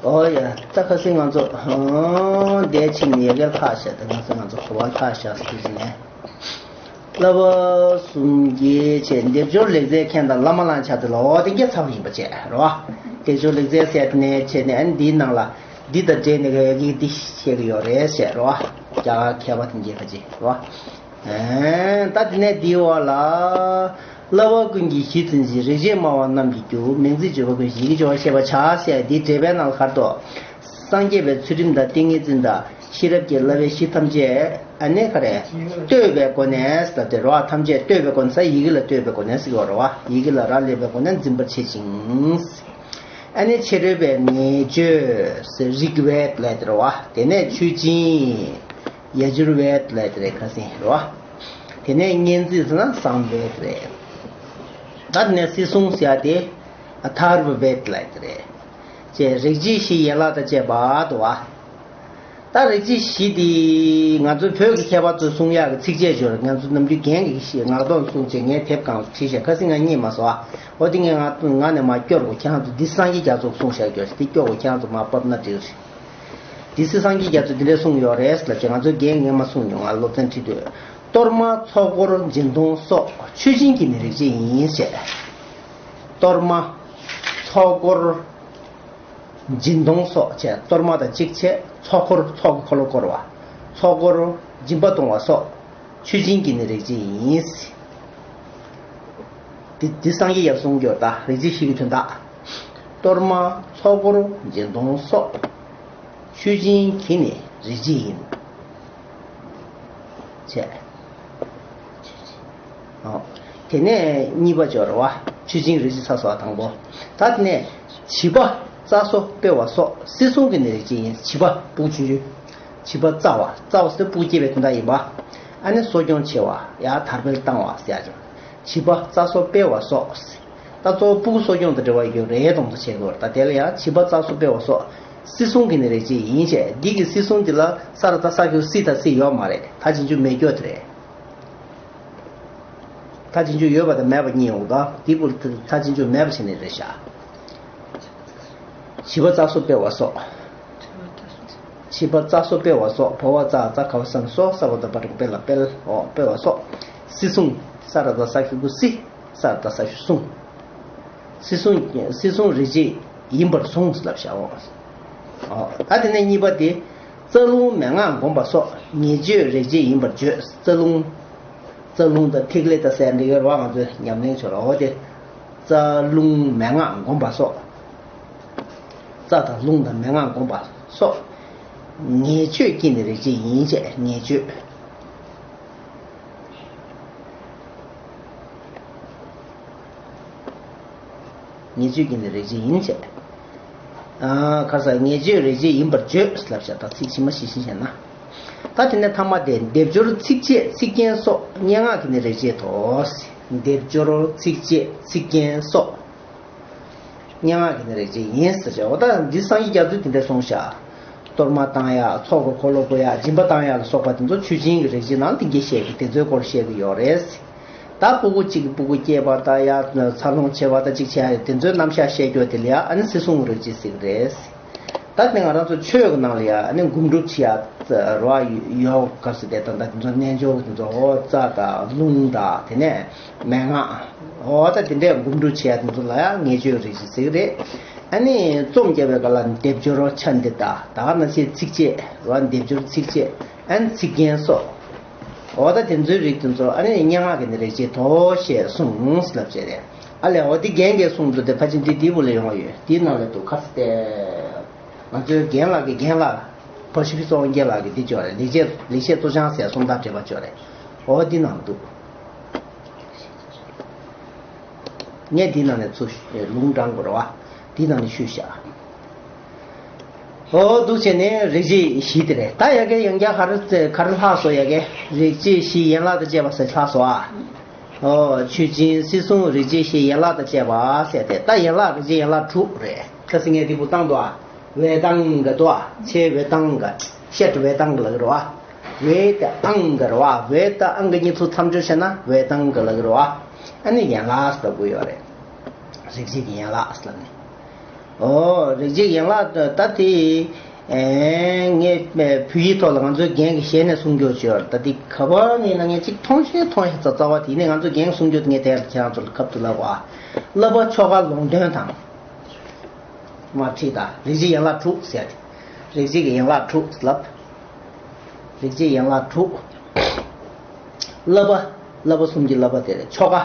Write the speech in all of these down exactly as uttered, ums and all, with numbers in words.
ཨོ་ཡ། ད་ཁ་སང་ང་ཚོ་ཨང་འདས་ཕྱིན་ཡ་གི་ལྷག་བཞག་ད་ང་ཚོ་ང་ཚོ་གོ་བ་ལྷག་བཞག་ཟེར་གྱི་ནས། བསླབ་པ་གསུམ་གྱི་ཆེད་སྡེབ་སྦྱོར་ལེགས་རྩལ་མཁན་དང་བླ་མ་གླང་ཆེན་དེ་ལ་འོ་དེ་གྱད་ཚང་ཡིན་པ་བྱས་རོ། སྡེབ་སྦྱོར་ལེགས་རྩལ་ཟེར་ནས་བྱས་ནས་ཨ་ནི་འདིའི་ནང་ལ་འདི་དང་འབྲེལ་ནས་ཡ་གི་འདི་བཤད་གི་ཡོད་རེད་ཟེར་རོ། རྒྱ་གར་མཁས་པ་དེ་གྱད་ཕ་ཅི་རོ། ཨེ། ད་དེ་ནས་འདིའི་འོག་ལ། བསླབ་པ་ཀུན་གྱི་གཞི་འཛིན་ཅིང་། རིག་བྱེད་སྨྲ་བ་རྣམས་ཀྱི་རྒྱུ། མིང་ཚིག་བརྗོད་པ་ཀུན་གཞི་གི་སྦྱོར་བ་བཤད་པར་བྱ་ཟེར་འདིའི་འགྲེལ་པའི་ནང་ལ་ག་རེ་འདུག་སངས་རྒྱས་པའི་ཚུལ་ཁྲིམས་དང་ཏིང་ངེ་འཛིན་དང་ཤེས་རབ་ཀྱི་བསླབ་པའི་གཞི་ཐམས་ཅད་ཨ་ནི་ག་རེ། བསྟོད་པའི་སྒོ་ནས་ཟེར་དེ་རོ། ཐམས་ཅད་བསྟོད་པའི་སྒོ་ནས་ཟེར་ཡི་གེ་ལ་བསྟོད་པའི་སྒོ་ནས་ཟེར་གྱི་ཡོད་རེད་བ། ཡི་གེ་ལ་རག་ལས་པའི་སྒོ་ནས་འཛིན་པར་བྱེད་ཅིང་། ཨ་ནི་ཕྱི་རོལ་པའི་ངེས་བརྗོད་ཟེར་རིག་པའི་ལས་དེ་རེད་བ། དེ་ནས་མཆོད་སྦྱིན། ཡ་འཇུར་བའི་ལས་དེ་རེད་ཁ་སང་རེད་བ། དེ་ནས་སྙན་ཚིག་ཟེར་ན་བསམ་པའི་དེ་རེད། ད་དེ་ནས་སྲིད་སྲུང་ཟེར་ཡ་དེ་ཐར་པའི་ལས་དེ་རེད། ཅེས་རིགས་བྱེད་བཞིའི་ཡན་ལག་དང་བཅས་པ་དུ་བ། ད་རིགས་བྱེད་བཞི་དེ་ང་ཚོའི་བོད་ཀྱི་མཁས་པ་ཚོས་གསུང་ཡག་གི་ཚིགས་བཅད་སྦྱོར་ང་ཚོ་ནམ་རྒྱུན་རྒན་གྱི་ངག་ཐོག་གསུང་བྱས་ངས་དེབ་གང་བྲིས་བྱས་ཁ་སང་ང་རྙེད་མ་སོང་ཨ། འོ་དེ་ངས་ང་ང་ནས་མ་སྐྱོར་གོ་ཁྱེད་རང་ཚོ་འདི་སངས་རྒྱས་རྒྱ་མཚོས་གསུངས་བཞག་སྐྱོར་དེ་སྐྱོར་གོ་ཁྱེད་རང་ཚོ་མ་ཕབ་ན་འགྲིག་རེད། དེ་སྲིད་སངས་རྒྱས་རྒྱ་མཚོས་འདི་འདྲ་གསུངས་ཡོད་རེད་ལབ་ཅེས་ང་ཚོའི་རྒན་ངས་མ་གསུངས་མྱོང་ང་སློབ་ཚན་ཁྲིད་དུས། གཏོར་མ་ཚོགས་འཁོར་སྦྱིན་གཏོང་སོགས་མཆོད་སྦྱིན་གྱི་ནི་རིགས་བྱེད་ཡིན་ཞེས། གཏོར་མ། ཚོགས་འཁོར། སྦྱིན་གཏོང་སོགས་བྱས་གཏོར་མ་དང་གཅིག་བྱས་ཚོགས་འཁོར་ཚོགས་ཀྱི་འཁོར་ལོ་བསྐོར་བ། ཚོགས་འཁོར་སྦྱིན་པ་གཏོང་བ་སོགས་མཆོད་སྦྱིན་གྱི་ནི་རིགས་བྱེད་ཡིན། འདི་འདི་སངས་རྒྱས་ཡབ་གསུང་རྒྱུར་ད་རིགས་བྱེད་བཞི་གི་དོན་དག་གཏོར་མ་ཚོགས་འཁོར་སྦྱིན་གཏོང་སོགས་མཆོད་སྦྱིན་གྱི་ནི་རིགས་བྱེད་ཡིན། བྱས། ཨོ། དེ་ནས་གཉིས་པ་སྦྱོར་བ་མཆོད་སྦྱིན་རིགས་བྱེད་ཚར་སོང་དང་པོ། ད་དེ་ནས་བྱིས་པ་རྩྭ་སོ་སྤེལ་བ་སོགས་སྲིད་སྲུང་གི་ནི་རིགས་བྱེད་ཡིན། བྱིས་པ་སྤུ་གུ་ཆུང་ཆུང་། བྱིས་པ་རྩྭ་བ་རྩྭ་བ་ཟེར་སྤུ་གུ་སྐྱེས་པའི་དོན་དག་ཡིན་པ། ཨ་ནི་གསོ་སྐྱོང་བྱེད་བ་ཡ་དར་སྤེལ་བཏང་བ་ཟེར་ཡ་ཅིག་བྱིས་པ་རྩྭ་སོ་སྤེལ་བ་སོགས། ད་གཙོ་བོ་སྤུ་གུ་གསོ་སྐྱོང་དང་འབྲེལ་བ་ཡོད་རེད་དོན་དུ་བྱེད་དགོས་རེད། ད་དེ་ལ་ཡང་བྱིས་པ་རྩྭ་སོ་སྤེལ་བ་སོགས་སྲིད་སྲུང་གི་ནི་རིགས་བྱེད་ཡིན་ཞེས་འདི་གི་སྲིད་སྲུང་འདི་ལ་ས་ར་ད་ས་ཁྱོད་སྲིད་ད་སྲིད་ཡོད་མ་རེད། ད་ཅི་འཇུ་མེད་སྐྱོ་དེ་རེད། ད་ཅི་འཇུ་ཡོད་པ་དང་མེད་པ་གཉིས་ཡོང་ད་འདི་པུ་ད་ཅི་འཇུ་མེད་པ་བྱེད་ནི་རེད་ཤག་བྱིས་པ་རྩྭ་སོ་སྤེལ་བ་སོགས། བྱིས་པ་རྩྭ་སོ་སྤེལ་བ་སོགས་བོ་བ་རྩྭ་རྩྭ་ཁ་བ་སང་སོ་ས་བ་ད་པ་རིང་སྤེལ་ལ་སྤེལ་འོ་སྤེལ་བ་སོགས་སྲིད་སྲུང་ས་ར་ད་ས་ཁྱོད་སྲིད། ས་ར་ད་ས་ཤུ་སྲུང་། སྲིད་སྲུང་སྲིད་སྲུང་རིགས་བྱེད་ཡིན་པར་གསུངས་ལབ་བྱའོ། ཨོ། ད་དེ་ནས་གཉིས་པ་དེ། རྩ་རླུང་མན་ངག་བསྒོམ་པ་སོགས་ངེས་བརྗོད་རིགས་བྱེད་ཡིན་པར་བརྗོད། རྩ་རླུང་། རྩ་རླུང་དང་ཐིག་ལེ་དང་ཟེར་འདི་གའི་རོ་ང་ཚོས་ཉམས་ལེན་བྱོས་ལ་འོ་དེ། རྩ་རླུང་མན་ངག་བསྒོམ་པ་སོགས། རྩ་དང་རླུང་དང་མན་ངག་བསྒོམ་པ་སོགས། ངེས་བརྗོད་ཀྱི་ནི་རིགས་བྱེད་ཡིན་ཅེས་ངེས་བརྗོད། ངེས་བརྗོད་ཀྱི་ནི་རིགས་བྱེད་ཡིན་ཅེས། ཨ། ཁ་ས་ངེས་བརྗོད་རིགས་བྱེད་ཡིན་པར་བརྗོད་ལབ་བྱ་ད་ཚིག་ཕྱི་མ་ཤེས་ཤེས་བྱས་ན། ད་དེ་ནས་ཐ་མ་དེ་སྡེབ་སྦྱོར་ཚིགས་བཅད་ཚིག་རྒྱན་སོགས་སྙན་ངག་གི་ནི་རིགས་བྱེད་དོ། སྡེབ་སྦྱོར་ཚིགས་བཅད་ཚིག་རྒྱན་སོགས། སྙན་ངག་གི་ནི་རིགས་བྱེད་ཡིན་ཟེར་བྱ་འོ་ད་འདི་སངས་རྒྱས་རྒྱ་མཚོས་དེ་འདྲ་གསུངས་ཤག་གཏོར་མ་བཏང་ཡག་ཚོགས་ཀྱི་འཁོར་ལོ་བསྐོར་ཡག་སྦྱིན་པ་བཏང་ཡག་ལ་སོགས་པ་དེ་ཚོ་མཆོད་སྦྱིན་གྱི་རིགས་བྱེད་ནང་དེ་འདྲ་བཤད་ཀྱི་དེ་ཚོའི་སྐོར་བཤད་ཀྱི་ཡོད་རེད། ད་སྤུ་གུ་གཅིག་གི་སྤུ་གུ་སྐྱེས་པ་ད་ཡ་འཚར་ལོངས་བྱེད་པ་ད་གཅིག་བྱེད་ཡ་དེ་ཚོའི་རྣམ་གཞག་བཤད་རྒྱུ་དེ་ལ་ཡ་ཨ་ནི་སྲིད་སྲུང་རིགས་བྱེད་ཟེར་གི་རེད། ད་དེ་ང་རང་ཚོ་ཆོས་ཀྱི་ནང་ལ་ཡ་ཨ་ནི་སྒོམ་སྒྲུབ་བྱེད་ཡ་རོ་ཡོ་ག་ཟེར་དེ་ད་ད་དེ་ཚོ་རྣལ་འབྱོར་དེ་ཚོ་འོ་རྩ་དང་རླུང་དང་དེ་ནས་མན་ངག་འོ་ད་དེ་འདྲས་སྒོམ་སྒྲུབ་བྱེད་ཡ་དེ་ཚོ་ལ་ཡ་ངེས་བརྗོད་རིགས་བྱེད་ཟེར་གི་རེད། ཨ་ནི་རྩོམ་རྒྱབ་པའི་སྐབས་ལ་སྡེབ་སྦྱོར་ཆ་འདི་དང་ད་ག་ནང་བཞིན་ཚིགས་བཅད་རོ་སྡེབ་སྦྱོར་ཚིགས་བཅད་ཨ་ནི་ཚིག་རྒྱན་སོགས། འོ་ད་དེ་ཚོའི་རིགས་དེ་ཚོ་ཨ་ནི་སྙན་ངག་གི་ནི་རིགས་བྱེད་དོ་ཞེས་གསུངས་ལབ་བྱས་རེད། ཨ་ལས་འོ་དེ་རྒན་གྱིས་གསུངས་འདུག་དེ་ཕལ་ཆེར་འདི་འདི་བུ་ལ་ཡོང་བ་ཡོད་འདིའི་ནང་ལ་འདུག་ག་ཟེར་ཏེ། ང་ཚོའི་རྒན་ལགས་ཀྱི་རྒན་ལགས་བ་ཤི་ཕི་སོང་རྒན་ལགས་ཀྱི་འདི་སྦྱོར་རེད་ལེགས་བཤད་ལེགས་བཤད་མཚོ་བྱང་ཟེར་སུམ་རྟགས་འགྲེལ་པ་སྦྱོར་རེད། འོ་འདི་ནང་འདུག་ངས་འདི་ནང་ནས་ཚུར་ལུང་དྲངས་དགོས་རེད་བ། འདི་ནང་ནས་ཤོད་བཞག་ཨོ་འདུག་བྱས་ནས་རིགས་བྱེད་བཞི་དེ་རེད། ད་ཡ་གི་ཡང་བསྐྱར་ག་རེ་ག་རེ་ལྷག་སོང་ཡ་གི་རིགས་བྱེད་བཞི་ཡན་ལག་དང་བཅས་པ་ཟེར་ལྷག་སོང་ཨ། ཨོ་མཆོད་སྦྱིན་སྲིད་སྲུང་རིགས་བྱེད་བཞི་ཡན་ལག་དང་བཅས་པ་ཟེར་ཏེ་ད་ཡན་ལག་རིགས་བྱེད་ཡན་ལག་དྲུག་རེད། ཁ་སང་ངས་འདི་པོ་བཏང་འདུག་ཨ། ཝེ་ཏང་ག་འདུག་ཨ། ཆེ་ཝེ་ཏང་ག་ཤད་ཝེ་ཏང་ག་ལ་གི་རེད་བ། ཝེ་ཏ་ཨང་ག་རེད་བ། ཝེ་ཏ་ཨང་ག་གཉིས་ཚོ་མཚམས་སྦྱོར་བྱས་ན་ཝེ་ཏང་ག་ལ་གི་རེད་བ། ཨ་ནི་ཡན་ལག་ཟེར་དགོས་ཡོད་རེད། རིགས་བྱེད་ཀྱི་ཡན་ལག་ཟེར་ནས། ཨོ་རིག་བྱེད་ཡན་ལག་ད་དེ། ཨེ་ངས་བོད་ཡིག་ཐོག་ལ་ང་ཚོའི་རྒན་གྱི་ཞལ་ནས་གསུང་རྒྱུ་བྱོས། ད་དེ་ག་པར་ནས་ན་ངས་ཅིག་མཐོང་ཤེས་མཐོང་ཤེས་ཙ་ཙ་བ་དེ་ནས་ང་ཚོའི་རྒན་གསུང་རྒྱུ་དེ་ངས་དེར་ཁྱེད་རང་ཚོ་ལ་ཁབ་ཏུ་ལབ་པ། བསླབ་པ་ཆོ་ག་ལུང་དོན་དང་། མ་ཁྲིད་ད་རིག་བྱེད་ཡན་ལག་དྲུག་ཟེར་ཏེ། རིག་བྱེད་ཀྱི་ཡན་ལག་དྲུག་ལབ། རིག་བྱེད་ཡན་ལག་དྲུག་བསླབ་པ། བསླབ་པ་གསུམ་གྱི་བསླབ་པ་དེ་རེད། ཆོ་ག་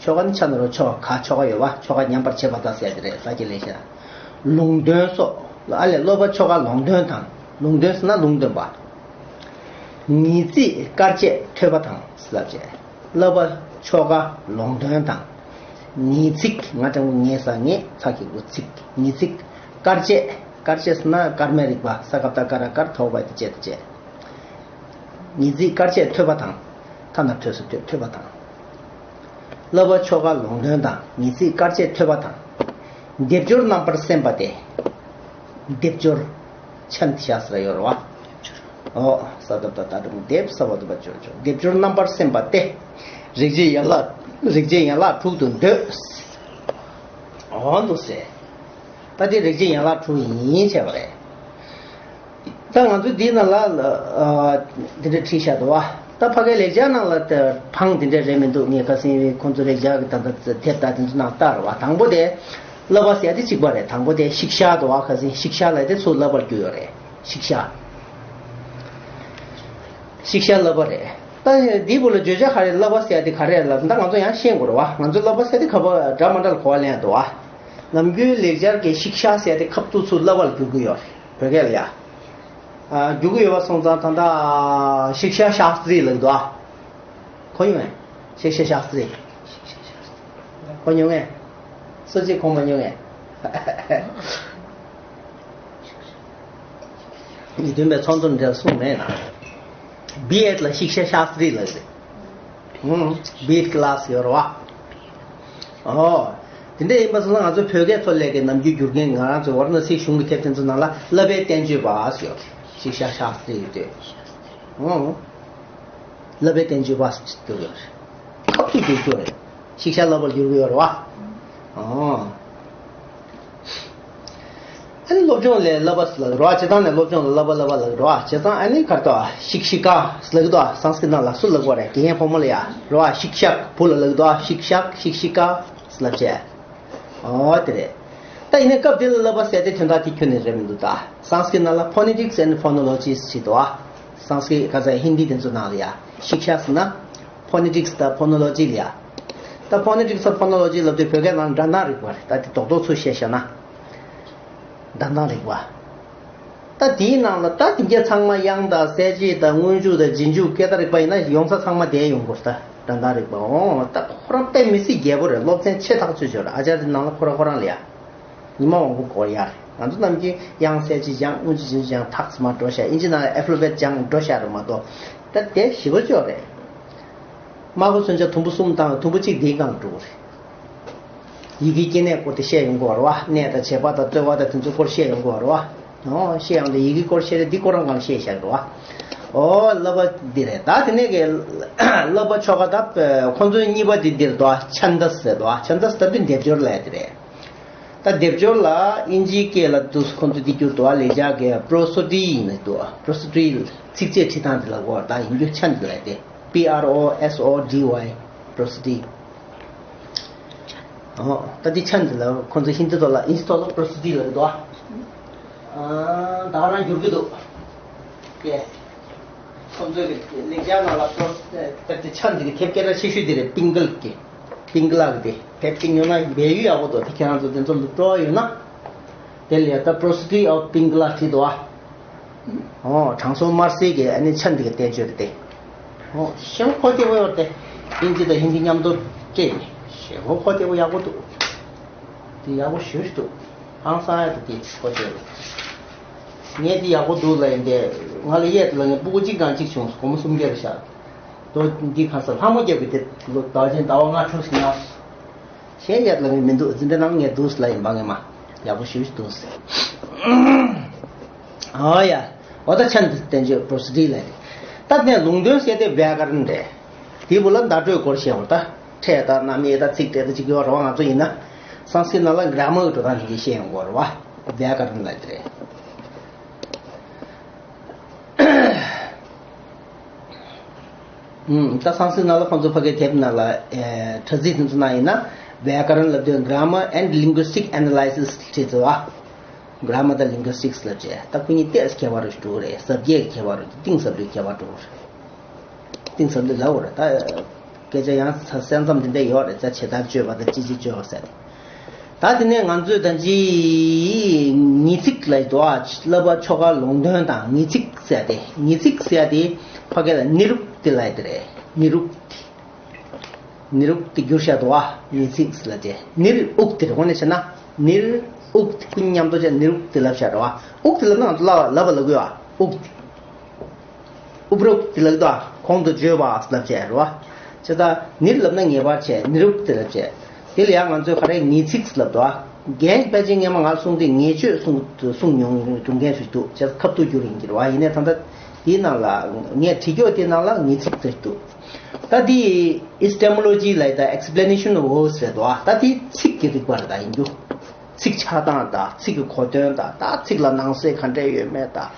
ཆོ་ག་ནི་ཆ་ནོར་བ་ཆོ་ག་ཆོ་ག་ཡོད་པ་ཆོ་ག་ཉམས་པར་བྱེད་པ་དང་ཟེར་དེ་རེད། ས་སྐྱ་ལེགས་བཤད། ལུང་དོན་སོགས། ཨ་ལས་བསླབ་པ་ཆོ་ག་ལུང་དོན་དང་། ལུང་དོན་ཟེར་ན་ལུང་སྟོན་པ། ངེས་ཚིག་སྐར་ཆས་ཐོས་པ་དང་ལབ་བྱས། བསླབ་པ་ཆོ་ག་ལུང་དོན་དང་། ངེས་ཚིག་ང་དྲང་པོ་ངེས་ས་ངེས་ཚ་གི་གུ་ཚིག་ངེས་ཚིག་སྐར་ཆས། སྐར་ཆས་ཟེར་ན་སྐར་མའི་རིག་པ་ས་ཀ་བཏགས་སྐ་ར་སྐར་ཐོག་པ་དེ་བཅད་དེ་བཅད། ངེས་ཚིག་སྐར་ཆས་ཐོས་པ་དང་། ཐ་ན་ཐོས་སུ་ཐོས་ཐོས་པ་དང་། བསླབ་པ་ཆོ་ག་ལུང་དོན་དང་ངེས་ཚིག་སྐར་ཆས་ཐོས་པ་དང་། སྡེབ་སྦྱོར་རྣམ་པར་སེམས་པ་སྟེ། སྡེབ་སྦྱོར། ཆ་འདི་བཞག་ཟེར་ཡོད་རེད་བ། ཨོ། ས་ཏབ་ཏ་ཏ་དྲུག་སྡེབ་ས་བ་དུ་བ་སྦྱོར་སྦྱོར་སྡེབ་སྦྱོར་རྣམ་པར་སེམས་པ་སྟེ། རིག་བྱེད་ཡན་ལག་རིག་བྱེད་ཡན་ལག་དྲུག་ཏུ་འདོད། ཨོ་འདུག་ཟེར། ད་དེ་རིག་བྱེད་ཡན་ལག་དྲུག་ཡིན་བྱས་པ་རེད། ད་ང་ཚོ་འདི་ནང་ལ་ཨ་འདི་འདྲ་བྲིས་བཞག་འདུག་བ། ད་ཕ་གའི་ལེགས་སྦྱར་ནང་ལ་ད་འཕང་འདི་འདྲ་རེད་མི་འདུག་ངས་ཁ་སང་ཁོང་ཚོ་ལེགས་སྦྱར་གྱི་ད་ལྟ་དེབ་ད་དེ་ཚོ་ནང་ལྟ་རེད་བ། དང་པོ་དེ་བསླབ་པ་ཟེར་ཡ་དེ་གཅིག་པ་རེད། དང་པོ་དེ་ཤིག་ཤ་འདུག་བ། ཁ་སང་ཤིག་ཤ་ལབ་དེ་ཚུར་བསླབ་པར་གྱུར་ཡོད་རེད། ཤིག་ཤ། ཤིག་ཤ་བསླབ་པ་རེད། ད་འདིའི་བུ་ལ་བརྗོད་བྱ་ག་རེ་བསླབ་པ་ཟེར་ཡ་དེ་ག་རེ་ལབ་ད་ང་ཚོ་ཡང་ཤེས་དགོས་རེད་བ། ང་ཚོ་བསླབ་པ་ཟེར་ཡ་དེ་ག་པ་འདྲ་མ་འདྲ་ལ་གོ་བ་ལེན་ཡ་འདུག་བ། ནམ་རྒྱུན་ལེགས་སྦྱར་གྱི་ཤིག་ཤ་ཟེར་ཡ་དེ་ཁ་ཐུག་ཚུར་བསླབ་པར་གྱུར་གྱི་ཡོད་རེད། བོད་སྐད་ལ་ཡ། ཨ་རྒྱུག་གི་ཡོད་པ་སོང་ཙང་ད་ལྟ་ཤིག་ཤ་ཤཱསྟྲི་ལབ་འདུག་ཨ། གོ་མྱོང་ངས། ཤིག་ཤ་ཤཱསྟྲི། གོ་མྱོང་ངས། སུ་གཅིག་གོ་མ་མྱོང་ངས། ཡིད་བརྟན་པའི་ཚོགས་འཛོམས་འདིར་གསུངས་མེད་ན། བི་ཨེད་ལ་ཤིག་ཤ་ཤཱསྟྲི་ལབ་རེད། ཧུམ། བི་ཨེད་ཀི་ལཱ་སི་ཡོད་རེད་བ། ཨོ། དེ་འདྲ་ཡིན་པ་སོང་ན་ང་ཚོ་བོད་སྐད་ཚོ་ལས་ཀའི་ནམ་རྒྱུན་སྒྱུར་མཁན་ང་རང་ཚོའི་ཝཱ་ར་ཎ་སིའི་གཞུང་གི་དེབ་དེ་ཚོ་ནང་ལ་བསླབ་པའི་བསྟན་བཅོས་པ་ཟེར་ཡོད་རེད། ཤིག་ཤ་ཤཱསྟྲི་ཡོད་དེ། ཨོ། བསླབ་པའི་བསྟན་བཅོས་པ་ཟེར་གྱི་ཡོད་རེད། ཁ་ཐུག་བསྒྱུར་གྱི་ཡོད་རེད། ཤིག་ཤ་བསླབ་པར་བསྒྱུར་གྱི་ཡོད་རེད་བ། ཨོ། ཨ་ནི་སློབ་སྦྱོང་ལས་བསླབ་པ་ཟེར་ལབ་རོ། བྱེད་སྟངས་ནས་སློབ་སྦྱོང་ལ་བསླབ་པ་བསླབ་པ་ལབ་རོ། བྱེད་སྟངས་ཨ་ནི་གར་དོ་ཤིག་ཤི་ཀ་ལབ་གི་དོ། སང་སྐྲིད་ནང་ལ་སུ་ལབ་དགོས་རེད། དགེ་རྒན་ཕོ་མོ་ལ་ཡ་རོ། ཤིག་ཤག་བུ་ལ་ལབ་གི་དོ། ཤིག་ཤག་ཤིག་ཤི་ཀ་ལབ་བྱས། ཨོ་དེ་རེད། ད་ཡིན་ནའི་སྐབས་དེ་ལ་བསླབ་པ་ཟེར་དེ་དོན་དག་དེ་ཁྱོན་ནས་རེད་མི་འདུག་ད་སང་སྐྲིད་ནང་ལ་Phonetics and Phonologies ཞེས་དོ། སང་སྐྲིད་ག་ཚ་ཧིན་དི་དེ་ཚོ་ནང་ལ་ཡ་ཤིག་ཤག་ཟེར་ན། Phonetics དང་Phonology ལ་ཡ། ད་Phonetics དང་Phonology ལབ་དུས་བོད་སྐད་ནང་སྒྲ་གདངས་རིག་པ་རེད། ད་དེ་རྡོག་རྡོག་ཚུར་བཤད་བཞག་ན། སྒྲ་གདངས་རིག་པ། ད་དེའི་ནང་ལ་ད་དེ་གྱད་ཚང་མ་དབྱངས་དང་གསལ་བྱེད་དང་སྔོན་འཇུག་དང་རྗེས་འཇུག་སྐད་བརྡ་རིག་པ་ཡིན་ན་ཡོངས་ས་ཚང་མ་དེ་ཡོང་དགོས་ད། སྒྲ་གདངས་རིག་པ། འོ་ད་ཁོ་རང་དཔེ་མི་སྲིད་རྒྱས་པོ་རེད། སློབ་ཚན་ཆེ་ཐག་ཆོད་ཆོད་རེད། ཨ་ཅར་དེ་ནང་ལ་ཁོ་རང་ཁོ་རང་ལ་ཡ། ཉི་མ་དབང་པོ་སྐོར་ཡ་རེད། ང་ཚོ་ནམ་རྒྱུན་དབྱངས་གསལ་བྱེད་སྦྱང་། སྔོན་འཇུག་རྗེས་འཇུག་སྦྱང་། ཐག་ཚང་མ་འགྲོ་ཤག་ཨིན་ཇི་ནང་ལ་ཨལ་ཕ་བེཊ་སྦྱང་འགྲོ་ཤག་རེད་མ་གཏོགས། ད་དེ་ཞེ་པོ་ཅིག་རེད། དམར་པོ་མཚོན་ཆ་དུམ་བུ་གསུམ་དང་དུམ་བུ་གཅིག་འདིའི་སྒང་འགྲོ་གི་རེད། ཡི་གེའི་སྐྱེ་གནས་སྐོར་དེ་བཤད་ཡོང་གི་ཡོད་རེད་བ། གནས་དང་བྱེད་པ་དང་རྩོལ་བ་དང་དེ་ཚོའི་སྐོར་བཤད་ཡོང་གི་ཡོད་རེད་བ། ཨོ་བཤད་ཡོང་དུས་ཡི་གེའི་སྐོར་བཤད་དུས་འདི་ཁོ་རང་སྒང་བཤད་བཞག་གི་རེད་བ། ཨོ་བསླབ་པ་འདི་རེད། ད་དེ་ནས་ཀྱི་བསླབ་པ་ཆོ་ག་ད་ཁོང་ཚོའི་གཉིས་པ་འདི་འདིར་འདུག་ཆན་དཱས་ཟེར་འདུག་ཆན་དཱས་ད་དུས་སྡེབ་སྦྱོར་ལབ་ཡ་དེ་རེད། ད་སྡེབ་སྦྱོར་ལ་ཨིན་ཇིའི་སྐད་ལ་འདུག་ཁོང་ཚོ་འདི་བསྒྱུར་འདུག་ལེགས་སྦྱར་གྱི་པྲོ་སོ་ཌི་ཡིན་ན་འདུག་པྲོ་སོ་ཌི་ཚིགས་བཅད་བྲིས་སྟངས་དེ་ལ་གོ་ད་ཡིན་རྒྱུ་ཆན་དཱས་ལབ་ཡ་དེ། P R O S O D Y པྲོ་སོ་ཌི། ཨོ། ད་འདི་ཆན་དཱས་ལ་ཁོང་ཚོ་ཧིན་དི་ཐོག་ལ་ཨིན་ཇི་ཐོག་ལ་པྲོ་སོ་ཌི་ལབ་འདུག་ཨ། ད་ག་རང་བསྒྱུར་གྱི་འདུག་ཀྱེ། ཁོང་ཚོའི་གི་ལེགས་སྦྱར་ནང་ལ་པྲོ་སོ་ད་འདི་ཆན་དཱས་ཀྱི་དེབ་སྐད་གྲགས་ཆེ་ཤོས་འདི་རེད། པིང་གལ་གྱི། པིང་ག་ལ་གི་དེ་དེབ་སྐད་ཉོ་ན་སྦས་ཡུལ་ཡག་པོ་འདུག་དེ་ཁྱེད་རང་ཚོ་དེ་ཚོ་ལ་སྤྲོ་བ་ཡོད་ན། དེ་ལ་ཡ་ད་པྲོ་སོ་ཌི་ཨོཕ་པིང་ག་ལ་བྲིས་འདུག་ཨ། ཨོ། དྲང་སྲོང་དམར་སེར་གྱི་ཨ་ནི་ཆན་དཱས་ཀྱི་བསྟན་བཅོས་རེད་དེ། ཨོ། ཞེ་པོ་གོ་བདེ་པོ་ཡོད་རེད་དེ། ཨིན་ཇི་དང་ཧིན་དི་མཉམ་དུ་སྤྲད་ནས་ཞེ་པོ་གོ་བདེ་པོ་ཡག་པོ་འདུག་དེ་ཡག་པོ་ཞེ་པོ་ཞིག་འདུག་ཧང་སང་ཡག་འདུག་དེ་གོ་བདེ་པོ། ངས་དེ་ཡག་པོ་འདུག་ལབ་ཡིན་དེ། ང་ལ་གཡས་དེ་ལ་ངས་སྤུ་གུ་གཅིག་དང་གཅིག་བྱུང་སོང་། སྒོར་མོ་སུམ་བརྒྱ་རེད་ཤག་དོ་འདི་ག་ས་ལྷ་མོ་རྒྱབ་ཀྱི་དེ་ལོ་ཟླ་བ་ཅན་ཟླ་བ་ལྔ་དྲུག་ཟིན་ན། གཞན་ཡག་ལ་ངས་མི་འདུག་འཛིན་གྲྭ་ནང་ངས་འདུག་ལ་ཡིན་པ་ངས་མ་ཡག་པོ་ཞུ་འདུག་ཨོ་ཡ། འོ་ད་ཆན་དཱས་བསྟན་བཅོས་པྲོ་སོ་ཌི་ལབ་རེད། ད་དེ་ལུང་དོན་གསལ་འདེབས་བྷྱ་ཀ་ར་ཎ་རེད། དེའི་བུ་ལ་བརྡ་སྤྲོད་སྐོར་བཤད་འོ་ད། ཕྲད་དང་རྣམ་དབྱེ་དང་ཚིག་ཕྲད་དང་ཅིག་ཡོད་རེད་བ། ང་ཚོ་ཡིན་ན། སང་སྐྲྀ་ནང་ལ་གྲ་མ་གི་འགྲོ་སྟངས་དེ་འདྲ་བཤད་ཡོང་གི་ཡོད་རེད་བ། བྱཱ་ཀ་ར་ཎ་ལབ་དེ་རེད། ཨུམ། ད་སང་སྐྲྀ་ནང་ལ་ཁོང་ཚོ་ཕ་གིའི་དེབ་ནང་ལ་ཨེ་དྲ་ཚིགས་དེ་ཚོ་ནང་ཡིན་ན་བྱཱ་ཀ་ར་ཎ་ལབ་དུས་grammar and linguistic analysis བྲིས་ཚོ་བ། Grammar དང་linguistics ལབ་བྱས། ད་ཁོ་གཉིས་ཏོག་ཙམ་ཁྱད་པར་འདུག་རེད། ཟབ་རྒྱས་ཀྱི་ཁྱད་པར་འདུག་གཏིང་ཟབ་ལོའི་ཁྱད་པར་འདུག་རེད། གཏིང་ཟབ་ལོ་ལབ་དགོས་རེད། ད་སྐད་ཆ་ཡང་ས་གསལ་མཚམས་དེ་འདྲ་ཡོད་རེད། ད་ཇི་ལྟར་དཔྱོད་པ་དང་ཅི་ཕྱིར་དཔྱོད་པ་ཟེར་ཏེ། ད་དེ་ནས་ང་ཚོས་ད་ཅི་ངེས་ཚིག་ལབ་འདུག་ཨ། བསླབ་པ་ཆོ་ག་ལུང་དོན་དང་ངེས་ཚིག་ཟེར་ཏེ། ངེས་ཚིག་ཟེར་ཏེ་ཕ་གི་ལ་ནི་རུག་ཏི་ལབ་དེ་རེད། ནི་རུག་ཏི། ནི་རུག་ཏི་བསྒྱུར་བཞག་འདུག་ཨ། ངེས་ཚིག་ལབ་ཅེ། ནིར་ཨུག་ཏི་རེད། འོ་ནས་བྱས་ན་ནིར་ཨུག་ཏི། ཁོ་གཉིས་མཉམ་དུ་བྱས་ནི་རུག་ཏི་ལབ་བཞག་འདུག་ཨ། ཨུག་ཏི་ལབ་ན་ང་ཚོ་ལབ་ལབ་པ་ལབ་དགོས་ཨ། ཨུག་ཏི། ཨུབ་རུག་ཏི་ལབ་འདུག་ཨ། གོང་དུ་བརྗོད་པ་ལབ་བྱས་རེད་བ། བྱས་ཙང་ནིར་ལབ་ན་ངེས་པར་བྱས་ནི་རུག་ཏི་ལབ་བྱས། དེ་ལ་ཡང་ང་ཚོས་ག་རེ་ངེས་ཚིག་ལབ་འདུག་ཨ། རྒན་གྱིས་ཕལ་ཆེར་སྔས་མ་ང་གསུངས་དུས་ངེས་བརྗོད་གསུངས་གསུངས་མྱོང་མྱོང་མཁན་ཞིག་འདུག་བྱས་ཙང་ཁ་ཐུག་བསྒྱུར་ཡིན་གྱི་རེད་བ། ཡིན་ནའི་ད་ལྟ་དེའི་ནང་ལ་ངས་བྲིས་རྒྱུ་དེའི་ནང་ལ་ངེས་ཚིག་ཟེར་འདུག་ད་དེ་epistemology ལབ་ད་explanation of words རེད་འདུག་ཨ། ད་དེ་ཚིག་གི་རིག་པ་རེད། ད་ཡིན་རྒྱུ། ཚིག་ཆགས་སྟངས་དང་ཚིག་གི་གོ་དོན་དང་། ད་ཚིག་ལ་ནང་གསེས་ག་འདྲ་ཡོད་མེད་དང་།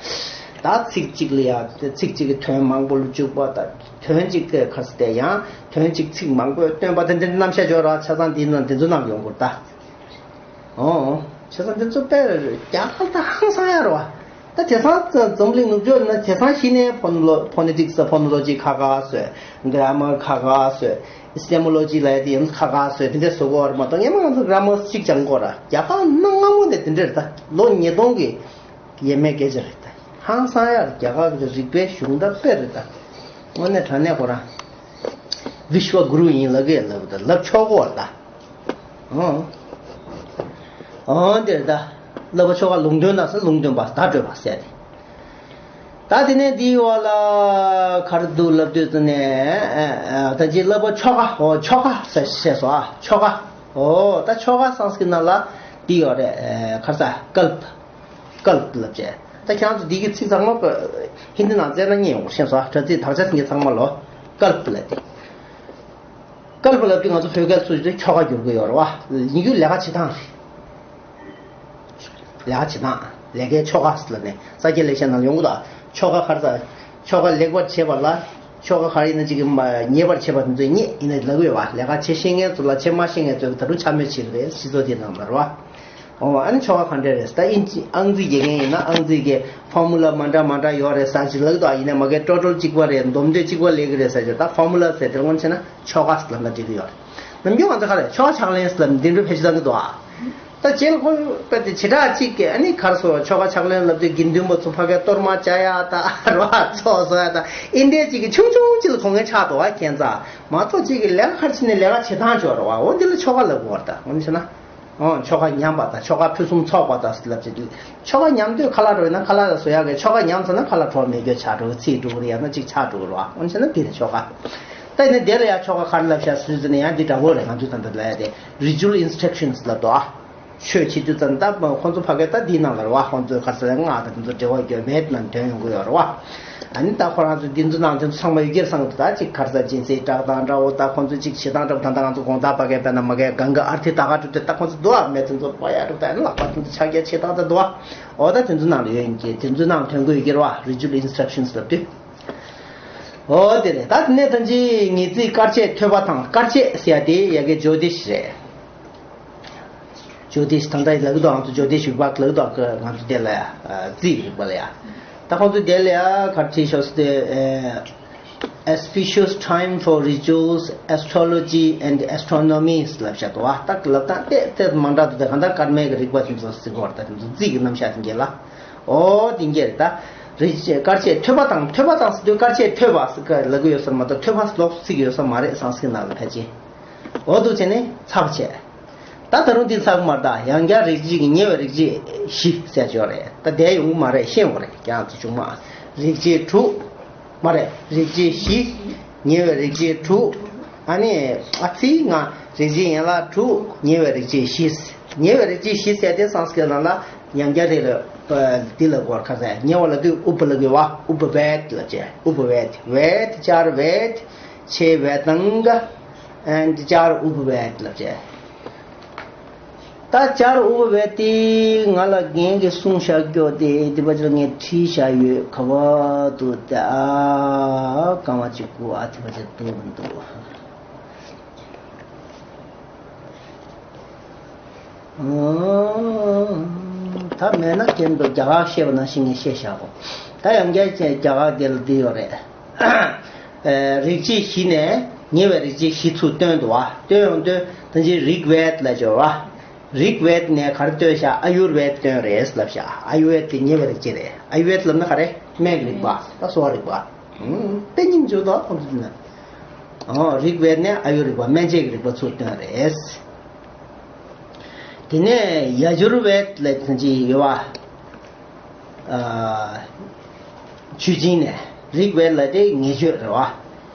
ད་ཚིག་གཅིག་ལ་ཡང་ཚིག་གཅིག་གི་དོན་མང་པོ་ལ་འཇུག་པ་དང་། དོན་གཅིག་གི་ཁ་ཟེར་ཏེ་ཡང་དོན་གཅིག་ཚིག་མང་པོས་སྟོན་པ་དེ་འདྲའི་རྣམ་གཞག་འཇོག་ར་ཆ་ཚང་དེའི་ནང་དེ་ཚོ་ནང་ཡོང་དགོས་ད། ཨོ། བྱས་ཙང་འདི་ཚོ་དཔེ་རྒྱ་གར་ད་ཧང་སང་ཡ་རེད་བ། ད་དེང་སང་འཛམ་གླིང་ནུབ་ཕྱོགས་ན་དེང་སང་གཞི་ནས་ཕོ་ནོ་ལོ་ཕོ་ནེ་ཊིག་སི་ཕོ་ནོ་ལོ་ཇི་ཁག་ཁག་བཟོས། གྷ་ར་མར་ཁག་ཁག་བཟོས། ཨེ་སི་ཊེ་མོ་ལོ་ཇི་ལབ་ཡ་དེ་ཡང་ཁག་ཁག་བཟོས། དེ་འདྲ་བཟོ་གི་ཡོད་རེད་མ་གཏོགས། སྔན་མ་ང་ཚོ་གྷ་ར་མར་གཅིག་སྦྱང་གི་ཡོད་རེད། རྒྱ་གར་གནའ་སྔ་མོ་ནས་དེ་འདྲ་རེད། ད་ལོ་ཉིས་སྟོང་གི་ཡས་མས་སྐད་ཆ་རེད། ད་ཧང་སང་ཡ་རེད། རྒྱ་གར་གྱི་རིག་པའི་གཞུང་ད་དཔེ་རེད་ད། དངོས་གནས་དྲང་གནས་ཁོ་རང་བི་ཤྭ་གུ་རུ་ཡིན་ལབ་གི་ལབ་ད་ལབ་ཆོག་གི་ཡོད་རེད་ད། ཨོ། ཨོ་འདིར་ད། བསླབ་པ་ཆོ་ག་ལུང་སྟོན་དང་ཟེར། ལུང་སྟོན་པ་བརྡ་སྤྲོད་པ་ཟེར་ཏེ། ད་དེ་ནས་འདིའི་འོག་ལ་ག་རེ་འདུག་ལབ་དུས་ཙམ་ནས། ཨ་ཨ་ད་ཅི་བསླབ་པ་ཆོ་ག། ཨོ་ཆོ་ག་ཟེར་བཤད་སོང་ཨ། ཆོ་ག། ཨོ་ད་ཆོ་ག་སང་སྐྲྀ་ནང་ལ་འདི་ཡོད་རེད། ཨ་ག་རེ་ཟེར། ཀལ་པ། ཀལ་པ་ལབ་བྱས། ད་ཁྱེད་རང་ཚོ་འདི་གི་ཚིག་ཚང་མ་ཧིན་དི་ནང་བཙལ་ན་རྙེད་ཡོང་གི་རེད། ཤེས་སོང་ཨ། དྲ་ཚིགས་དག་ཆ་ཟིན་གྱི་ཚང་མ་ལོ། ཀལ་པ་ལབ་དེ། ཀལ་པ་ལབ་དུས་ང་ཚོ་བོད་སྐད་ཚུར་ཆོ་ག་བསྒྱུར་གི་ཡོད་རེད་བ། ཡིན་རྒྱུ་ལས་ཀ་བྱེད་སྟངས་རེད། ལས་ཀ་བྱེད་སྟངས། ལས་ཀའི་ཆོ་ག་ཟེར་ནས་ས་སྐྱ་ལེགས་བཤད་ནང་ཡོང་གི་འདུག་ཆོ་ག་ག་རེ་ཟེར། ཆོ་ག་ལེགས་པར་བྱེད་པ་ལ། ཆོ་ག་ག་རེ་ཡིན་ན་ཅིག་གི་མ་ཉེས་པར་བྱེད་པ་དེ་ཚོས་ཉེས་ཡིན་ན་ལབ་ཀྱི་ཡོད་བ། ལས་ཀ་བྱེད་ཤེས་མཁན་ཚོ་ལ་བྱེད་མ་ཤེས་མཁན་ཚོས་ད་རུང་ཆ་མེད་བྱེད་ཀྱི་རེད། སྤྱི་ཚོགས་དེའི་ནང་ལ་རེད་བ། ཨོ་ཨ་ནི་ཆོ་ག་ག་འདྲ་རེད་ཟེར། ད་ཨིན་ཇི་ཨང་རྩིས་རྒྱག་མཁན་ཡིན་ན་ཨང་རྩིས་ཀྱི་ཕོར་མུ་ལ་མ་འདྲ་མ་འདྲ་ཡོད་རེད་ཟེར་ཅིག་ལབ་ཀྱི་འདུག་ཡིན་ནའི་མ་གི་ཊོ་ཊལ་གཅིག་པ་རེད། སྡོམ་དེ་གཅིག་པ་ལབ་ཀྱི་རེད་ཟེར་ཅིག་ད་ཕོར་མུ་ལ་ཟེར་དེ་ལ་ངོ་ཤེས་ན་ཆོ་ག་ཟེར་ལབ་ན་འགྲིག་གི་ཡོད་རེད། ནམ་རྒྱུན་ང་ཚོ་ག་རེ་ཆོ་ག་ཕྱག་ལེན་ཟེར་ལབ་ནས་འདི་འདྲ་བེད་སྤྱོད་བཏང་གི་འདུག་ཨ། ད་རྗེས་ལ་ཁོ་པ་དེ་བྱེ་བྲག་གཅིག་གིས་ཨ་ནི་ག་རེ་ཟེར། ཆོ་ག་ཕྱག་ལེན་ལབ་དུས་དགེ་འདུན་པ་ཚོ་ཕ་གིར་གཏོར་མ་བཅའ་ཡ་ད་རེད་བ། ཚོགས་གསོག་ཡ་ད་ཨེ་འདྲ་གཅིག་གི་ཆུང་ཆུང་གཅིག་ལ་གོ་མཁན་ཆགས་འདུག་བ། ཁྱད་མཚར་མ་གཏོགས་གཅིག་གིས་ལས་ཀ་ག་རེ་བྱས་ནས་ལས་ཀ་བྱེད་སྟངས་ཅིག་ཡོད་རེད་བ། འོ་འདི་ལ་ཆོ་ག་ལབ་དགོས་རེད། ད་ངོ་མ་བྱས་ན། ཨོ་ཆོ་ག་ཉམས་པ་དང་ཆོ་ག་ཕུན་སུམ་ཚོགས་པ་དང་ལབ་བྱེད་དུས། ཆོ་ག་ཉམས་དུས་ཁ་ལག་འགྲོ་ཡིན་ན་ཁ་ལག་ལ་བཟོ་ཡག་གི། ཆོ་ག་ཉམས་ཚར་ན་ཁ་ལག་གྲོགས་མེད་རྒྱུ་ཆགས་འགྲོ་གི། ཚིག་འགྲོ་གི་རེད། ཡང་ན་ཅིག་ཆགས་འགྲོ་གི་རེད་བ། འོ་བྱས་ན་འདི་རེད་ཆོ་ག། ད་ཡིན་ན་དེ་ལ་ཡང་ཆོ་ག་ག་རེ་ལབ་ཤག་ཟེར་ན་ཡང་འདི་འདྲ་བོ་རེད། ང་ཚོས་ད་ལྟ་ལབ་ཡ་དེ་ritual instructions ལབ་འདུག་ཨ། ཆོས་བྱེད་དུས་ཙམ་ད་ཁོང་ཚོ་ཕ་གིར་ད་འདིའི་ནང་ལ་རེད་བ། ཁོང་ཚོས་ག་རེ་ཟེར། སྔགས་དང་དེ་ཚོ་འབྲེལ་བ་ཡོད་པའི་ནང་དོན་ཡོང་གི་ཡོད་རེད་བ། ཨ་ནི་ད་ཁོ་རང་ཚོ་འདི་ཚོ་ནང་དེ་ཚོ་ཚང་མ་ཡོད་ཀྱི་རེད་བསམ་གི་འདུག་ད་ཅིག་ག་རེ་ཟེར། སྦྱིན་སྲེག་སྦྲག་སྟངས་འདྲ་བོ། ད་ཁོང་ཚོ་ཅིག་བྱེད་སྟངས་འདྲ་བོ། ད་ལྟ་ང་ཚོ་དགོང་དག་ཕ་གིར་དཔེར་ན་མ་གིར་གང་གི་ཨར་ཐི་ད་ག་སྒྲུབ་དུས་ད་ཁོང་ཚོ་འདུག་ཨ། མེ་དེ་ཚོ་སྤར་ཡ་འདྲ་བོ། ད་ཨ་ནི་ལག་པ་དེ་ཚོ་ཕྱག་རྒྱ་བྱེད་སྟངས་ད་འདུག་ཨ། འོ་ད་དེ་ཚོ་ནང་ལ་ཡོད་ཡིན་གྱི། དེ་ཚོའི་ནང་དོན་གོ་ཡོད་ཀྱི་རེད་བ། Ritual instructions ལབ་དུས། འོ་དེ་རེད། ད་དེ་ནས་ད་ཅི་ངེས་ཚིག་སྐར་ཆས་ཐོས་པ་དང་། སྐར་ཆས་ཟེར་ཡ་དེ་ཡ་གི་ཇོ་ཏི་ཤི་རེད། ཇོ་ཏི་ཤི་ད་ལྟ་ལབ་ཀྱི་འདུག་ང་ཚོ་ཇོ་ཏི་ཤི་བིབྷཱག་ལབ་ཀྱི་འདུག་ང་ཚོ་དེ་ལ་ཡ་རྩིས་རིག་པ་ལ་ཡ། ད་ཁོང་ཚོ་དེ་ལ་ཡ་ག་རེ་བྲིས་ཤག་ཟེར་དུས། Auspicious time for rituals, astrology and astronomy ལབ་བཞག་འདུག་བ། ད་ལབ་སྟངས་ཏོག་ཙམ་མ་འདྲ་འདུག་ད་གང་ལྟར་སྐར་མའི་གི་རིག་པ་དེ་ཚོ་ཟེར་གྱི་ཡོད་རེད། ད་དེ་ཚོ་རྩིས་ཀྱི་རྣམ་གཞག་དེ་འདྲ་ལ། ཨོ་དེ་འདྲ་རེད། ད་རིག་སྐར་ཆས་ཐོས་པ་དང་། ཐོས་པ་དང་ཟེར་དུས་སྐར་ཆས་ཐོས་པ་ཟེར་ག་ལབ་ཀྱི་ཡོད་ས་མ་གཏོགས་ཐོས་པ་ལོགས་སུ་བརྩི་གི་ཡོད་ས་མ་རེད། སང་སྐྲྀ་ནང་ལ་ཕལ་ཆེར། འོ་འདུག་བྱས་ནས་ཚར་བ་བྱས། ད་ད་རུང་འདི་ཚར་གི་མ་རེད། ད་ཡང་བསྐྱར་རིག་བྱེད་ཀྱི་ཉེ་བའི་རིག་བྱེད་བཞི་ཟེར་ཡོད་རེད། ད་བསྡད་ཡོང་གི་མ་རེད། ཤེས་ཡོང་གི་རེད། ཁྱེད་རང་ཚོ་ཆུང་མ། རིག་བྱེད་དྲུག་མ་རེད། རིག་བྱེད་བཞི། ཉེ་བའི་རིག་བྱེད་དྲུག་ཨ་ནི་ཨ་ཙི་ང་། རིག་བྱེད་ཡན་ལག་དྲུག་ཉེ་བའི་རིག་བྱེད་བཞི། ཉེ་བའི་རིག་བྱེད་བཞི་ཟེར་དེ་སང་སྐྲྀ་ནང་ལ་ཡང་བསྐྱར་དེ་ལ་འདི་ལ་གོ་ག་ཟེར། ཉེ་བ་ལབ་དུས་ཨུ་པ་ལབ་ཀྱི་བ། ཨུ་པ་བེད་ལབ་བྱས། ཨུ་པ་བེད། བེད་ཅར་བེད། ཆེ་བེད་དང་ག་ཨན་ཅར་ཨུ་པ་བེད་ལབ་བྱས། ད་ཅར་ཨུ་བ་བས་ཏེ་ང་ལ་རྒན་གྱིས་གསུངས་བཞག་རྒྱུ་དེ་དེ་བ་ཅིག་ངས་བྲིས་བཞག་ཡོད། ག་བ་འདུག་དེ་ཨ་རྐང་བ་གཅིག་པུ་ཨ་དེ་བ་ཅིག་འདུག་མི་འདུག་ད་མེད་ན་གན་དུ་རྒྱ་གར་བཤད་པ་ནང་བཞིན་ངས་བཤད་བཞག་གོ། ད་ཡང་བསྐྱར་བྱས་རྒྱ་གར་དེ་ལ་འདི་ཡོད་རེད། རིག་བྱེད་བཞི་ནས་ཉེ་བའི་རིག་བྱེད་བཞི་ཚུར་བཏོན་འདུག་བ། བཏོན་ཡོང་དུས་ད་ཅི་རིག་བེད་ལ་སྦྱོར་བ། རིག་བེད་ནས་ག་རེ་བཏོན་བཞག་ཨ་ཡུར་བེད་བཏོན་རེད་ལབ་བཞག་ཨ་ཡུར་བེད་དེ་ཉེ་བའི་རིག་བྱེད་རེད། ཨ་ཡུར་བེད་ལབ་ན་ག་རེ། སྨན་གྱི་རིག་པ། ད་གསོ་བ་རིག་པ། ཨུམ། དཔེ་སྙིང་རྗེ་དོ་ཁོང་ཚོ་ན། ཨོ་རིག་བེད་ནས་ཨ་ཡུར་རིག་པ་སྨན་དཔྱད་ཀྱི་རིག་པ་ཚུར་བཏོན་རེད། དེ་ནས་ཡ་ཇུར་བེད་ལ་ཐོན་གྱི་ཡོད་བ། ཨ། ཆུ་སྦྱིན་ནས་རིག་བེད་ལ་དེ་ངེས་བརྗོད་རེད་བ།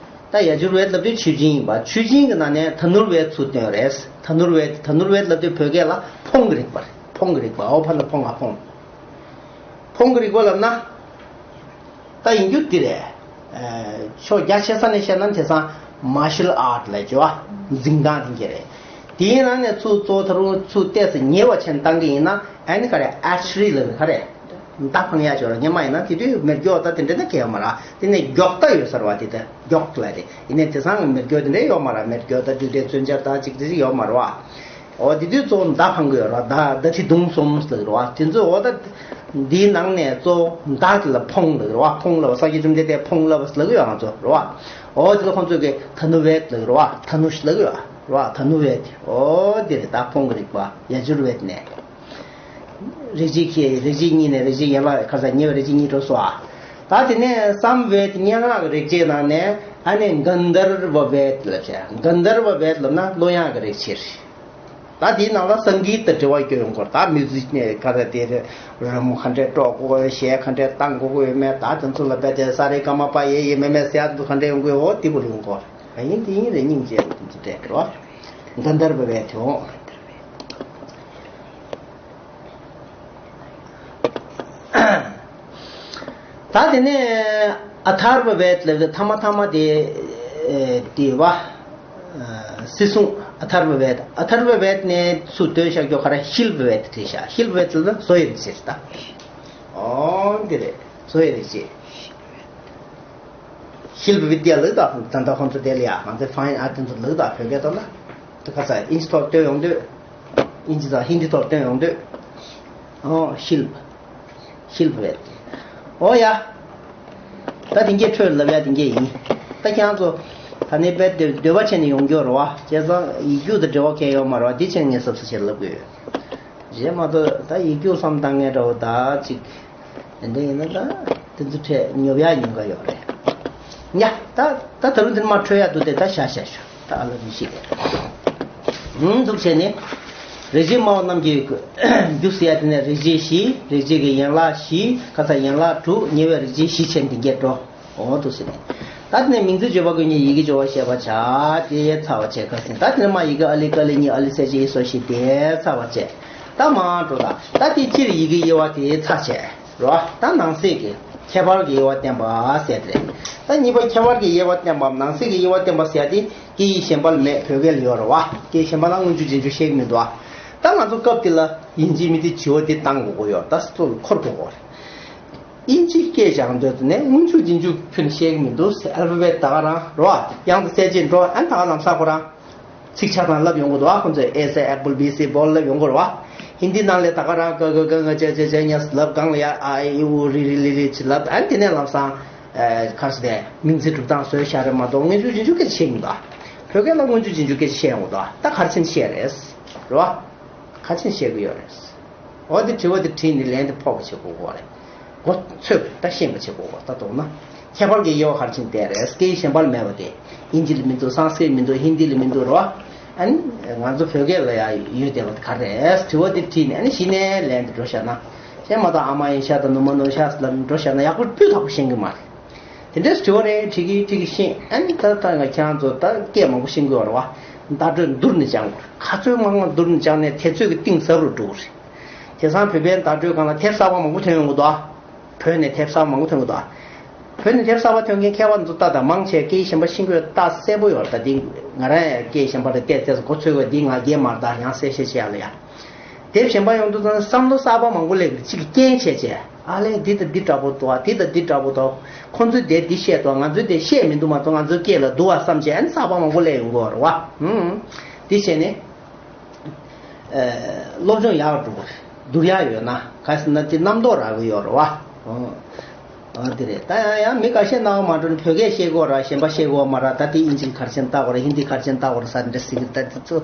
ད་ཡ་ཇུར་བེད་ལབ་དུས་ཆུ་སྦྱིན་ཡིན་པ། ཆུ་སྦྱིན་གྱི་ནང་ནས་ཐ་ནུར་བེད་ཚུར་བཏོན་རེད། ཐ་ནུར་བེད། ཐ་ནུར་བེད་ལབ་དུས་བོད་སྐད་ལ་ཕོངས་ཀྱི་རིག་པ་རེད། ཕོངས་ཀྱི་རིག་པ། འོ་ཕ་ན་ཕོངས་ང་ཕོངས། ཕོངས་ཀྱི་རིག་པ་ལབ་ན། ད་ཡིན་རྒྱུ་འདི་རེད། ཨ། ཕྱོགས་རྒྱ་ཆེ་ས་ནས་བཤད་ན་དེང་སང་མར་ཤལ་ཨར་ཊི་ལབ་ཀྱི་ཡོད་བ། འཛིང་སྟངས་དེ་འདྲ་རེད། དེའི་ནང་ནས་ཚུར་གཙོ་བོ་ད་རུང་ཚུར་ཏོག་ཙམ་ཉེ་བ་ཆེན་བཏང་གི་ཡིན་ན་ཨ་ནི་ག་རེ། ཨར་ཆི་རི་ལབ་ནི་ག་རེ། མདའ་འཕང་ཡག་ཅིག་ཡོད་རེད། སྔོན་མ་ཡིན་ན་དེ་དུས་མེ་སྒྱོགས་ད་དེ་འདྲ་ན་གལ་ཡོད་མ་རེད། དེ་ནས་སྒྱོགས་ད་ཡོད་ས་རེད་བ། དེ་ད་སྒྱོགས་ལབ་དེ་ཡིན་ནའི་དེང་སང་མེ་སྒྱོགས་དེ་འདྲ་ཡོད་མ་རེད། མེ་སྒྱོགས་ད་དུས་དེ་ཚོན་ཆ་ད་ཅིག་དེ་ཅིག་ཡོད་མ་རེད་བ། འོ་དེ་དུས་གཙོ་བོ་མདའ་འཕང་གི་ཡོད་རེད་བ། མདའ་མདའ་ཁྲི་མདུང་གསུམ་ཟེར་གི་རེད་བ། དེ་ཚོ་འོ་ད་འདིའི་ནང་ནས་གཙོ་བོ་མདའ་དེ་ལ་ཕོངས་ལབ་ཀྱི་རེད་བ། ཕོངས་ལབ་པ། སངས་རྒྱས་བཅོམ་ལྡན་འདས་ཕོངས་ལབ་པ་ལབ་ཀྱི་ཡོད་ང་ཚོ་རེད་བ། འོ་དེ་ལ་ཁོང་ཚོས་ཀྱི་ཐ་ནུ་བེད་ལབ་ཀྱི་རེད་བ། ཐ་ནུ་ཤི་ལབ་ཀྱི་ཡོད་རེད་བ། ཐ་ནུ་བེད། འོ་དེ་རེད། ད་ཕོངས་ཀྱི་རིག་པ་ཡ་ཇུར་བེད་ནས། རིག་བྱེད་ཀྱི་རིག་བྱེད་གཉིས་ནས་རིག་བྱེད་ཡན་ལག་ག་ས་ཉེ་བའི་རིག་བྱེད་གཉིས་འགྲོ་སོང་ཨ། ད་དེ་ནས་སམ་བེད་སྙན་ངག་གི་རིག་བྱེད་ནང་ནས་ཨ་ནི་གན་དྷར་བ་བེད་ལབ་བྱས། གན་དྷར་བ་བེད་ལབ་ན་གླུ་དབྱངས་ཀྱི་རིག་བྱེད་རེད། ད་དེའི་ནང་ལ་སང་གི་ཏི་དྲི་བ་སྐྱོན་ཡོང་གི་ཡོད་རེད། ད་མིའུ་ཛིག་ནས་ག་ས་དེ་རི་མོ་ག་འདྲས་དཀྲོག་དགོས། གཞས་ག་འདྲས་བཏང་དགོས་ཀྱི་ཡོད་མེད། ད་དེ་ཚོ་ལ་བེད་དེ་ས་རེ་ག་མ་པ་ཡེ་ཡེ་མེ་མེ་ཟེར་ཡག་དེ་ཚོ་ག་འདྲས་ཡོང་གི་ཡོད། འོ་དེ་བོ་ཡོང་གི་ཡོད་རེད། ཡིན་དེ་ཡིན་རེད། སྙིང་རྗེ་རེད། དེ་ཚོ་སྤྲད་རོགས། གན་དྷར་བ་བེད་དེ་འོང་། ད་དེ་ནས་ཨ་ཐར་བ་བེད་ལབ་དེ་ཐ་མ་ཐ་མ་དེ་དེ་བ། སྲིད་སྲུང་ཨ་ཐར་བ་བེད། ཨ་ཐར་བ་བེད་ནས་ཚུར་བཏོན་བཞག་རྒྱུ་ག་རེ། ཤིལ་པ་བེད་དེ་བྲིས་བཞག་ཤིལ་པ་བེད་ལབ་ན་བཟོ་ཡི་རིག་བྱེད་ད། ཨོ་འདི་རེད། བཟོ་ཡི་རིག་བྱེད། ཤིལ་པ་བི་དེ་ལ་ད་ད་ལྟ་ཁོང་ཚོ་དེ་ལ་ཡ་ང་ཚོའི་ཕ་ཡིན་ཨ་དེ་ཚོ་ལ་ད་བོད་སྐད་ཐོག་ལ་དེ་ག་ས་ཨིན་ཇི་ཐོག་བཏོན་ཡོང་དུས། ཨིན་ཇི་དང་ཧིན་དི་ཐོག་བཏོན་ཡོང་དུས། ཨོ་ཤིལ་པ། ཤིལ་པ་བེད། ཨོ་ཡ། ད་དེ་འགྱེད་འཕྲོས་ལབ་ཡ་དེ་འགྱེད་ཡིན། ད་ཁྱེད་རང་ཚོ་ད་ནི་དཔེ་འདོད་འདོད་པ་བྱས་ནས་ཡོང་རྒྱུ་རེད་བ། བྱས་ཙང་ཡིག་རྒྱུགས་དང་འབྲེལ་བ་གང་ཡོད་མ་རེད་བ། འདི་བྱས་ངས་གཟབ་གཟབ་བྱས་ལབ་དགོས་ཡོད། རྗེས་མ་གཏོགས་ད་ཡིག་རྒྱུགས་བསམ་བཏང་མཁན་འདྲ་བོ་ད་ཅིག་དེ་འདྲ་ཡིན་ན་ད་དེ་ཚོ་འཕྲད་ཉོབ་ཡག་ཉེན་ཁ་ཡོད་རེད། ཡ། ད་ད་ད་རུང་འདིར་མ་འཕྲོད་ཡག་འདུག་སྟེ་ད་ཤ་ཤ་ཤ་ད་ཨ་ལ་རིག་བྱེད་རེད། ཧུང་འདུག་བྱས་ནས་རིག་བྱེད་སྨྲ་བ་རྣམས་ཀྱི་རྒྱུགས་ཟེར་ཡ་དེ་ནས་རིག་བྱེད་བཞི། རིག་བྱེད་ཀྱི་ཡན་ལག་བཞི། ཁ་ས་ཡན་ལག་དྲུག་ཉེ་བའི་རིག་བྱེད་བཞི་བྱས་འདི་འགྱེད་འགྲོ། འོ་འདུག་ཟེར་ནས། ད་དེ་ནས་མིང་ཚིག་བརྗོད་པ་ཀུན་གྱི་ཡི་གེ་སྦྱོར་བ་བཤད་པ་བྱ། དེ་ཚར་བ་བྱས་ཁ་སེང་། ད་དེ་ནས་མ་ཡི་གེ་ཨ་ལི་ཀ་ལི་གཉིས། ཨ་ལི་གསལ་བྱེད་ཨི་སོ་བཞི། དེ་ཚར་བ་བྱས། ད་མར་འགྲོ་ད། ད་དེ་སྤྱིར་ཡི་གེ་དབྱེ་བ་དེ་ཚར་བྱས། རོ། ད་ནང་གསེས་ཀྱི་ཁྱད་པར་གྱི་དབྱེ་བ་བསྟན་པ་ཟེར་དེ་རེད། ད་གཉིས་པ་ཁྱད་པར་གྱི་དབྱེ་བ་བསྟན་པའམ་ནང་གསེས་ཀྱི་དབྱེ་བ་བསྟན་པ་ཟེར་ཡ་དེ་སྐད་ཡིག་གཞན་པ་ལ་མེད། བོད་སྐད་ལ་ཡོད་རེད་བ། སྐད་ཡིག་གཞན་པ་ལ་སྔོན་འཇུག་རྗེས་འཇུག་བཤད་ཀྱི་མི་འདུག་བ། ད་ང་ཚོ་སྐབས་དེ་ལ་ཡིན་གཅིག་མིན་གཅིག་བྱེད་པ་དེ་བཏང་དགོས་ཀྱི་ཡོད། ད་གཙོ་བོ་འཁོར་དགོས་ཀྱི་ཡོད་རེད། དབྱིན་ཇིའི་སྐད་སྦྱང་འདོད་དུ་ནས་སྔོན་འཇུག་རྗེས་འཇུག་ཕུལ་བཤད་ཀྱི་མི་འདུག་ཟེར། ཨལ་ཕ་བེད་ད་ག་རང་རོ། དབྱངས་དང་གསལ་བྱེད་འགྲོ། ཨན་ད་ག་ལམ་སང་ཁོ་རང་ཚིག་ཆ་ཚང་ལབ་ཡོང་གི་འདུག་ཨ། ཁོ་ཚོས་ཨེ་སི་ཨེ་པལ་བི་སི་བོལ་ལབ་ཡོང་གི་རེད་བ། ཧིན་དི་ནང་ལས་ད་ག་རང་ཀ་ག་ག་ང་ཅ་ཅ་ཅ་ཉ་ལབ། གང་ལ་ཡ་ཨ་ཨི་ཨུ་རི་རི་ལི་ལི་ཅི་ལབ། ཨན་དེ་ནས་ལམ་སང་ཁར་སི་དེ་མིང་ཚིག་གྲུབ་སྟངས་བཟོས་བཞག་རེད་མ་གཏོགས་སྔོན་འཇུག་རྗེས་འཇུག་སྐད་ཆ་བཤད་ཀྱི་མི་འདུག་ཨ། བོད་སྐད་ལ་སྔོན་འཇུག་རྗེས་འཇུག་སྐད་ཆ་བཤད་ཡོང་གི་འདུག་ཨ། ད་ག་རེ་བྱས་ནས་བཤད་རེད་རོ། ག་ཅིན་བཤད་ཀྱི་ཡོད་རེད། འོ་དེ་དྲི་བ་དེ་དྲིས་ནས་ལན་དེ་ཕོག་པ་བྱེད་དགོས་ཀྱི་རེད། མགོ་ཚོས་ད་ཤེས་པ་བྱེད་དགོས་ཀྱི་རེད། ད་དོགས་ན་ཁྱད་པར་གྱི་དབྱེ་བ་ག་རེ་བྱས་ནས་བསྟན་རེད། སྐད་ཡིག་གཞན་པ་ལ་མེད་པ་དེ། དབྱིན་ཇི་ལ་མི་འདུག་སང་སྐྲིད་མི་འདུག་ཧིན་དི་ལ་མི་འདུག་རེད་བ། ཨ་ནི་ང་ཚོ་བོད་སྐད་ལ་ཡང་ཡོད་བསྡད་པ་དེ་ག་རེ་རེད། དྲི་བ་དེ་དྲིས་ནས་ཨ་ནི་གཞི་ནས་ལན་དེ་འགྲོ་བཞག་ན། བྱས་མ་ཐག་ཨ་མ་ཡིན་ཤག་དང་ནུ་མ་ནུ་ཤག་ལ་འགྲོ་བཞག་ན་ཡག་པོ་སྤུས་དག་པོ་ཤེས་ཀྱི་མ་རེད། དེ་འདྲའི་དྲི་བ་རེ་དྲི་གིན་དྲི་གིན་ཤེས། ཨ་ནི་ད་ལྟ་ང་ཁྱེད་རང་ཚོ་ད་སྐད་མང་པོ་ཤེས་ཀྱི་ཡོད་རེད་བ། བརྡ་སྤྲོད་བསྡུར་ནས་སྦྱང་དགོས་རེད། ག་ཚོད་མང་མང་བསྡུར་ནས་སྦྱངས་ནས་དེ་ཚོད་ཀྱི་གཏིང་ཟབ་རུ་འགྲོ་གི་རེད། དེང་སང་བོད་པའི་བརྡ་སྤྲོད་སྒང་ལ་དེབ་གསར་པ་མང་པོ་ཐོན་ཡོང་གི་འདུག་ཨ། བོད་ནས་དེབ་གསར་པ་མང་པོ་ཐོན་གྱི་འདུག་ཨ། བོད་ནས་དེབ་གསར་པ་ཐོན་མཁན་མཁས་པ་ཚོ་ལྟ་དང་མང་ཆེ་སྐད་ཡིག་གཞན་པ་ཤེས་ཀྱི་ཡོད། ད་གསལ་པོ་ཡོད་རེད། ད་འདི་ང་རང་ཡང་སྐད་ཡིག་གཞན་པ་རེ་བལྟས་བལྟས་སོང་། གོ་ཚོད་ཡོད། འདི་ང་རྒན་མ་རེད། ད་ཡང་གསལ་བཤད་བྱེད་ཡག་ལ་ཡ། དེབ་གཞན་པ་ཡོང་དུས་ཙང་བསམ་བློ་གསར་པ་མང་པོ་སླེབས་ཀྱི་གཅིག་གི་རྐྱེན་བྱས་བྱས། ཨ་ལས་འདི་དང་འདི་འདྲ་པོ་འདུག་ཨ། འདི་དང་འདི་འདྲ་པོ་འདུག་ཁོང་ཚོས་དེ་འདི་བཤད་འདུག་ང་ཚོས་དེ་བཤད་མི་འདུག་མ་གཏོགས་ང་ཚོའི་སྐད་ལ་འདུག་བ་བསམ་བྱས། ཨ་ནི་གསར་པ་མང་པོ་སླེབས་ཡོང་གི་ཡོད་རེད་བ། ཧུམ། འདི་བྱས་ནས། ཨ། སློབ་སྦྱོང་ཡག་འགྲོ་གི་རེད། བསྡུར་ཡག་ཡོད་ན། ག་ཟེར་ན་དེ་རྣམ་རྟོག་རག་གི་ཡོད་རེད་བ། ཨོ། ཨ། དེ་རེད། ད་ཡང་ཡང་མི་ཁ་ཤས་སྣང་བ་མ་འགྲོ་ནས་བོད་སྐད་བཤད་དགོས་ར། གཞན་པ་བཤད་དགོས་མ་ར། ད་དེ་དབྱིན་ཇི་ག་རེ་བྱས་ནས་ལྟ་དགོས་ར། ཧིན་དི་ག་རེ་བྱས་ནས་ལྟ་དགོས་ར་ཟེར་འདྲ་ཟེར་གི་རེད། ད་དེ་ཚོ་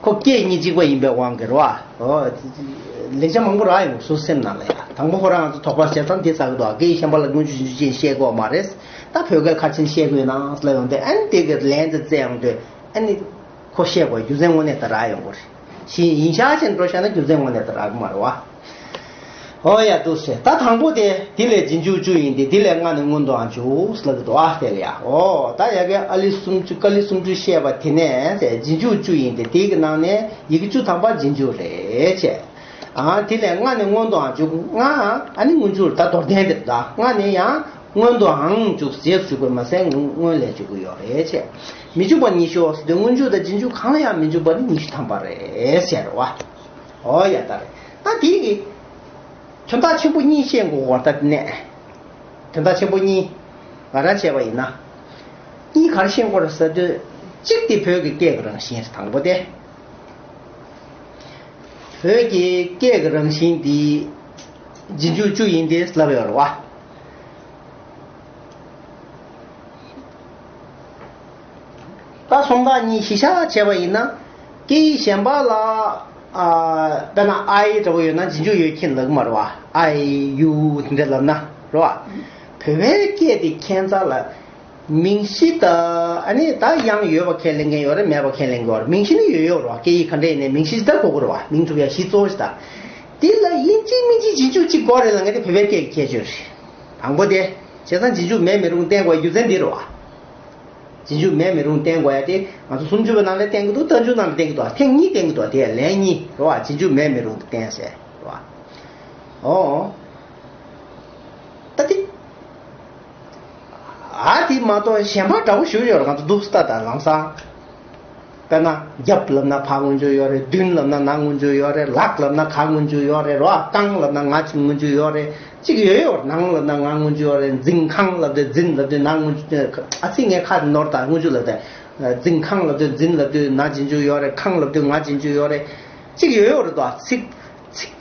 ཁོ་སྐད་གཉིས་གཅིག་པ་ཡིན་པའི་དབང་གིས་རེད་བ། ཨོ། ལེགས་ཆ་མང་པོ་རག་ཡོང་། སོ་སོ་སེམས་ནང་ལ་ཡ། དང་པོ་ཁོ་རང་ང་ཚོ་དོགས་པ་བྱས་ཙང་དེ་ཟ་གི་འདུག་སྐད་ཡིག་གཞན་པ་ལ་སྔོན་འཇུག་རྗེས་འཇུག་ཅན་བཤད་དགོས་མ་རེད། ད་བོད་སྐད་ག་རེ་བྱས་ནས་བཤད་དགོས་ན་ལབ་ཡོང་དུས། ཨ་ནི་དེ་གི་ལན་དེ་བཙལ་ཡོང་དུས། ཨ་ནི། ཁོ་བཤད་དགོས་རྒྱུ་མཚན་དངོས་གནས་ད་རག་ཡོང་གི་རེད། ཞིག་ཡིན་ཤག་ཅེས་འགྲོ་བཞག་ན་རྒྱུ་མཚན་དངོས་གནས་ད་རག་གི་མ་རེད་བ། ཨོ་ཡ། འདུག་སེ། ད་དང་པོ་དེ་འདི་ལས་རྗེས་འཇུག་བཅུ་ཡིན་ཏེ། འདི་ལས་ལྔ་ནི་སྔོན་དུའང་འཇུག་ལབ་ཀྱི་འདུག་ཨ། དེ་ལ་ཡ། ཨོ། ད་ཡ་གི་ཨཱ་ལི་སུམ་ཅུ། ཀཱ་ལི་སུམ་ཅུ་བཤད་པ་དེ་ནས་རྗེས་འཇུག་བཅུ་ཡིན་ཏེ། དེའི་གི་ནང་ནས་ཡི་གེ་བཅུ་ཐམ་པ་རྗེས་འཇུག་རེད་བྱས། ཨ། དེ་ལས་ལྔ་ནི་སྔོན་དུའང་འཇུག་ལྔ། ཨ་ནི་སྔོན་འཇུག་ད་མདོར་བསྟན་དེ་རེད། ད་ལྔ་ནི་ཡང་སྔོན་དུའང་འཇུག་རྗེས་སུ་འཇུག་པ་མ་ཟད་སྔོན་ལས་འཇུག་གི་ཡོད་རེད་བྱས། མི་འཇུག་པ་ཉི་ཤུའོ་ཟེར་དུས། སྔོན་འཇུག་དང་རྗེས་འཇུག་གང་ལ་ཡང་མི་འཇུག་པ་ནི་ཉི་ཤུ་ཐམ་པ་རེད་ཟེར་བ། ཨོ་ཡ། ད་རེད། ད་དེ་གི་དོན་དག་ཆེན་པོ་གཉིས་བཤད་དགོས་པ་ད་དེ་ནས། དོན་དག་ཆེན་པོ་གཉིས་ང་རང་བྱས་པ་ཡིན་ན། གཉིས་ག་རེ་བཤད་དགོས་རེད་ཟེར་དུས། གཅིག་དེ་བོད་ཀྱི་སྐད་ཀྱི་རང་བཞིན་རེད། དང་པོ་དེ། བོད་ཀྱི་སྐད་ཀྱི་རང་བཞིན་འདི་རྗེས་འཇུག་བཅུ་ཡིན་ཏེ་ལབ་ཡོད་རེད་བ། ད་སུམ་རྟགས་གཉིས་གཞི་བཞག་བྱས་པ་ཡིན་ན། སྐད་ཡིག་གཞན་པ་ལ། ཨ། དཔེར་ན་ཨའི་འདྲ་པོ་ཡོད་ན་རྗེས་འཇུག་ཡོད་མཁན་ལབ་ཀྱི་མ་རེད་བ། ཨའི་ཡུ་དེ་འདྲ་ལབ་ན་རེད་བ། བོད་པའི་སྐད་དེ་ཁྱད་མཚར་ལ། མིང་གཞི་ད། ཨ་ནི་ད་ཡང་ཡོད་པ་ཁས་ལེན་མཁན་ཡོད་རེད། མེད་པ་ཁས་ལེན་མཁན་ཡོད་རེད། མིང་གཞི་ནི་ཡོད་ཡོད་རེད་བ། སྐད་ཡིག་ག་འདྲ་ཡིན་ནའི་མིང་གཞི་ད་དགོས་ཀྱི་རེད་བ། མིང་གྲུབ་ཡ་གཞི་གཙོ་བོ་ཞིག་ད། དེ་ལ་ཡིན་གཅིག་མིན་གཅིག་རྗེས་འཇུག་གཅིག་དགོས་རེད་ལབ་མཁན་དེ་བོད་པའི་སྐད་ཀྱི་ཁྱད་ཆོས་རེད། དང་པོ་དེ། བྱས་ཙང་རྗེས་འཇུག་མེད་མི་རུང་བསྟན་དགོས་རྒྱུ་མཚན་འདི་རེད་བ། རྗེས་འཇུག་མེད་མི་རུང་བསྟན་དགོས་ཡ་དེ་ང་ཚོ་སུམ་ཅུ་པའི་ནང་ལ་བསྟན་གྱི་འདུག་རྟགས་འཇུག་ནང་ལ་བསྟན་གྱི་འདུག་ཐེངས་གཉིས་བསྟན་གྱི་འདུག་དེ་ལན་གཉིས་རེད་བ། རྗེས་འཇུག་མེད་མི་རུང་དུ་བསྟན་ཟེར་རེད་བ། ཨོ། ད་དེ། ཨ། དེ་མ་གཏོགས་གཞན་པ་འདྲ་པོ་ཞིག་ཡོད་རེད། ང་ཚོ་འདུག་སེ་ལྟ་ད་ལམ་སང་། དཔེར་ན་རྒྱབ་ལབ་ན་ཕར་མངོན་འཇུག་ཡོད་རེད། མདུན་ལབ་ན་ནང་མངོན་འཇུག་ཡོད་རེད། ལག་ལབ་ན་ག་མངོན་འཇུག་ཡོད་རེད་རོ། རྐང་ལབ་ན་ང་ཅིག་མངོན་འཇུག་ཡོད་རེད། གཅིག་ཡོད་ཡོད་རེད། ནང་ལབ་ན་ང་མངོན་འཇུག་ཡོད་རེད། འཛིན། ཁང་ལབ་དུས་འཛིན་ལབ་དུས་ནང་མངོན་འཇུག་ཡོད་རེད། ཨ་ཙི་ངས་ཁ་ནོར་ད། མངོན་འཇུག་ལབ་དུས་འཛིན། ཁང་ལབ་དུས་འཛིན་ལབ་དུས་ན་རྗེས་འཇུག་ཡོད་རེད། ཁང་ལབ་དུས་ང་རྗེས་འཇུག་ཡོད་རེད། གཅིག་ཡོད་ཡོད་རེད་དོ། ཚིག་ཚིག་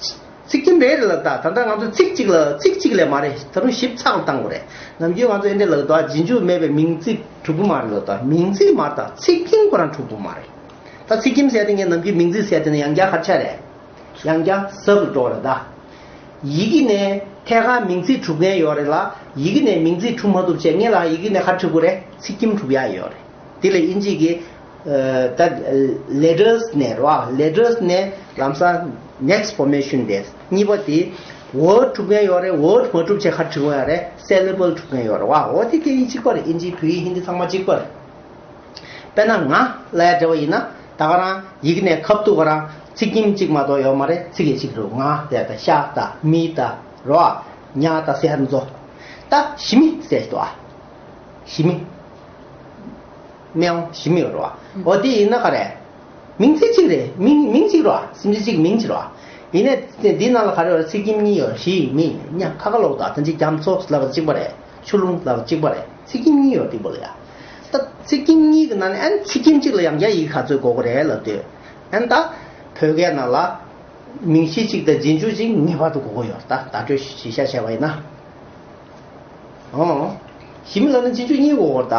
ཚིག་ཁྱིམ་རེད་ལབ་ད། ད་ལྟ་ང་ཚོ་ཚིག་གཅིག་ལ་ཚིག་གཅིག་ལས་མ་རེད། ད་རུང་ཞིབ་ཚགས་བཏང་དགོས་རེད། ནམ་རྒྱུན་ང་ཚོ་ཨེ་འདྲ་ལབ་དོ། རྗེས་འཇུག་མེད་པའི་མིང་ཚིག་གྲུབ་ཀྱི་མ་རེད་ལབ་དོ། མིང་ཚིག་མ་རེད་ད། ཚིག་ཁྱིམ་ཁོ་རང་གྲུབ་ཀྱི་མ་རེད། ད་ཚིག་ཁྱིམ་ཟེར་དེ་ངས་ནམ་རྒྱུན་མིང་ཚིག་ཟེར་དེ་ནི་ཡང་བསྐྱར་ག་རེ་ཆགས་རེད། ཡང་བསྐྱར་ཟབ་ཏུ་འགྲོ་བ་རེད་ད། ཡི་གེ་ནས་ཐད་ཀར་མིང་ཚིག་གྲུབ་མཁན་ཡོད་རེད་ལ། ཡི་གེ་ནས་མིང་ཚིག་གྲུབ་མ་ཐུབ་བྱས་ངས་ལ་ཡི་གེ་ནས་ག་རེ་གྲུབ་ཀྱི་རེད། ཚིག་ཁྱིམ་གྲུབ་ཡག་ཡོད་རེད། དེ་ལ་དབྱིན་ཇི་གི་ཨ། ད་letters ནས་རེད་བ། letters ནས་ལམ་སང་next formation དེ་གཉིས་པ་དེ་word གྲུབ་མཁན་ཡོད་རེད། word མ་གྲུབ་བྱས་ག་རེ་གྲུབ་ཀྱི་ཡོད་རེད། syllable གྲུབ་མཁན་ཡོད་རེད་བ། འོ་དེ་སྐད་ཡིག་གཅིག་པ་རེད། དབྱིན་ཇི། བོད་ཡིག། ཧིན་དི་ཚང་མ་གཅིག་པ་རེད། དཔེར་ན་ང་ལབ་ཡ་འདྲ་བ་ཡིན་ན། ད་ག་རང་ཡི་གེ་ནས་ཁ་ཐུག་ག་རང་ཚིག་ཁྱིམ་གཅིག་མ་གཏོགས་ཡོད་མ་རེད། ཚིག་ཡི་གཅིག་རེད། ང་ཟེར་ད། ཤ་ད། མི་ད། རོ། ཉ་ད་ཟེར་ཡ་ཚོ། ད་ཞི་མི་ཟེར་ཏོ། ཞི་མི། སྨན་ཞི་མི་ཡོད་རོ། འོ་དེ་ཡིན་ན་ག་རེ། མིང་ཚིག་གཅིག་རེད། མིང་མིང་གཅིག་རོ། སེམས་ཅན་གཅིག་མིང་གཅིག་རོ། ཡིན་ནའི་འདི་ནང་ལ་ག་རེ་ཡོད་རེད། ཚིག་ཁྱིམ་གཉིས་ཡོད་རེད། ཞི་མི་ཉ། ཁ་ཁ་ལོག་ད། ད་ཅི་རྒྱ་མཚོ་ལབ་པ་གཅིག་པ་རེད། ཆུ་ཀླུང་ལབ་པ་གཅིག་པ་རེད། ཚིག་ཁྱིམ་གཉིས་ཡོད་དེ་པོ་ལ་ཡ། ད་ཚིག་ཁྱིམ་གཉིས་ཀྱི་ནང་ནས་ཨན་ཚིག་ཁྱིམ་གཅིག་ལ་ཡང་བསྐྱར་ཡི་གེ་ག་ཚོད་དགོས་ཀྱི་རེད་ལབ་དུས། ཨན་ད་བོད་སྐད་ནང་ལ་མིང་གཞི་གཅིག་དང་རྗེས་འཇུག་གཅིག་ངེས་པར་དུ་དགོས་ཀྱི་ཡོད་རེད། ད་བརྡ་སྤྲོད་གཞི་བཞག་བྱས་པ་ཡིན་ན། ཨོ། ཞི་མི་ལབ་ན་རྗེས་འཇུག་གཉིས་དགོས་ཀྱི་རེད་ད།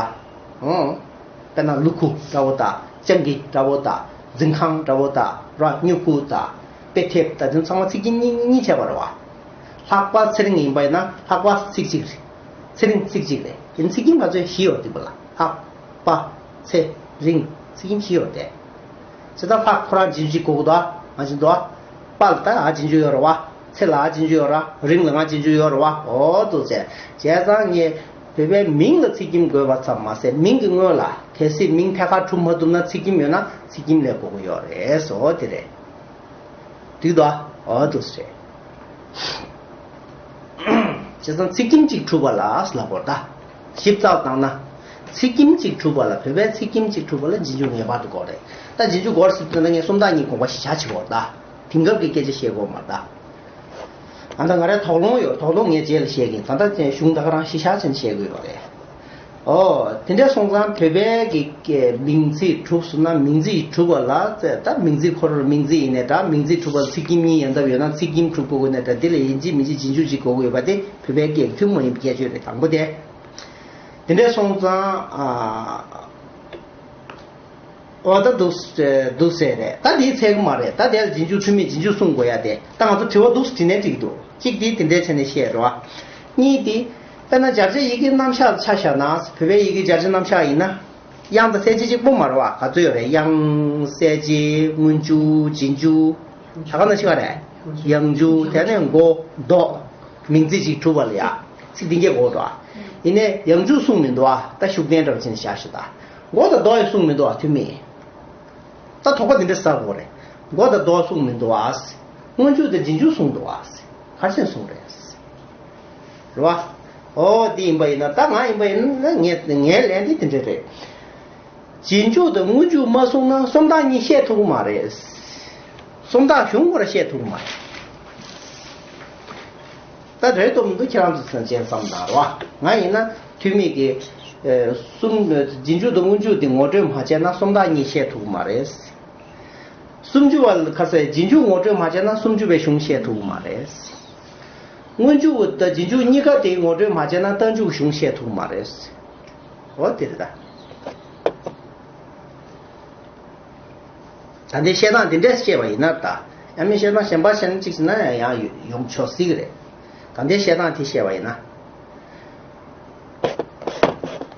ཨོ། དཔེར་ན་ལུ་གུ་འདྲ་བོ་དང་། སྤྱང་ཀི་འདྲ་བོ་དང་། འཛིན་ཁང་འདྲ་བོ་དང་། ར་སྨྱུ་གུ་དང་། དཔེ་དེབ་དང་། དེ་ཚང་མ་ཚིག་ཁྱིམ་གཉིས་གཉིས་བྱས་པ་རེད་བ། ལྷག་པ་ཚེ་རིང་ཡིན་པ་ཡིན་ན་ལྷག་པ་ཚིག་གཅིག་རེད། ཚེ་རིང་ཚིག་གཅིག་རེད། ཡིན་ཚིག་ཁྱིམ་ག་ཚོད་བཞི་ཡོད་དེ་པོ་ལ། ལྷག་པ། ཚེ་རིང་། ཚིག་ཁྱིམ་བཞི་ཡོད་དེ། བྱས་ཙང་ལྷག་ཁོ་རང་རྗེས་འཇུག་གཅིག་དགོས་ཀྱི་འདུག་ང་བཞིན་དུ། པ་ལ་ད་ཨ་རྗེས་འཇུག་ཡོད་རེད་བ། ཚེ་ལ་ཨ་རྗེས་འཇུག་ཡོད་ར། རིང་ལ་ང་རྗེས་འཇུག་ཡོད་རེད་བ། འོ་འདུག་ཟེར། བྱས་ཙང་ངས་བོད་པའི་མིང་ལ་ཚིག་ཁྱིམ་དགོས་པ་ཙམ་མ་ཟད། མིང་གི་སྔོན་ལ་གལ་སྲིད་མིང་ཐད་ཀར་གྲུབ་མ་ཐུབ་ན་ཚིག་ཁྱིམ་ཡོད་ན་ཚིག་ཁྱིམ་ལས་དགོས་ཀྱི་ཡོད་རེད་ཟེར། འོ་དེ་རེད། འདུག་ད། འོ་འདུག་ཟེར། བྱས་ཙང་ཚིག་ཁྱིམ་གཅིག་གྲུབ་པ་ལ་ལབ་དགོས་རེད་ད། ཞིབ་ཚགས་བཏང་ན། ཚིག་ཁྱིམ་གཅིག་གྲུབ་པ་ལ། བོད་པའི་ཚིག་ཁྱིམ་གཅིག་གྲུབ་པ་ལ་རྗེས་འཇུག་ངེས་པར་དུ་དགོས་རེད། ད་རྗེས་འཇུག་དགོས་ཟེར་དུས་ད་ངས་སུམ་རྟགས་གཉིས་དགོངས་པ་གཞི་བཞག་བྱེད་དགོས་རེད་ད། དེང་སྐབས་ཀྱི་སྐད་ཆ་བཤད་དགོས་མ་རེད་ད། ཨ་ད་ང་རའི་དོགས་སློང་ཡོད། དོགས་སློང་ངས་རྗེས་ལ་བཤད་ཀྱིན། ད་ལྟ་ཅན་གཞུང་ད་ག་རང་གཞི་བཞག་ཅན་བཤད་དགོས་ཡོད་རེད། ཨོ། དེ་འདྲ་སོང་ཙང་བོད་པའི་གི་གི་མིང་ཚིག་གྲུབ་སོང་ན། མིང་ཚིག་གྲུབ་པ་ལ་ད་མིང་ཚིག་ཁོ་རང་མིང་ཚིག་ཡིན་ནའི་འདྲ། མིང་ཚིག་གྲུབ་པ་ལ་ཚིག་ཁྱིམ་གཉིས་ཡོང་ཐབས་ཡོད་ན་ཚིག་ཁྱིམ་གྲུབ་དགོས་ཀྱི་ནའི་འདྲ། དེ་ལ་ཡིན་གཅིག་མིན་གཅིག་རྗེས་འཇུག་གཅིག་དགོས་ཀྱི་ཡོད་པ་དེ་བོད་པའི་གི་ཐུན་མོང་ཡིན་པའི་ཁྱད་ཆོས་རེད། དང་པོ་དེ། དེ་འདྲ་སོང་ཙང་ཨ། འོ་ད་འདུག་འདུག་ཟེར་རེད། ད་དེའི་ཚད་གི་མ་རེད། ད་དེ་ལ་རྗེས་འཇུག་ཐུན་མིན་རྗེས་འཇུག་གསུང་དགོས་ཡ་དེ། ད་ང་ཚོ་དྲི་བ་འདུག་དྲིས་ནས་འགྲིག་འདུག་གཅིག་དེ་དེ་འདྲའི་ཆ་ནས་བཤད་རོགས། གཉིས་དེ། དཔེར་ན་སྦྱར་བྱའི་ཡི་གེ་རྣམ་གཞག་ཆ་བཞག་ན། བོད་པའི་ཡི་གེ་སྦྱར་བྱའི་རྣམ་གཞག་ཡིན་ན། དབྱངས་དང་གསལ་བྱེད་གཅིག་པོ་མ་རེད་བ། ག་ཚོད་ཡོད་རེད། དབྱངས། གསལ་བྱེད། སྔོན་འཇུག་རྗེས་འཇུག་ད་ག་ནང་བཞིན་ག་རེད། ཡང་འཇུག་དེ་ནས་མགོ་འདོགས། མིང་ཚིག་ཅིག་གྲུབ་པ་ལ་ཡ། ཚིག་འདི་འགྱེད་དགོས་འདུག་ཨ། ཡིན་ནའི་ཡང་འཇུག་གསུངས་མི་འདུག་ཨ། ད་ཤུགས་ལྡན་འདྲ་བ་ཅན་བཞག་ཤོག་ད། མགོ་དང་འདོགས་ཡང་གསུངས་མི་འདུག་ཨ། ཐུན་མིན། ད་དོགས་པ་འདི་འདྲ་ཟ་དགོས་རེད། མགོ་དང་འདོགས་གསུངས་མི་འདུག་ཨ། སྔོན་འཇུག་དང་རྗེས་འཇུག་གསུངས་འདུག་ཨ། ག་རེ་བྱས་གསུངས་རེད། རེད་བ། ཨོ་དེ་ཡིན་པ་ཡིན་ན། ད་ང་ཡིན་པ་ཡིན་ན་ངས་ངའི་ལན་འདི་དེ་འདྲ་རེད། རྗེས་འཇུག་དང་སྔོན་འཇུག་མ་གསུངས་ན་སུམ་རྟགས་གཉིས་བཤད་ཐུབ་ཀྱི་མ་རེད། སུམ་རྟགས་གཞུང་ཁོ་ར་བཤད་ཐུབ་ཀྱི་མ་རེད། ད་རེད་འདུག་མི་འདུག་ཁྱེད་རང་ཚོ་སེམས་ཅན་བསམ་དང་རོ། ང་ཡིན་ན་ཐུན་མིན་གྱི་ཨ་གསུམ། རྗེས་འཇུག་དང་སྔོན་འཇུག་དེ་ངོ་སྤྲོད་མ་བྱས་ན་སུམ་རྟགས་གཉིས་བཤད་ཐུབ་ཀྱི་མ་རེད། སུམ་ཅུ་པ་ལ་ཁ་ཟས་རྗེས་འཇུག་ངོ་སྤྲོད་མ་བྱས་ན་སུམ་ཅུ་པའི་གཞུང་བཤད་ཐུབ་ཀྱི་མ་རེད། སྔོན་འཇུག་དང་རྗེས་འཇུག་གཉིས་ཀ་དེའི་ངོ་སྤྲོད་མ་བྱས་ན་རྟགས་འཇུག་གཞུང་བཤད་ཐུབ་ཀྱི་མ་རེད། འོ་དེ་རེད་ད། ད་ལྟའི་བཤད་སྟངས་འདི་འདྲས་བཤད་པ་ཡིན་ན་ད། ཡང་མིན་བཤད་སྟངས་གཞན་པ་བཤད་ན་གཅིག་བྱས་ན་ཡང་ཡང་ཡོང་ཆོག་སྲིད་ཀྱི་རེད། ད་ལྟའི་བཤད་སྟངས་དེ་བཤད་པ་ཡིན་ན།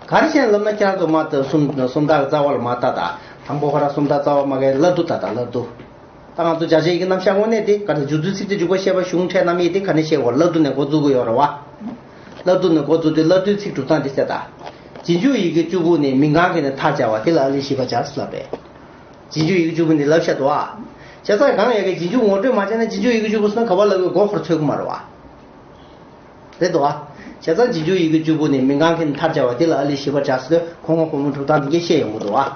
ག་རེ་བྱས་ན་ལབ་ན་ཁྱེད་རང་ཚོ་མ་ལྟ་སུམ་སུམ་རྟགས་རྩ་བ་ལ་མ་ལྟ་ད། དང་པོ་ཁོ་རང་སུམ་རྟགས་རྩ་བ་མ་གས་སླར་བསྡུ་ད་ད་སླར་བསྡུ། ད་ང་ཚོ་སྦྱར་བྱའི་ཡི་གེ་རྣམ་གཞག་དངོས་གནས་དེ་ག་རེ་འཇུག་ཚུལ་ཚིག་ཕྲད་འཇུག་པ་བཤད་པ་གཞུང་ཕྲད་རྣམ་དབྱེ་དེ་ག་ནས་བཤད་དགོས། སླར་བསྡུ་ནས་འགོ་འཛུགས་ཀྱི་ཡོད་རེད་བ། སླར་བསྡུ་ནས་འགོ་འཛུགས་དུས་སླར་བསྡུའི་ཚིག་གྲུབ་སྟངས་དེ་གསལ་ད། རྗེས་འཇུག་ཡི་གེ་བཅུ་པོ་ནི་མིང་གང་གི་ནས་མཐར་སྦྱར་བ་དེ་ལ་ཨ་ལས་བཞི་པ་སྦྱར་ཟེར་ལབ་པས། རྗེས་འཇུག་ཡི་གེ་བཅུ་པོ་ནི་ལབ་བཞག་འདུག་ཨ། བྱས་ཙང་གང་ཡོད་ཀྱི་རྗེས་འཇུག་ངོ་སྤྲོད་མ་བྱས་ན་རྗེས་འཇུག་ཡི་གེ་བཅུ་པོ་ཟེར་ན་ག་པར་ལབ་དགོས་མགོ་ཁོར་ཚོད་ཀྱི་མ་རེད་བ། རེད་དོ། བྱས་ཙང་རྗེས་འཇུག་ཡི་གེ་བཅུ་པོ་ནི་མིང་གང་གི་མཐར་སྦྱར་བ་དེ་ལ་ཨ་ལས་བཞི་པ་སྦྱར་ཟེར་དུས་ཁོ་ངོ་ཁོ་མོ་གྲུབ་སྟངས་དེ་གས་བཤད་ཡོང་གི་འདུག་ཨ།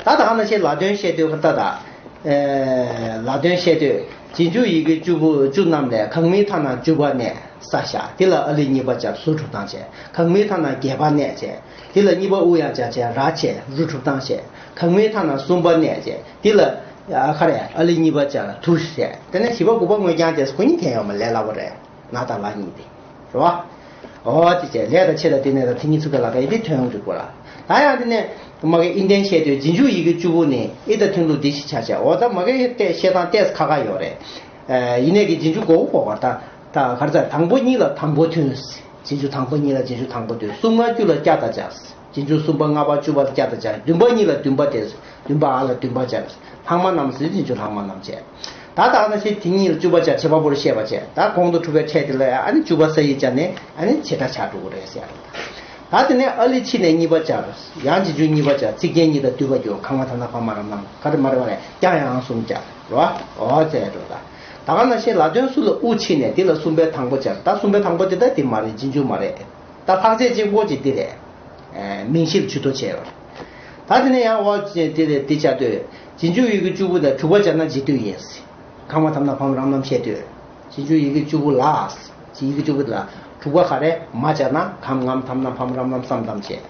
ད་ད་ག་ནང་བཞིན་ལ་དོན་བཤད་དུས་ད་ད། ལ་དོན་བཤད་དུས་རྗེས་འཇུག་ཡི་གེ་བཅུ་པོ་བཅུ་རྣམས་ལས་གང་མིང་མཐའ་ན་འཇུག་པ་གནས་ས་བཞག་དེ་ལ་ཨ་ལས་གཉིས་པ་སྦྱར་ཟུར་གྲུབ་སྟངས་བྱས། གང་མིང་མཐའ་ན་རྒྱས་པ་གནས་བྱས་དེ་ལ་གཉིས་པ་དབུ་ཡང་སྦྱར་བྱས་ར་བྱས་རུ་གྲུབ་སྟངས་བྱས། གང་མིང་མཐའ་ན་གསུམ་པ་གནས་བྱས་དེ་ལ་ཨ་ཁ་རེ་ཨ་ལས་གཉིས་པ་སྦྱར་དུ་བྱས། དེ་ནས་བཞི་པ་དགུ་པ་དངོས་རྐྱང་དེ་ཁོ་གཉིས་འཐེན་ཡོང་བ་ལས་སླ་པོ་རེད། ན་དང་ལ་གཉིས་ཏེ། རེད་བ། འོ་དེ་བྱས་ལས་དང་ཆེད་དང་དེ་ནས་དང་དེ་གཉིས་ཚུགས་ཀ་ལ་ཀ་ཡི་དེ་ཐོན་ཡོང་དུས་སྐོར་ལ། ད་ཡང་དེ་ནས་མ་གི་ཨིན་ཏན་བཤད་དུས་རྗེས་འཇུག་ཡི་གེ་བཅུ་པོ་ནི་ཨི་ད་ཐོན་ལུགས་འདི་ཞིག་ཆ་བྱས། འོ་ད་མ་གི་ཏེ་བཤད་སྟངས་ཏེས་ཁ་ཁ་ཡོད་རེད། ཨ་ཡིན་ནས་ཀྱི་རྗེས་འཇུག་གོ་གོ་བར་ད། ད་གར་ཚ་དང་པོ་གཉིས་ལ་དང་པོ་ཐོན། རྗེས་འཇུག་དང་པོ་གཉིས་ལ་རྗེས་འཇུག་དང་པོ་ཐོན། གསུམ་ལྔ་བཅུ་ལ་བསྐྱར་དང་སྦྱར། རྗེས་འཇུག་གསུམ་པ་ལྔ་པ་བཅུ་པ་ལ་བསྐྱར་དང་སྦྱར། བདུན་པ་གཉིས་ལ་བདུན་པ་སྟེ། བདུན་པ་ཨ་ལ་བདུན་པ་སྦྱར། ལྷག་མ་རྣམས་ཟེར་རྗེས་འཇུག་ལྷག་མ་རྣམས་བྱས། ད་ད་ནང་བཞིན་དེ་གཉིས་ལ་བཅུ་པ་སྦྱར་བྱེད་པ་པོ་རུ་བཤད་པ་བྱས། ད་གོང་དུ་གྲུབ་པའི་ཕྲད་དེ་ལ་ཨ་ནི་བཅུ་པ་ས་ཡིག་སྦྱར་ནས་ཨ་ནི་བྱེད་སྒྲ་ཆགས་འགྲོ་གི་རེད་ཟེར། ད་དེ་ནས་ཨ་ལི་ཕྱི་ནས་གཉིས་པ་སྦྱར། ཡང་རྗེས་འཇུག་གཉིས་པ་སྦྱར། ཚིག་རྒྱན་གཉིས་དང་བསྡུས་པ་གྱུར། གང་བ་དམ་ན་བ་མ་རམ་ལམ། ག་རེ་མ་རེད་བ་རེད། ཀྱང་ཡང་གསུམ་སྦྱར་རོ། འོ་ཟེར་འགྲོ་ད། ད་ག་ནང་བཞིན་ལ་དོན་སུ་ལ་དབུ་ཕྱི་ནས་དེ་ལ་གསུམ་པའི་དང་པོ་སྦྱར། ད་གསུམ་པའི་དང་པོ་དེ་ད་དེ་མ་རེད། རྗེས་འཇུག་མ་རེད། ད་ལྷག་བཅས་གཅིག་པོ་གཅིག་འདི་རེད། ཨེ་མིང་གཞིར་ཇུས་གཏོགས་བྱས་ཡོད་རེད། ད་དེ་ནས་ཡང་འོ་དེ་རེད། འདི་བྱ་དུས་རྗེས་འཇུག་ཡི་གེ་བཅུ་པོ་དང་དྲུག་པ་སྦྱར་ན་རྗེས་ཟློས་ཡིན། གང་བ་དམ་ན་བམ་རམ་ལམ་བཤད་དུས། རྗེས་འཇུག་ཡི་གེ་བཅུ་པོ་ལ། ཡི་གེ་བཅུ་པོ་དེ་ལ་དྲུག་པ་ག་རེ་མ་སྦྱར་ན་གམ་ངམ་དམ་ན་བམ་རམ་ལམ་སམ་དམ་བྱས།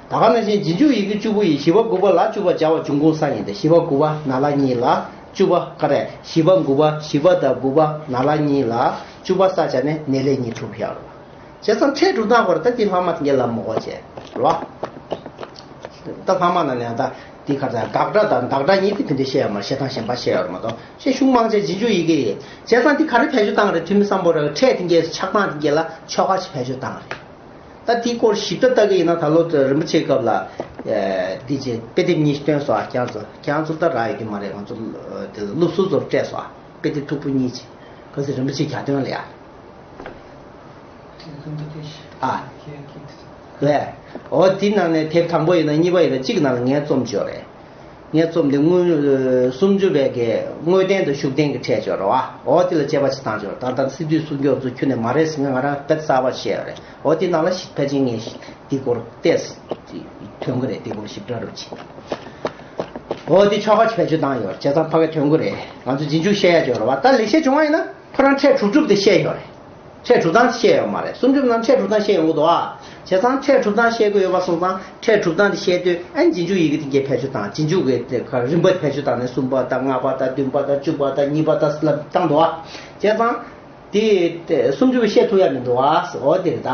ད་ག་ནང་བཞིན་རྗེས་འཇུག་ཡི་གེ་བཅུ་པོ་ཡི་བཞི་པ་དགུ་པ་ལ་བཅུ་པ་སྦྱར་བ་འབྱུང་ཁུངས་ས་ཡིན་ཏེ། བཞི་པ་དགུ་པ་ན་ལ་གཉིས་ལ་བཅུ་པ་ག་རེ། བཞི་པ་དགུ་པ་བཞི་པ་དང་དགུ་པ་ན་ལ་གཉིས་ལ་བཅུ་པ་ས་སྦྱར་ནས་ནས་ལས་གཉིས་གྲུབ་ཡོད་རེད། བྱས་ཙང་ཕྲད་གྲུབ་སྟངས་སྐོར་ད་དེ་ལྷག་མ་དེ་འགའ་ལབ་མ་དགོས་བྱས་རོ། ད་ལྷག་མ་ན་ནས་ད་དེ་ག་ཚ་དགག་སྒྲ་དང་བདག་སྒྲ་གཉིས་དེ་དེ་འདྲ་བཤད་ཡ་མ་བཤད་སྟངས་གཞན་པ་བཤད་ཡོད་རེད་མ་གཏོགས། བཤད་གཞུང་མང་ཆེ་རྗེས་འཇུག་ཡི་གེ་ཡིན། བྱས་ཙང་དེ་ག་རེ་བེད་སྤྱོད་བཏང་རེད། ཐུན་མིན་སམ་བྷོ་ཊ་ཕྲད་དེ་འགའ་ཆགས་སྟངས་དེ་འགའ་ལ་ཆོ་ག་ཞིག་བེད་སྤྱོད་བཏང་རེད། ད་དེའི་སྐོར་ཞིབ་ཕྲ་ལྟ་གི་ཡིན་ན་ད་ལོ་རིན་པོ་ཆེའི་སྐབས་ལ་འདི་ཅེས་དཔེ་དེབ་གཉིས་ཤིག་བཏོན་སོང་། ཨ་ཁྱེད་ཚོ་ཁྱེད་ཚོ་ད་རག་ཡོད་ཀྱི་མ་རེད། ང་ཚོ་དེ་ལ་སློབ་ཟུར་ཚོར་སྤྲད་སོང་། དཔེ་དེབ་མཐུག་པོ་གཉིས་ཅིག་ག་ཚོད་རིན་པོ་ཆེ་གྱ་སྟོན་ལ་ཡ། ཨ། ལས། འོ་དེ་ནང་ནས་དེབ་དང་པོ་ཡིན་ན་གཉིས་པ་ཡིན་ན་གཅིག་གི་ནང་ལ་ངས་རྩོམ་བྱས་རེད། ངས་རྩོམ་དེ་དངུལ་སུམ་ཅུ་པའི་གི་དངོས་བསྟན་དང་ཤུགས་བསྟན་གྱི་ཕྲད་བྱས་རེད་བ། འོ་དེ་ལ་དཔྱད་པ་ཅིག་བཏང་བྱས་རེད། ད་ལྟ་སི་ཏུའི་གསུང་སྐྱོར་ཚོ་ཁྱོན་ནས་མ་རེད་ཟེར། ངས་ང་རང་དཔེ་གསར་པ་བཤད་ཡོད་རེད། འོ་དེ་ནང་ལ་ཕལ་ཆེར་ངས་ འདི་སྐོར་ཏོག་ཙམ་ཐོན་གི་རེད། འདི་སྐོར་ཞིབ་ཕྲ་རུ་བྱེད། འོ་འདི་ཆོ་ག་བེད་སྤྱོད་བཏང་ཡོད་བྱས་ཙང་ཕ་གི་ཐོན་གི་རེད། ང་ཚོ་རྗེས་འཇུག་བཤད་ཡ་ཅིག་ཡོད་རེད་བ། ད་ལེགས་བཤད་ལྗོན་དབང་ཡིན་ན་ཁོ་རང་ཕྲད་གྲུབ་གྲུབ་དེ་བཤད་ཡོད་རེད། ཕྲད་གྲུབ་སྟངས་བཤད་ཡོད་མ་རེད། སུམ་ཅུ་པ་ནང་ཕྲད་གྲུབ་སྟངས་བཤད་ཡོང་གི་འདུག་ཨ། བྱས་ཙང་ཕྲད་གྲུབ་སྟངས་བཤད་དགོས་ཡོད་པ་སོང་ཙང་ཕྲད་གྲུབ་སྟངས་དེ་བཤད་དུས་ཨ་ནི་རྗེས་འཇུག་ཡི་གེ་དེ་གས་བེད་སྤྱོད་བཏང་། རྗེས་འཇུག་གི་དེ་ག་རིམ་པ་དེ་བེད་སྤྱོད་བཏང་ནས་གསུམ་པ་དང་ལྔ་པ་དང་བདུན་པ་དང་བཅུ་པ་དང་གཉིས་པ་དང་ལབ་བཏང་འདུག་ཨ། བྱས་ཙང་དེ་དེ་སུམ་ཅུ་པ་བཤད་ཐུབ་ཡ་མི་འདུག་ཨ། འོ་དེ་རེད་ད།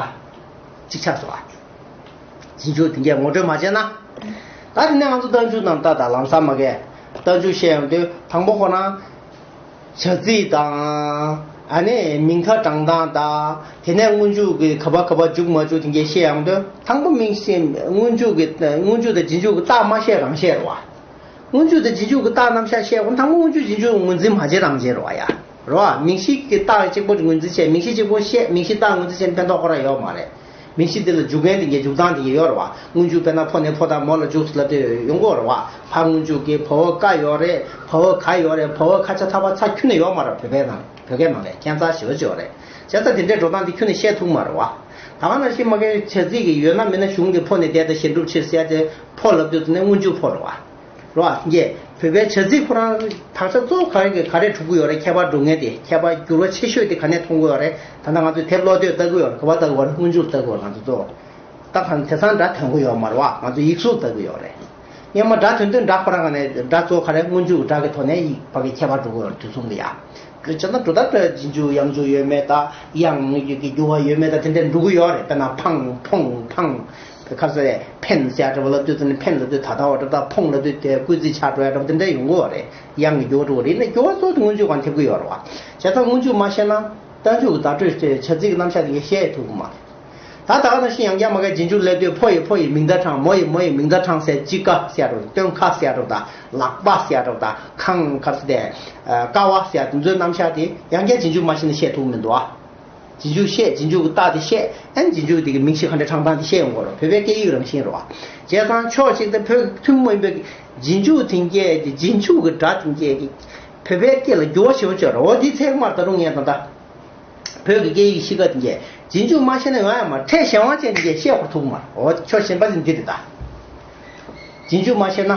གཅིག་ཆགས་སོང་ཨ། རྗེས་འཇུག་དེ་གས་ངོ་སྤྲོད་མ་བྱས་ན། ད་དེ་ནས་ང་ཚོ་རྟགས་འཇུག་ནང་ལྟ་དང་ལམ་སང་མ་གས་རྟགས་འཇུག་བཤད་ཡོང་དུས་དང་པོ་ཁོ་ན། བྱ་ཚིག་དང་། ཨ་ནི་མིང་མཐའ་དྲངས་སྟངས་དང་། དེ་ནས་སྔོན་འཇུག་གི་ག་པར་ག་པར་འཇུག་མ་འཇུག་དེ་འདྲ་བཤད་ཡོང་དུས་དང་པོ་མིང་བཤད། སྔོན་འཇུག་གི་སྔོན་འཇུག་དང་རྗེས་འཇུག་གི་རྟགས་མ་བཤད་རང་བཤད་རེད་བ། སྔོན་འཇུག་དང་རྗེས་འཇུག་གི་རྟགས་རྣམ་གཞག་བཤད་དགོས་དང་པོ་སྔོན་འཇུག་རྗེས་འཇུག་ངོས་འཛིན་མ་བྱེད་རང་བྱེད་རེད་བ་ཡ། རེད་བ། མིང་གཞི་གི་རྟགས་གཅིག་པོ་ངོས་འཛིན་བྱས། མིང་གཞི་གཅིག་པོ་བཤད། མིང་གཞི་རྟགས་ངོས་འཛིན་བྱས་ཕན་ཐོགས་ཁོ་རང་ཡོད་མ་རེད། མིང་གཞི་འདི་ལ་འཇུག་མཁན་དེ་གའི་འཇུག་སྟངས་དེ་གའི་ཡོད་རེད་བ། སྔོན་འཇུག་དཔེར་ན་ཕོ་ནས་ཕོ་དང་མོ་ལ་འཇུག་ཟེར་ལབ་དུས་ཡོང་གི་ཡོད་རེད་བ། ཕ་སྔོན་འཇུག་གི་བ་འོག་ཀ་ཡོད་རེད། བ་འོག་ག་ཡོད་རེད། བ་འོག་ཁ་ཆ་ཐ་བ་ཚ་ཁྱོན་ནས་ཡོད་མ་རེད། བོད་པའི་ནང་བོད་སྐད་ནང་ལས་ཁྱད་མཚར་ཞེ་པོ་ཅིག་ཡོད་རེད། བྱས་ཙང་དེ་འདྲའི་འགྲོ་སྟངས་དེ་ཁྱོན་ནས་བཤད་ཐུབ་མ་རེད་བ། ད་ག་ནང་བཞིན་མ་གིའི་བྱ་ཚིག་གི་ཡོད་ན་མེད་ན་གཞུང་གི་ཕོ་ནས་འདས་དང་གཞན་སྒྲུབ་ཕྱིར་ཟེར་ཡ་དེ་ཕོ་ལབ་དུས་ཙམ་ནས་སྔོན་འཇུག་ཕོ་རེད་བ། རེད་བ། ངས་བོད་པའི་བྱ་ཚིག་ཁོ་རང་དག་ཆ་གཙོ་བོ་ག་རེ་ག་རེ་གྲུབ་ཀྱི་ཡོད་རེད། ཁྱད་པར་འགྲོ་མཁན་དེ། ཁྱད་པར་འགྱུར་བ་ཆེ་ཤོས་དེ་ག་ནས་མཐོང་གི་ཡོད་རེད། ད་ལྟ་ང་ཚོས་དེབ་ཀློག་དུས་ལྟ་གི་ཡོད་རེད། ག་པར་ལྟ་གི་ཡོད་རེད། སྔོན་འཇུག་ལ་ལྟ་གི་ཡོད་རེད། ང་ཚོ་གཙོ་བོ་ད་གང་དེང་སང་སྒྲ་ཐོན་གི་ཡོད་མ་རེད་བ། ང་ཚོ་ཡིག་གཟུགས་ལྟ་གི་ཡོད་རེད། སྔོན་མ་སྒྲ་ཐོན་དུས་སྒྲ་ཁོ་རང་ག་ནས་སྒྲ་གཙོ་བོ་ག་རེ། སྔོན་འཇུག་གི་སྒྲ་གི་ཐོག་ནས་ཡིག་ཕ་གི་ཁྱད་པར་འགྲོ་གི་ཡོད་རེད། དུས་མཚུངས་ལ་ཡ། བྱས་ན་འགྲོ་སྟངས་འདྲ། རྗེས་འཇུག་ཡང་འཇུག་ཡོད་མེད་དང་། དབྱངས་ཀྱི་འགྱུར་བ་ཡོད་མེད་དང་དེ་འདྲ་འགྲོ་གི་ཡོད་རེད། དཔེར་ན་ཕང་ཕོང་ཕང་། ཁ་ས་རེད། ཕན་ཟེར་ཡ་འདྲ་བོ་ལབ་དུས་ཙམ་ནས་ཕན་ལབ་དུས་ད་ལྟ་བ་འདྲ། ད་ཕོང་ལབ་དུས་དེ་སྐུལ་ཚིག་ཆགས་འགྲོ་ཡ་འདྲ་བོ་དེ་འདྲ་ཡོང་གི་ཡོད་རེད། དབྱངས་ཀྱི་འགྱུར་བ་འགྲོ་གི་རེད། ཡིན་ན་འགྱུར་བ་གཙོ་བོ་དེ་སྔོན་འཇུག་སྒང་ཐེབས་ཀྱི་ཡོད་རེད་བ། བྱས་ཙང་སྔོན་འཇུག་མ་ཤེས་ན་རྟགས་འཇུག་གི་བརྡ་སྤྲོད་བྱ་ཚིག་གི་རྣམ་གཞག་དེ་གས་ཤེས་ཐུབ་ཀྱི་མ་རེད། ད་ད་ག་ནང་བཞིན་ཡང་བསྐྱར་མ་གིའི་རྗེས་འཇུག་སླེབས་དུས་ཕོ་ཡི་ཕོ་ཡི་མིང་མཐའ་དྲངས། མོ་ཡི་མོ་ཡི་མིང་མཐའ་དྲངས་ཟེར། དཔྱིད་ཀ་ཟེར་ཡ་འདྲ་བོ། སྟོན་ཁ་ཟེར་ཡ་འདྲ་བོ་དང་། ལག་པ་ཟེར་ཡ་འདྲ་བོ་དང་། ཁང་ཁ་ས་དེ། ཀ་བ་ཟེར་ཡ་དེ་ཚོའི་རྣམ་གཞག་དེ་ཡང་བསྐྱར་རྗེས་འཇུག་མ་ཤེས་ན་ཤེས་ཐུབ་མི་འདུག་ཨ། རྗེས་འཇུག་བཤད། རྗེས་འཇུག་གི་རྟགས་དེ་བཤད། ཨ་ནི་རྗེས་འཇུག་དེ་གི་མིང་གཞི་ག་འདྲ་དྲངས་སྟངས་དེ་བཤད་ཡོང་གི་རེད། བོད་པའི་སྐད་ཡིག་རང་བཞིན་རེད་བ། བྱས་ཙང་ཕྱོགས་གཅིག་ཏུ་བོད་ཐུན་མོང་མིན་པའི་རྗེས་འཇུག་དེ་གས་ཀྱི། རྗེས་འཇུག་གི་སྒྲ་དེ་གས་ཀྱི་བོད་པའི་སྐད་ལ་འགྱུར་བ་ཞེ་པོ་ཅིག་ཡོད་རེད། འོ་དེ་ཚད་མར་ད་རུང་ངས་ད་ལྟ་བོད་ཀྱི་སྐད་ཡིག་གཤིས་ཀ་དེ་གས་རྗེས་འཇུག་མ་ཤེས་ན་ཡོང་ཡ་མ་རེད། ཕྲད་གཞན་དབང་ཅན་དེ་གས་བཤད་དགོས་ཐུག་མ་རེད། འོ་ཕྱོགས་གཞན་པ་དེ་འདི་རེད་ད། རྗེས་འཇུག་མ་ཤེས་ན།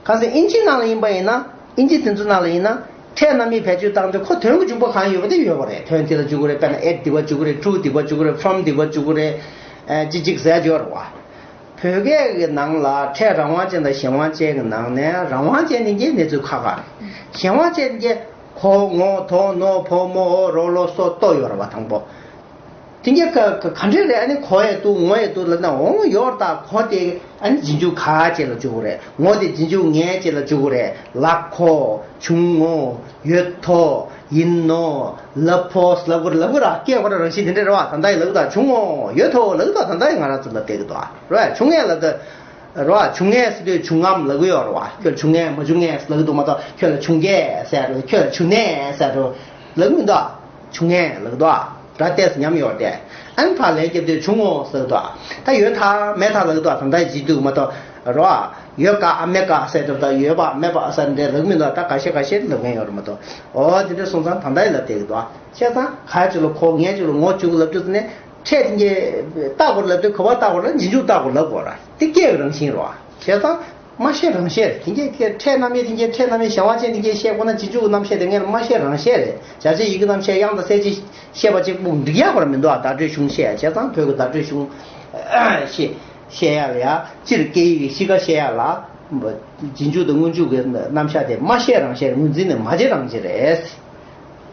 གང་ཟེར་ཨིན་ཇིའི་ནང་ལ་ཡིན་པ་ཡིན་ན། ཨིན་ཇི་དེ་ཚོའི་ནང་ལ་ཡིན་ན། ཕྲད་རྣམ་དབྱེ་བེད་སྤྱོད་བཏང་དུས་ཁོ་དོན་གྱི་འཇུག་པ་གང་ཡོད་པ་དེ་ཡོད་པ་རེད། དོན་དེ་ལ་འཇུག་གི་རེད། དཔེར་ན་at འདི་པར་འཇུག་གི་རེད། to འདི་པར་འཇུག་གི་རེད། from འདི་པར་འཇུག་གི་རེད། ཨ་ཅི་ཅིག་ཟེར་ཡ་ཡོད་རེད་བ། བོད་སྐད་ཀྱི་ནང་ལ་ཕྲད་རང་དབང་ཅན་དང་གཞན་དབང་ཅན་གྱི་ནང་ནས་རང་དབང་ཅན་དེ་གས་གནས་ཚུལ་ཁག་ཁག་རེད། གཞན་དབང་ཅན་དེ་གས་ཁོ་ངོ་དོ་ནོ་ཕོ་མོ་འོ་རོ་ལོ་སོ་ཏོ་ཡོད་རེད་བ། དང་པོ། དེ་གས་ག་ག་ག་འདྲས་རེད། ཨ་ནི་ཁོ་ཡས་འདུག་ངོ་ཡས་འདུག་ལབ་ན། འོང་ཡོད་ད། ཁོ་དེ་ཨ་ནི་རྗེས་འཇུག་ག་ཅིག་ལ་འཇུག་གི་རེད། ངོ་དེ་རྗེས་འཇུག་ངའི་ཅིག་ལ་འཇུག་གི་རེད། ལགས་ཁོ། བྱུང་ངོ་། ཡོད་དོ། ཡིན་ནོ། ལབ་ཕོ་ལབ་གི་རེད། ལབ་གི་རེད། སྐད་ཁོ་རང་རང་བཞིན་དེ་འདྲས་རེད་བ། ད་ལྟ་ཡི་ལབ་གི་ད། བྱུང་ངོ་ཡོད་དོ་ལབ་གི་ད། ད་ལྟ་ཡི་ང་རང་ཚོ་ལབ་བསྡད་གི་འདུག་ཨ། རེད་བ། བྱུང་ངས་ལབ་ད། རོ། བྱུང་ངས་ཟེར་དུས་བྱུང་ངམ་ལབ་གི་ཡོད་རེད་བ། ཁྱོད་བྱུང་ངས་མ་བྱུང་ངས་ལབ་གི་འདུག་མ་གཏོགས། ཁྱོད་ལ་བྱུང་གས་ཟེར་རེད། ཁྱོད་ལ་བྱུང་ནས་ཟེར་རེད། ལབ་གི་མི་འདུག་བྱུང་ངས་ལབ་གི་འདུག་ད། ཏོག་ཙམ་ཉམས་ཡོད་དེ། ཨ་ནི་ཕར་ལན་བརྒྱབ་དུས་བྱུང་ངོ་ཟེར་གི་འདུག་ད་ཡོད་ད་མེད་ད་ལབ་གི་འདུག་ད་ལྟ་བྱེད་དུས་མ་གཏོགས། རོ། ཡོད་ག་ཨ་མེད་ག་ཟེར་རེད། ད་ཡོད་པ་མེད་པ་ཟེར་འདྲ་ལབ་གི་མི་འདུག་ད་འགའ་ཤས་འགའ་ཤས་ལབ་མཁན་ཡོད་རེད་མ་གཏོགས། འོ་དེ་འདྲ་སོང་ཙང་ད་ལྟ་ཡི་ལབ་བསྡད་གི་འདུག་བྱས་ཙང་ག་ཅིག་ལ་ཁོ། ངས་ཅིག་ལ་ངོ་བཅུག་ལབ་དུས་ནས། ཕྲད་དེ་གས་བཏགས་དགོས་ལབ་དུས་ག་པར་བཏགས་དགོས་ལབ། རྗེས་འཇུག་བཏགས་དགོས་ལབ་དགོས་ར། དེ་སྐད་ཀྱི་རང་བཞིན་རེད་བ། བྱས་ཙང་མ་བཤད་རང་བཤད་རེད། དེ་གས་ཕྲད་རྣམ་དབྱེ་དེ་གས། ཕྲད་རྣམ་དབྱེ་གཞན་དབང་ཅན་དེ་གས་བཤད་དགོས་ན། རྗེས་འཇུག་གི་རྣམ་བཤད་དེ་ངས་མ་བཤད་རང་བཤད་རེད། བྱ་བྱེད་ཡི་གེ་རྣམ་བཤད་དབྱངས་དང་གསལ་བྱེད་བཤད་པ་གཅིག་པུ་འགྲིག་ཡག་པ་ར་མི་འདུག་ཨ། བརྡ་སྤྲོད་གཞུང་བཤད་ཡ། བྱས་ཙང་བོད་ཀྱི་བརྡ་སྤྲོད་གཞུང་བཤད་བཤད་ཡ་ལ་ཡ། སྤྱིར་སྐད་ཡིག་གི་གཤིས་ཀ་བཤད་ཡ་ལ། རྗེས་འཇུག་དང་སྔོན་འཇུག་གི་རྣམ་གཞག་དེ་མ་བཤད་རང་བཤད་རེད། ངོས་འཛིན་ནས་མ་བྱེད་རང་བྱེད་རེད།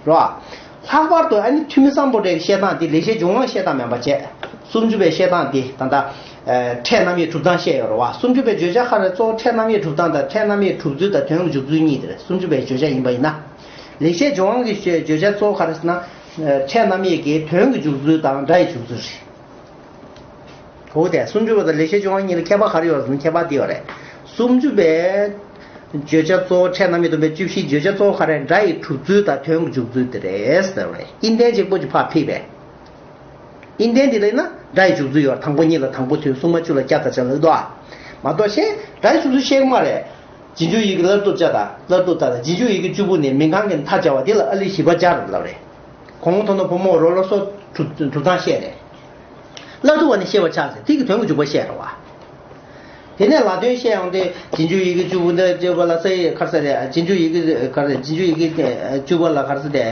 རོ། ལྷག་པར་དུ་ཨ་ནི་ཐོན་མི་སམ་བྷོ་ཊའི་བཤད་སྟངས་དེ་ལེགས་བཤད་ལྗོན་དབང་བཤད་སྟངས་མིན་པ་བྱས། སུམ་ཅུ་པའི་བཤད་སྟངས་དེ་ད་ལྟ་ཕྲད་རྣམ་དབྱེ་གྲུབ་སྟངས་བཤད་ཡོད་རེད་བ། སུམ་ཅུ་པའི་བརྗོད་བྱ་ཁག་རེ་གཙོ་བོ་ཕྲད་རྣམ་དབྱེ་གྲུབ་སྟངས་དང་ཕྲད་རྣམ་དབྱེ་གྲུབ་ཚུལ་དང་དོན་གྱི་འཇུག་ཚུལ་གཉིས་དེ་རེད། སུམ་ཅུ་པའི་བརྗོད་བྱ་ཡིན་པ་ཡིན་ན། ལེགས་བཤད་ལྗོན་དབང་གི་བརྗོད་བྱ་གཙོ་བོ་ག་རེ་ཟེར་ན། ཕྲད་རྣམ་དབྱེ་གི་དོན་གྱི་འཇུག་ཚུལ་དང་སྒྲ་ཡི་འཇུག་ཚུལ་རེད། གོ་དེ། སུམ་ཅུ་པ་དང་ལེགས་བཤད་ལྗོན་དབང་གཉིས་ལ་ཁྱད་པར་ག་རེ་ཡོད་ཟེར་ན། ཁྱད་པར་འདི་ཡོད་རེད། སུམ་ཅུ་པའི་བརྗོད་བྱ་གཙོ་བོ་ཕྲད་རྣམ་དབྱེ་སྟོན་པའི་བཅུ་བཞིའི་བརྗོད་བྱ་གཙོ་བོ་ག་རེ། སྒྲ་ཡི་གྲུབ་ཚུལ་དང་དོན་གྱི་འཇུག་ཚུལ་དེ་རེད་ཟེར་བ་རེད། ཨིན་ཏན་གཅིག་པོ་གཅིག་ཕར་ཕུད་པས། ཨིན་ཏན་འདི་ལ་ཡིན་ན་སྒྲ་ཡི་འཇུག་ཚུལ་ཡོད། དང་པོ་གཉིས་ལ་དང་པོ་དོན། གསུམ་པ་བཅུ་ལ་ཀྱ་ཏ་ཅ་ལབ་འདུག་ཨ། མ་གཏོགས་གཞན་སྒྲ་ཡི་འཇུག་ཚུལ་བཤད་གི་མ་རེད། རྗེས་འཇུག་ཡི་གེ་སླར་བསྡུ་ཅ་དང་། སླར་བསྡུ་ཏ་དང་། རྗེས་འཇུག་ཡི་གེ་བཅུ་པོ་ནས་མིང་གང་གི་མཐའ་སྦྱར་བ་འདི་ལ་ཨ་ལི་བཞི་པ་སྦྱར་ལབ་རེད། གོང་མཐོ་ནོ་བུ་མོ་རོ་ལོ་སོ་གྲུབ་གྲུབ་སྟངས་བཤད་རེད། སླར་བསྡུ་བ་ནི་ཤེས་པར་བྱ་ཟེར། དེ་གི་དོན་གྱི་འཇུག་པ་བཤད་རེད་བ། དེ་ནས་ལ་དོན་བཤད་ཡོང་དུས་རྗེས་འཇུག་ཡི་གེ་བཅུ་པོ་འདི་བཅུ་པ་ལ་ས་ཡི་ཁར་ས་རེད། རྗེས་འཇུག་ཡི་གེ་ག་རེ་རྗེས་འཇུག་ཡི་གེ་བཅུ་པ་ལ་ག་རེ་ས་དེ།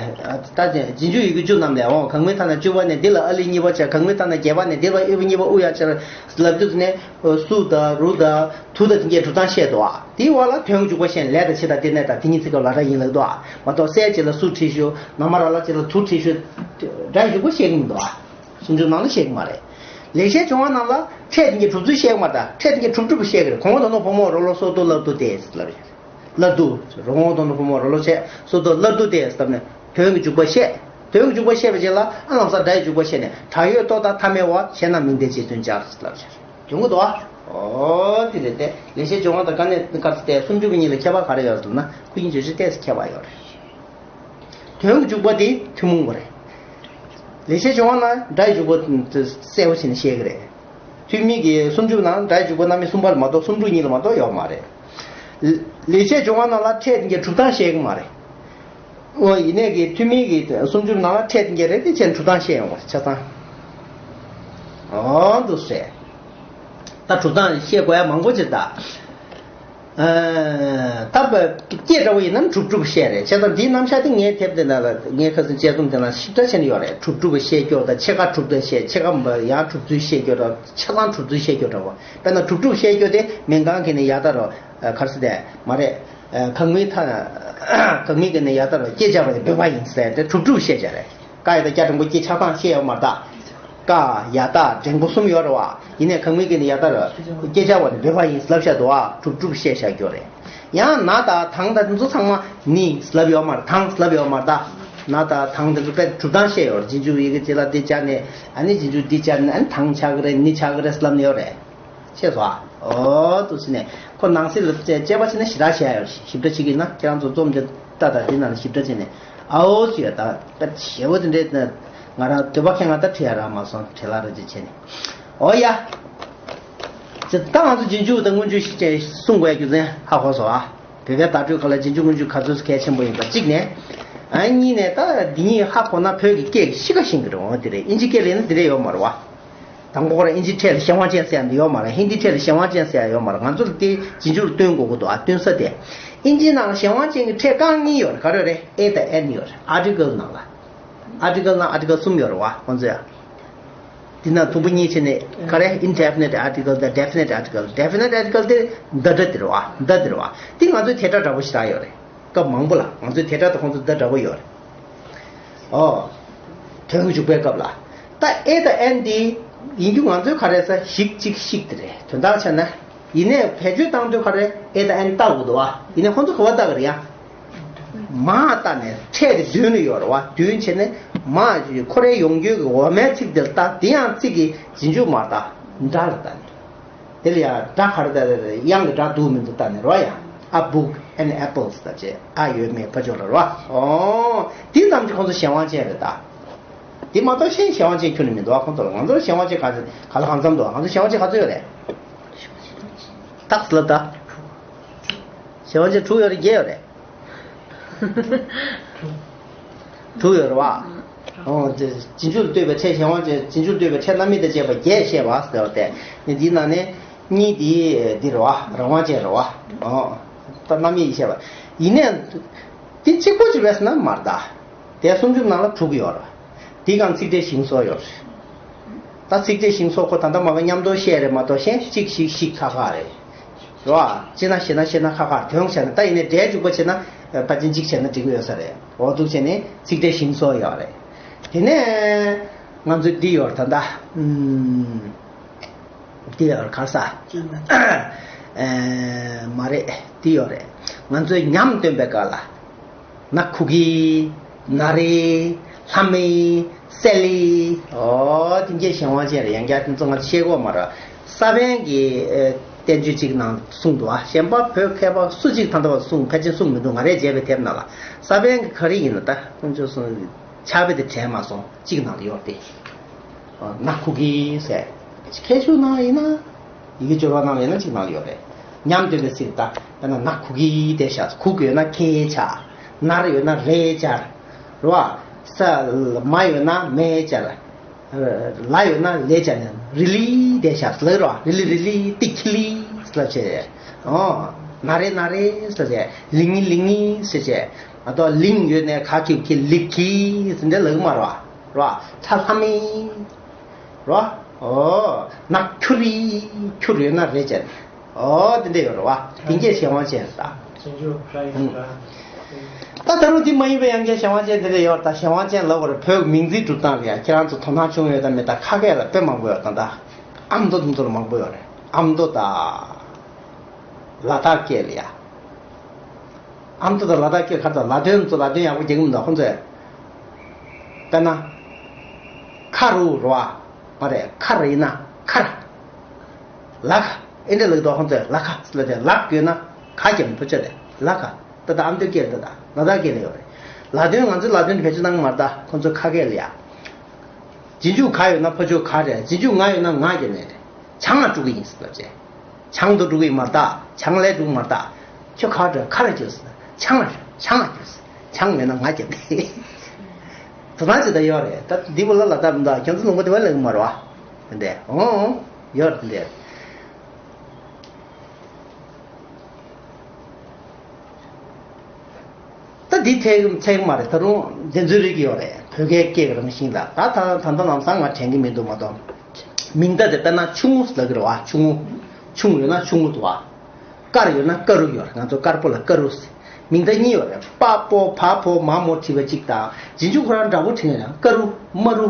ད་རྗེས་འཇུག་ཡི་གེ་བཅུ་རྣམས་ལས་འོང་། གང་མིན་ཐ་ན་བཅུ་པ་ནས་འདི་ལ་ཨ་ལི་གཉིས་པ་བྱ། གང་མིན་ཐ་ན་བརྒྱད་པ་ནས་འདི་ལ་ཨུ་བ་གཉིས་པ་ཨུ་ཡ་བྱ་ལབ་དུས་ནས་སུ་དང་རུ་དང་དུ་དང་དེ་གའི་གྲུབ་སྟངས་བཤད་འདུག་ཨ། དེའི་འོག་ལ་དོན་གྱི་འཇུག་པ་བཤད་ནས་ལས་དང་བྱེད་དང་དེ་ནས་དང་དེ་གཉིས་ཚིག་སྐབས་ལ་ར་ཡིན་ལབ་འདུག་ཨ། མ་གཏོགས་གསལ་བྱེད་ལ་སུ་བྲིས་ཞུ་ན་མ་ར་ལ་བྱེད་ལ་དུ་བྲིས་ཞུ་སྒྲ་འཇུག་པ་བཤད་ཀྱི་མི་འདུག་ཨ། སུམ་ཅུ་ནང་ལ་བཤད་ཀྱི་མ་རེད། ལེགས་བཤད་ལྗོན་དབང་ནང་ལ་ཕྲད་དེ་གའི་གྲུབ་ཚུལ་བཤད་ཀྱི་མ་རེད། ད་ཕྲད་དེ་གའི་གྲུབ་གྲུབ་བཤད་ཀྱི་རེད། གོང་འོག་དང་ནོ་ཕོ་མོ་རོ་ལོ་སོ་ཏོ་སླར་བསྡུ་སྟེ་ལབ་རེད། སླར་བསྡུ། རོ་གོང་འོག་དང་ནོ་ཕོ་མོ་རོ་ལོ་ཆེ་སོ་ཏོ་སླར་བསྡུ་སྟེ་ལབ་ནས་དོན་གྱི་འཇུག་པ་བཤད། དོན་གྱི་འཇུག་པ་བཤད་པ་བྱས་ལ་ཨ་ལམ་སང་སྒྲ་ཡི་འཇུག་པ་བཤད་ནས་བྲག་ཡོད་ལྟོ་དང་མཐའ་མེད་བ་ཞེ་ན་མིང་བརྡའི་རྗེས་མཐུན་སྦྱར་ལབ་རེད། ཡོང་གི་འདུག་ཨ། ཨོ་དེ་རེད་དེ། ལེགས་བཤད་ལྗོན་དབང་དང་དཀའ་གནད་དཀར་ཚེ་སྟེ་སུམ་ཅུ་པ་གཉིས་ལ་ཁྱད་པར་ག་རེ་ཡོད་ཟེར་ན་ཁུ་ཡིན་བརྗོད་བྱེད་ཏོག་ཙམ་ཁྱད་པར་ཡོད་རེད། དོན་གྱི་འཇུག་པ་དེ་ཐུན་མོང་བ་རེད། ལེགས་བཤད་ལྗོན་དབང་ན་སྒྲ་ཡི་འཇུག་པ་གསལ་པོ་བྱས་ནས་བཤད་ཀྱི་རེད། ཐུན་མིན་གྱི་སུམ་ཅུ་པ་ནང་སྒྲ་ཡི་འཇུག་པ་རྣམ་དབྱེ་གསུམ་པ་ལ་མ་གཏོགས་སུམ་ཕྲུགས་གཉིས་ལ་མ་གཏོགས་ཡོད་མ་རེད། ལེགས་བཤད་ལྗོན་དབང་ནང་ལ་ཕྲད་དེ་གའི་གྲུབ་སྟངས་བཤད་ཀྱི་མ་རེད། ཨོ་ཡིན་ནས་ཀྱི་ཐུན་མིན་གྱི་སུམ་ཅུ་པ་ནང་ལ་ཕྲད་དེ་གའི་རེད་དེ་བྱས་ནས་གྲུབ་སྟངས་བཤད་ཡོང་བ་ཆ་ཚང་། ཨོ་འདུག་སེ། ད་གྲུབ་སྟངས་བཤད་དགོས་ཡ་མང་པོ་ཅིག་ད། ཨ། ད་བ་སྐད་འདྲ་བོ་ཡིན་ན་གྲུབ་གྲུབ་བཤད་རེད། བྱས་ཙང་འདིའི་རྣམ་གཞག་དེ་ངའི་དེབ་དེ་ནང་ལ་ངའི་ཁ་སང་དཔྱད་རྩོམ་དེ་ནང་ཞིབ་ཕྲ་བྱས་ནས་ཡོད་རེད། གྲུབ་གྲུབ་བཤད་སྐྱོ་དང་ཕྱེད་ཀ་གྲུབ་དང་བཤད་ཕྱེད་ཀ་ཡང་གྲུབ་ཚུལ་བཤད་སྐྱོ་དང་ཆ་ཚང་གྲུབ་ཚུལ་བཤད་སྐྱོ་འདྲ་བོ། དཔེར་ན་གྲུབ་གྲུབ་བཤད་སྐྱོ་དེ་མིང་གང་གི་ནས་ཡ་ད་རོ་གར་སི་དེ་མ་རེད། གང་མིན་ཐ་གང་མིན་གི་ནས་ཡ་ད་རོ་སྐྱེ་བྱ་བ་ནི་འབོད་པ་ཡིན་ཟེར་ཏེ་གྲུབ་གྲུབ་བཤད་བྱ་རེད། ཀ་ཡ་ད་སྐྱ་འགྲེང་བུ་སྐྱེ་ཆགས་སྟངས་བཤད་ཡོད་མ་རེད་ད། ཀ་ཡ་ད་འགྲེང་བུ་གསུམ་ཡོད་རེད་བ། ཡིན་ནའི་གང་མིན་གི་ནི་ཡ་ད་ར་སྐྱེ་བྱ་བ་ནི་འབོད་པ་ཡིན་ལབ་བཤད་འདུག་བ། གྲུབ་གྲུབ་བཤད་བཞག་རྒྱུ་རེད། ཡང་ན་དང་དང་དང་འདི་ཚོ་ཚང་མ་ནི་ལབ་ཡོད་མ་རེད། དང་ལབ་ཡོད་མ་རེད་ད། ན་དང་དང་འདི་ཚོ་དཔེ་གྲུབ་སྟངས་བཤད་ཡོད་རེད། རྗེས་འཇུག་ཡི་གེ་ཅི་ལ་འདི་སྦྱར་ནས་ཨ་ནི་རྗེས་འཇུག་འདི་སྦྱར་ནས་ཨ་ནི་དང་ཆགས་ཀྱི་རེད་ནི་ཆགས་ཀྱི་རེད་ལབ་ནས་ཡོད་རེད། ཤེས་སོང་ཨ། ཨོ་ཏུ་ཟེར་ནས་ཁོ་ནང་གསེས་ལ་དཔྱད་པ་བྱས་ན་ཞེ་དྲག་བྱས་ཡོད་རེད། ཞིབ་ཕྲ་བྱེད་ཀྱི་ན་ཁྱེད་རང་ཚོ་རྩོམ་འདི་ལྟ་དང་འདི་ནང་ལ་ཞིབ་ཕྲ་བྱས་ནས་ཨའོ་ཞེས་ད་ད་ཞེ་བོ་དེ་འདྲས་ང་རང་འདོད་པ་ཁེངས་ང་ད་བྲིས་ཡ་རག་མ་སོང་བྲེལ་ལ་ར་ཅིག་བྱས་ནས་ཨོ་ཡ། ཅི་ད་ང་ཚོ་རྗེས་འཇུག་དང་སྔོན་འཇུག་ཞིག་ཅེས་གསུང་དགོས་རྒྱུ་མཚན་ཧ་གོ་སོང་ཨ། བོད་པའི་བརྡ་སྤྲོད་ཁག་ལ་རྗེས་འཇུག་སྔོན་འཇུག་ག་ཚོད་གལ་ཆེན་པོ་ཡིན་པ་གཅིག་ནས། ཨ་གཉིས་ནས་ད་འདི་གཉིས་ཧ་གོ་ན་བོད་ཀྱི་སྐད་ཀྱི་གཤིས་ཀ་ཤེས་ཀྱི་རེད་འོང་དེ་རེད། ཨིན་ཇི་སྐད་ལ་ཡིན་ན་འདི་འདྲས་ཡོད་མ་རེད་བ། དང་པོ་ཁོ་རང་ཨིན་ཇི་ཕྲད་ལ་གཞན་དབང་ཅན་ཟེར་ཡ་འདི་ཡོད་མ་རེད། ཧིན་དི་ཕྲད་ལ་གཞན་དབང་ཅན་ཟེར་ཡ་ཡོད་མ་རེད། ང་ཚོ་ལ་དེ་རྗེས་འཇུག་ལ་སྟོན་དགོས་ཀྱི་འདུག་ཨ། སྟོན་ས་དེ། ཨིན་ཇིའི་ནང་ལ་གཞན་དབང་ཅན་གྱི་ཕྲད་རྐང་གཉིས་ཡོད་རེད། ག་རེ་རེད། A་དང་N་ཡོད་རེད། ཨར་ཊི་ཀལ་ནང་ལ། ཨར་ཊི་ཀལ་ནང་ཨར་ཊི་ཀལ་གསུམ་ཡོད་རེད་བ་ཁོང་ཚོ་ཡ། འདི་ན་དུམ་བུ་གཉིས་བྱས་ནས་ག་རེ། Indefinite article་དང་Definite article། Definite article་དེ་བརྡ་སྒྲ་དེ་རེད་བ། བརྡ་དེ་རེད་བ། དེ་ང་ཚོའི་དེ་སྒྲ་འདྲ་པོ་ཞེ་དྲག་ཡོད་རེད། སྐབས་མང་པོ་ལ་ང་ཚོའི་དེ་སྒྲ་དང་ཁོང་ཚོའི་བརྡ་འདྲ་པོ་ཡོད་རེད། ཨོ། དོན་གྱི་འཇུག་པའི་སྐབས་ལ། ད་A་དང་N་དེ་ཡིན་རྒྱུ་ང་ཚོའི་ག་རེ་ཟེར་ཞིག་གཅིག་ཤིག་དེ་རེད། དོན་དག་བྱས་ན། ཡིན་ནའི་བེད་སྤྱོད་བཏང་དུས་ག་རེ་A་དང་N་བཏགས་དགོས་འདུག་བ། ཡིན་ནའི་ཁོང་ཚོ་ག་པར་བཏགས་ཀྱི་རེད་ཡ། མར་བཏགས་ནས་ཕྲད་དེ་མདུན་ལ་ཡོད་རེད་བ། མདུན་བྱས་ནས་མར་ཁོ་རའི་ཡོང་རྒྱུ་གི་འོག་མའི་ཚིག་དེ་ལ་བཏགས། དེ་ཡང་ཚིག་གི་རྗེས་འཇུག་མར་བཏགས། སྒྲ་ལ་བཏགས་ནས། དེ་ལ་ཡང་སྒྲ་ག་རེ་བཏགས་རེད། དབྱངས་ཀྱི་སྒྲ་འདུག་མི་འདུག་བཏགས་ནས་རེད་བ་ཡ། A book and apples་ལབ་བྱས་ཨ་ཡོད་མེད་ཕར་ཕྱོགས་ལ་རེད་བ། ཨོ། དེ་ཙམ་གྱིས་ཁོང་ཚོ་གཞན་དབང་ཅན་རེད་ད། དེ་མ་གཏོགས་གཞན་གཞན་དབང་ཅན་ཁྱོན་ནས་མི་འདུག་བ། ཁོང་ཚོ་ལ་ང་ཚོར་གཞན་དབང་ཅན་ག་ཚོད་ག་ལ་གང་འཚམ་འདུག་ང་ཚོར་གཞན་དབང་ཅན་ག་ཚོད་ཡོད་རེད། ཏག་ཙམ་ལབ་ད། གཞན་དབང་ཅན་དྲུག་ཡོད་རེད། བརྒྱད་ཡོད་རེད། དྲུག་ཡོད་རེད་བ། ཨོ། དེ་རྗེས་འཇུག་ལ་ལྟོས་པའི་ཕྲད་གཞན་དབང་ཅན། རྗེས་འཇུག་ལ་ལྟོས་པའི་ཕྲད་རྣམ་དབྱེ་དང་བཅས་པ་བརྒྱད་བཤད་པ་ཟེར་བ་སྟེ། ནི་འདིའི་ནང་ནས་གཉིས་འདི་འདི་རེད་བ། རང་དབང་ཅན་རེད་བ། ཨོ། ད་རྣམ་དབྱེ་བཤད་པ། ཡིན་ནའི་འདི་གཅིག་པོ་ཅིག་རེད་ཟེར་ན་མ་རེད་ད། དེ་སུམ་ཅུ་ནང་ལ་དྲུག་ཡོད་རེད། དེའི་སྒང་ཚིག་ཕྲད་ཞིང་སོགས་ཡོད་རེད། ད་ཚིག་ཕྲད་ཞིང་སོགས་ཁོ་ད་ལྟ་མ་གི་མཉམ་དུ་བཤད་རེད་མ་གཏོགས་གཞན་གཅིག་ཞིག་ཞིག་ཁ་ཁ་རེད། རེད་བ། ཅི་ན་ཞེ་ན་ཞེ་ན་ཁ་ཁ་དོན་བྱས་ན་ད་ཡིན་ནའི་སྒྲའི་འཇུག་པ་བྱས་ན་ཕལ་ཆེར་གཅིག་བྱས་ན་འགྲིག་གི་ཡོད་ས་རེད། འོ་འདུག་བྱས་ནས་ཚིག་ཕྲད་ཞིང་སོགས་ཡོད་རེད། དེ་ནས་ང་ཚོས་འདི་ཡོད་རེད་ད་ལྟ། ཨུམ། འདི་ཡོད་རེད་ག་རེ་ཟ། ཨེ། མ་རེད། འདི་ཡོད་རེད། ང་ཚོས་ཉམས་སྟོན་པའི་སྐབས་ལ། ན་ཁུ་གི། ན་རེ། ལྷ་མེ། སེ་ལི། ཨོ། དེ་འདྲའི་གཞན་དབང་ཅན་རེད། ཡང་བསྐྱར་དེ་ཚོ་ང་ཚོ་ཤེས་ཀྱི་ཡོད་མ་རེད། ས་པཎ་གྱི་ཨེ། བསྟན་བཅོས་གཅིག་ནང་གསུངས་འདུག་ཨ། གཞན་པ་བོད་མཁས་པ་སུ་གཅིག་ད་ལྟ་བར་གསུངས། ཕལ་ཆེར་གསུངས་མི་འདུག་ང་རས་མཇལ་བའི་དེབ་ནང་ལ། ས་པཎ་གྱི་ག་རེ་ཡིན་ན་ད་དཀོན་མཆོག་གསུངས། ཕྱག་དཔེ་དེ་དྲན་མ་སོང་། གཅིག་ནང་ལ་ཡོད་དེ། ཨ། ན་ཁུ་གི་ཟེར། མཁས་གཞུང་ནང་ཡིན་ན། ཡི་གེ་སྦྱོར་བ་ནང་ལ་ཡིན་ན་གཅིག་ནང་ལ་ཡོད་རེད། ཉམས་སྟོན་པའི་ཚིག་ད། དཔེར་ན་ན་ཁུ་གི་དེ་བཞག་ཁུ་གི་ཡོད་ན་ཁེ་ཆགས། ན་རེ་ཡོད་ན་རེ་སྦྱར། རེད་བ། ས་མ་ཡོད་ན་མེ་སྦྱར། ལ་ཡོད་ན་ལས་བྱ་ནས་རི་ལི་དེ་བྱ་ལ་རོ། རི་ལི་རི་ལི་ཏི་ཁི་ལི་ལ་བྱས། ཨོ། ན་རེ་ན་རེ་ཟེར་བྱས། ལི་ངི་ལི་ངི་ཟེར་བྱས། ཨ་ཏོ་ལིང་ཡོད་ནས་ག་ཁི་ཁི་ལི་ཁི་ཟེར་འདྲ་ལ་གི་མ་རོ། རོ། ཚ་ལྷ་མི། རོ། ཨོ། ནག་ཁྱུ་རི། ཁྱུ་རི་ཡོད་ན་རེ་བྱས། ཨོ་དེ་འདྲ་ཡོད་རེད་བ། དེ་གས་གཞན་དབང་ཅན་རེད་ད། ཅན་ཅུ་ཕྲ་ཡིན་ད། ད་ད་རུང་དེ་མ་ཡིན་པའི་ཡང་གས་གཞན་དབང་ཅན་དེ་འདྲ་ཡོད་རེད་ད། གཞན་དབང་ཅན་ལབ་པར་བོད་མིང་ཚིག་སྒྲུབ་སྟངས་རེད་ཡ། ཁྱེད་རང་ཚོ་དོ་སྣང་བྱུང་ཡོད་ད་མེད་ད། ཁ་སྐད་ལ་དཔེ་མང་པོ་ཡོད་ད། ད་ཨ་མདོ་དེ་ཚོ་ལ་མང་པོ་ཡོད་རེད། ཨ་མདོ་ད་ལ་དྭགས་སྐད་ལ་ཡ། ཨ་མདོ་ད་ལ་དྭགས་སྐད་ཁ་ད་ལ་དོན་ཚོ་ལ་དོན་ཡག་པོ་རྒྱག་གི་མི་འདུག་ཁོང་ཚོས། དཔེར་ན། ཁ་རུ་རུ་བ། མ་རེད། ཁ་རེད་ན་ཁ་ར། ལ་ཁ། ཨེ་འདྲ་ལགས་དོ་ཁོང་ཚོས་ལ་ཁ་ལ་དེ་ལག་དགོས་ན་ཁ་རྒྱབ་ཕུ་ཆ་རེད། ལ་ཁ། ད་ད་ཨ་མདོ་སྐད་ད་ད་ལ་དྭགས་སྐད་ལ་ཡོད་རེད། ལ་དོན་ང་ཚོའི་ལ་དོན་བེད་སྤྱོད་གནང་མ་རེད་ད། ཁོང་ཚོ་ཁ་སྐད་ལ་ཡ། རྗེས་འཇུག་ག་ཡོད་ན་ཕ་ཆོས་ག་རེད། རྗེས་འཇུག་ང་ཡོད་ན་ང་རྒྱབ་ནས་རེད། ཆང་ལ་འགྲོ་གི་ཡིན་ཟེར་ལབ་བྱས། ཆང་དུ་འགྲོ་གི་ཡིན་མ་རེད་ད། ཆང་ལས་འགྲོ་གི་མ་རེད་ད། ཁྱོད་ག་འགྲོ་ག་རེ་བྱོས་ཟེར། ཆང་ལ་ཆང་ལ་བྱོས་ཟེར། ཆང་མེད་ན་ང་རྒྱབ་ནས། དོ་སྣང་བྱེད་ད་ཡོད་རེད་ད། འདི་བོ་ལ་ལ་ད་མི་འདུག་ཁྱོད་ཚོ་ལུང་པ་དེ་བ་ལ་གི་མ་རེད་བ། འདི་འདྲ་ཨོ་ཡོད་རེད་འདི་འདྲ། ད་འདི་ཐེག་ཚད་མ་རེད། ད་རུང་བདེན་རྫུན་རིག་གི་ཡོད་རེད། བོད་སྐད་སྐད་ཀྱི་རང་བཞིན་ལ་ད་ད་ད་ལྟ་ལམ་སང་ང་དྲན་གི་མི་འདུག་མ་གཏོགས། མིང་བརྡ་དེ་དཔེར་ན་ཆུང་ངུ་ལབ་ཀྱི་རེད་བ། ཆུང་ངུ། ཆུང་ཡོད་ན་ཆུང་ངུ་འདུག་བ། དཀར་ཡོད་ན་དཀར་རུ་ཡོད་རེད། ང་ཚོ་དཀར་པོ་ལ་དཀར་རུ་ཟེར། མིང་བརྡ་གཉིས་ཡོད་རེད། པ་པོ་བ་ཕོ་མ་མོ་བྲིས་པ་གཅིག་དང་། རྗེས་འཇུག་ཁོ་རང་འདྲ་པོ་བྲིས་ན་ཡང་དཀར་རུ་དམར་རུ།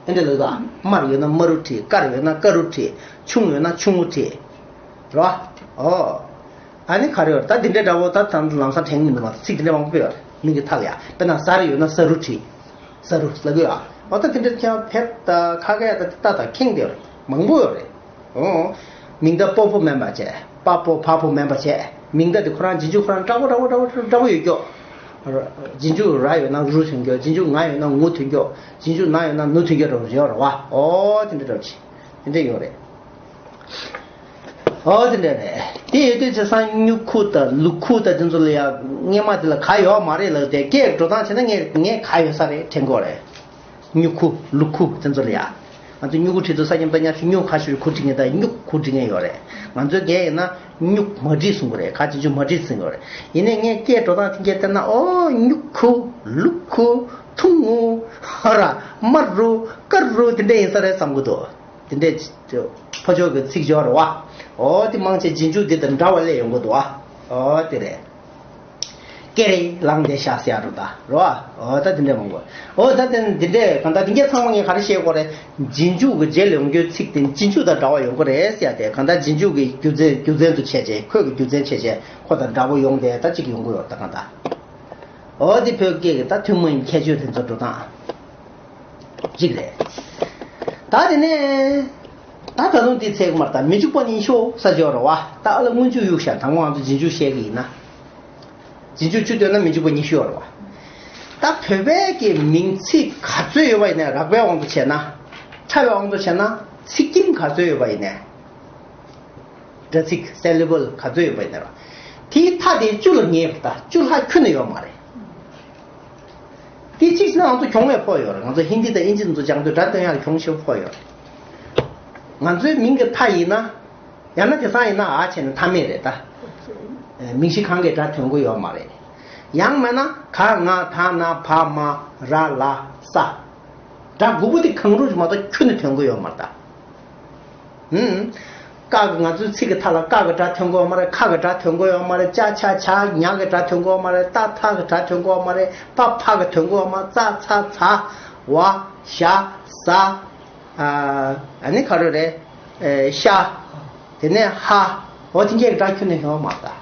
ཨེ་འདྲ་ལབ་ད། དམར་ཡོད་ན་དམར་རུ་བྲིས། དཀར་ཡོད་ན་དཀར་རུ་བྲིས། ཆུང་ཡོད་ན་ཆུང་ངུ་བྲིས། རོ། ཨོ། ཨ་ནི་ག་རེ་ཡོད་ད། འདི་འདྲའི་འདྲ་པོ་ད་ད་ལམ་སང་དྲན་གི་མི་འདུག་མ་གཏོགས་ཚིག་འདི་འདྲ་མང་པོ་ཡོད་རེད། མིང་གི་མཐའ་ལ་ཡ། དཔེར་ན་གཟར་ཡོད་ན་གཟར་རུ་བྲིས། གཟར་རུ་ལབ་གི་ཡོད། ཨོ་ད་འདི་འདྲ་ཁྱེད་ཕེབས་ད་ཁ་སྐད་ད་ད་ད་ཁེངས་བསྡད་ཡོད་རེད། མང་པོ་ཡོད་རེད། ཨོ། མིང་བརྡ་པོ་ཕོ་མིན་པ་བྱས། པ་པོ་བ་ཕོ་མིན་པ་བྱས། མིང་བརྡ་དེ་ཁོ་རང་རྗེས་འཇུག་ཁོ་རང་འདྲ་པོ་འདྲ་པོ་འདྲ་པོ་འདྲ་པོ་ཡོད་ཀྱོག་རྗེས་འཇུག་ར་ཡོད་ན་རུ་ཐོན་ཀྱོག་རྗེས་འཇུག་ང་ཡོད་ན་ངུ་ཐོན་ཀྱོག་རྗེས་འཇུག་ན་ཡོད་ན་ནུ་ཐོན་ཀྱོག་རེད་བ། ཨོ་དེ་འདྲ་འདྲ་པོ་བྱས། དེ་འདྲ་ཡོད་རེད། ཨོ་དེ་འདྲ་རེད། དེ་ཡོད་དུས་ཚེ་སང་སྨྱུ་ཁུ་དང་ལུ་ཁུ་དང་དེ་ཚོ་ལ་ཡ་སྔས་མ་དེ་ལ་ག་ཡོད་མ་རེད་ལབ་དེ་སྐད་འགྲོ་སྟངས་བྱས་ན་ངས་ངས་ག་ཡོད་ས་རེད་དྲན་གྱི་ཡོད་རེད། སྨྱུ་ཁུ་ལུ་ཁུ་དེ་ཚོ་ལ་ཡ། ང་ཚོ་སྨྱུ་གུ་བྲིས་དུས་ས་ཉམས་ད་ཉམས་ཤིག་སྨྱུ་གུ་ཁ་ཤས་ཁུ་བྲིས་ངེས་ད་སྨྱུ་ཁུ་བྲིས་ངེས་ཡོད་རེད། ང་ཚོའི་རྒན་ཡིན་ན་སྨྱུ་གུ་མ་བྲིས་གསུང་གི་རེད། ཁ་ཅིག་ཅུ་མ་བྲིས་གསུང་གི་རེད། ཡིན་ནའི་ངས་སྐད་འགྲོ་སྟངས་དེ་འགྱེད་བལྟས་ན་ཨོ་སྨྱུ་ཁུ་ལུ་ཁུ་ཐུང་ངུ་ཧ་ར་དམར་རུ་དཀར་རུ་དེ་འདྲ་ཡིན་ས་རེད་བསམ་གི་འདུག་དེ་འདྲས་ཕོ་ཅོག་གི་ཚིག་སྦྱོར་བ། འོ་དེ་མང་ཆེ་རྗེས་འཇུག་འདི་དང་འདྲ་བ་སླེབས་ཡོང་གི་འདུག་བ། འོ་དེ་རེད། ཀེ་རེ་ལངས་ཏེ་ཤ་ཟེར་ཡ་རུ་ད་རོ། འོ་ད་དེ་འདྲས་མང་པོ། འོ་ད་དེ་འདི་འདྲས་གང་ལྟར་དེ་འདྲས་ཚང་མ་ངས་ག་རེ་བཤད་དགོས་རེད། རྗེས་འཇུག་གི་རྗེས་ལ་ཡོང་རྒྱུའི་ཚིག་དེ་རྗེས་འཇུག་དང་འདྲ་བ་ཡོང་གི་རེད་ཟེར་ཡ་དེ་གང་ལྟར་རྗེས་འཇུག་གི་རྒྱུ་མཚན་རྒྱུ་མཚན་དུ་བྱས་རྗེས་ཁོས་གི་རྒྱུ་མཚན་བྱས་རྗེས་ཁོ་དང་འདྲ་པོ་ཡོང་སྟེ་ད་གཅིག་ཡོང་གི་ཡོད་ད་གང་ལྟར། འོ་དེ་བོད་སྐད་ཀྱི་ད་ཐུན་མོང་གི་ཁྱད་ཆོས་དེ་ཚོ་འགྲོ་སྟངས། གཅིག་རེད། ད་དེ་ནས། ད་ད་དུང་དེ་ཚེག་མར་ད་མི་འཇུག་པ་ཉི་ཤུ་ས་སྦྱོར་བ། ད་ཨ་ལ་སྔོན་འཇུག་གཡུག་ཤ་དང་པོ་ང་ཚོ་རྗེས་འཇུག་བཤད་གི་ཡིན་ན། རྗེས་འཇུག་བཅུ་བཏོན་ན་མི་འཇུག་པ་ཉི་ཤུ་ཡོད་རེད་བ། ད་བོད་པའི་གི་མིང་ཚིག་ག་ཚོད་ཡོད་པ་ཡིན་ན་རགས་པའི་དབང་དུ་བྱས་ན། ཕྲ་བའི་དབང་དུ་བྱས་ན་ཚིག་ཁྱིམ་ག་ཚོད་ཡོད་པ་ཡིན་ནའི། སྒྲ་ཚིག་སེ་ལེ་བལ་ག་ཚོད་ཡོད་པ་ཡིན་ན་ར། དེའི་མཐའ་དེ་བཅུ་ལ་ངེས་པ་ད་བཅུ་ལྷག་ཁྱོན་ནས་ཡོད་མ་རེད། དེ་གཅིག་བྱས་ན་ང་ཚོ་གྱོང་བས་ཕོག་ཡོད་རེད། ང་ཚོ་ཧིན་དི་དང་ཨིན་ཇི་ཚོ་སྦྱང་དུས་སྒྲ་སྟོན་ཡག་གྱོང་ཆེ་བོ་ཕོག་ཡོད་རེད། ང་ཚོའི་མིང་གི་མཐའ་ཡིན་ན། ཡང་ན་དེང་སང་ཡིན་ན་ཨ་བྱས་ན་མཐའ་མེད་རེད་ད། མིང་གཞི་གང་གི་སྒྲ་ཐོན་གི་ཡོད་མ་རེད། ཡང་མིན་ན་ག་ང་ད་ན་བ་མ་ར་ལ་ས། སྒྲ་དགུ་པོ་དེ་གང་རུང་ཞིག་མ་གཏོགས་ཁྱོན་ནས་ཐོན་གི་ཡོད་མ་རེད་ད། ཧུམ། ཀ་གི་ང་ཚོའི་ཚིག་གི་མཐའ་ལ་ཀ་གི་སྒྲ་ཐོན་གི་ཡོད་མ་རེད། ཁ་གི་སྒྲ་ཐོན་གི་ཡོད་མ་རེད། ཅ་ཆ་ཇ་ཉ་གི་སྒྲ་ཐོན་གི་ཡོད་མ་རེད། ཏ་ཐ་གི་སྒྲ་ཐོན་གི་ཡོད་མ་རེད། ཕ་ཕ་གི་ཐོན་གི་ཡོད་མ་རེད། ཙ་ཚ་ཛ། ཝ་ཞ་ཟ། ཨ་ནི་ག་རེ་རེད། ཨེ་ཤ། དེ་ནས་ཧ། འོ་དེ་འདྲའི་སྒྲ་ཁྱོན་ནས་ཐོན་གི་ཡོད་མ་རེད་ད།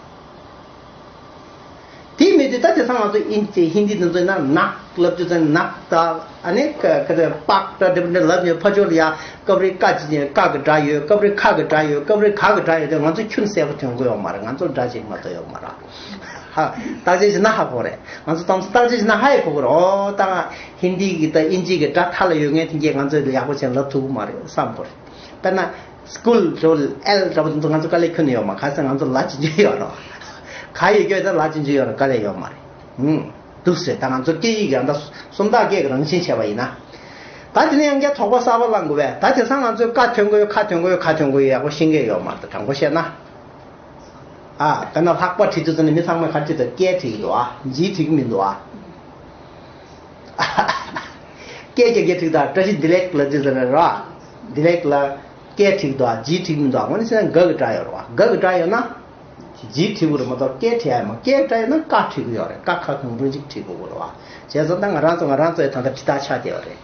དེ་མེད་དུས་ད་དེང་སང་ང་ཚོ་ཨིན་ཇི་ཧིན་དི་དེ་ཚོ་ན་ནག་ལབ་དུས་ཙམ་ནག་ད་ཨ་ནི་ཀ་ཀ་ད་པག་ད་འདྲ་འདྲ་ལབ་ནས་ཕ་ཇོ་ལ་ཡ་སྐབས་རེ་ཀ་ཅི་ཀ་གི་སྒྲ་ཡོད། སྐབས་རེ་ཁ་གི་སྒྲ་ཡོད། སྐབས་རེ་ག་གི་སྒྲ་ཡོད་དེ་ང་ཚོ་ཁྱོན་གསལ་པོ་ཐོན་གི་ཡོད་མ་རེད། ང་ཚོ་སྒྲ་ཅིག་མ་གཏོགས་ཡོད་མ་རེད། ཧ། བརྟག་དཔྱད་བྱས་ན་ཧ་གོ་རེད། ང་ཚོ་དང་ཚོ་བརྟག་དཔྱད་བྱས་ན་ཧ་ཡི་གོ་གི་རེད། ཨོ་ད་ཧིན་དི་གི་ད་ཨིན་ཇི་གི་སྒྲ་མཐའ་ལ་ཡོད་མཁན་དེ་གས་ང་ཚོས་ཡག་པོ་བྱས་ལབ་ཐུབ་གི་མ་རེད་བསམ་གི་རེད། དཔེར་ན། སྐུལ་འགྲོ་ཨེལ་འདྲ་པོ་དེ་ཚོ་ང་ཚོ་དཀའ་ལས་ཁྱོན་ནས་ཡོད་མ་ག་ས་ང་ཚོ་ལ་ཅི་འཇུ་ཡོད་རོ། ག་ཡོད་ཀྱོ་ད་ལ་ཅི་འཇུ་ཡོད་རོ་དཀའ་ལས་ཡོད་མ་རེད། ཧུམ། འདུག་ཟེར་ད་ང་ཚོ་སྐད་ཡིག་ཡང་ད་སུམ་རྟགས་སྐད་ཀྱི་རང་བཞིན་བྱས་པ་ཡིན་ན། ད་ ད་དེ་ནས་ཡང་བསྐྱར་དོགས་པ་གསར་པ་བསླང་དགོས་པས། ད་དེང་སང་ང་ཚོས་ཀ་ཐོན་གྱི་ཡོད། ཁ་ཐོན་གྱི་ཡོད། ཁ་ཐོན་གྱི་ཡོད། ཡག་པོ་ཤེས་ཀྱི་ཡོད་མ་རེད། དྲང་པོ་བཤད་ན། ཨ། དཔེར་ན་ལྷག་པ་བྲིས་དུས་ཙམ་ནས་མི་ཚང་མས་ག་རེ་བྲིས་འདུག་ཀེ་བྲིས་འདུག་ཨ། ཇི་བྲིས་ཀྱི་མི་འདུག་ཨ། ཀེ་རྒྱག་རྒྱག་བྲིས་འདུག་བཀྲ་ཤིས་བདེ་ལེགས་ལབ་དུས་ཙམ་ནས་ར། བདེ་ལེགས་ལ་ཀེ་བྲིས་འདུག་ཨ། ཇི་བྲིས་ཀྱི་མི་འདུག་ཨ། འོ་ན་བྱས་ན་ག་གི་སྒྲ་ཡོད་རེད་བ། ག་གི་སྒྲ་ཡོད་ན། ཇི་བྲིས་དགོས་རེད་མ་གཏོགས་ཀེ་བྲིས་ཡ་མ། ཀེ་བྲིས་ཡོད་ན་ཀ་བྲིས་དགོས་ཡོད་རེད། ཀ་ཁ་གང་རུང་ཅིག་བྲིས་དགོས་རེད་བ། བྱས་ཙང་ད་ང་རང་ཚོ་ང་རང་ཚོའི་ད་ལྟ་བྲིས་རྟགས་ཆགས་བསྡད་ཡོད་རེད།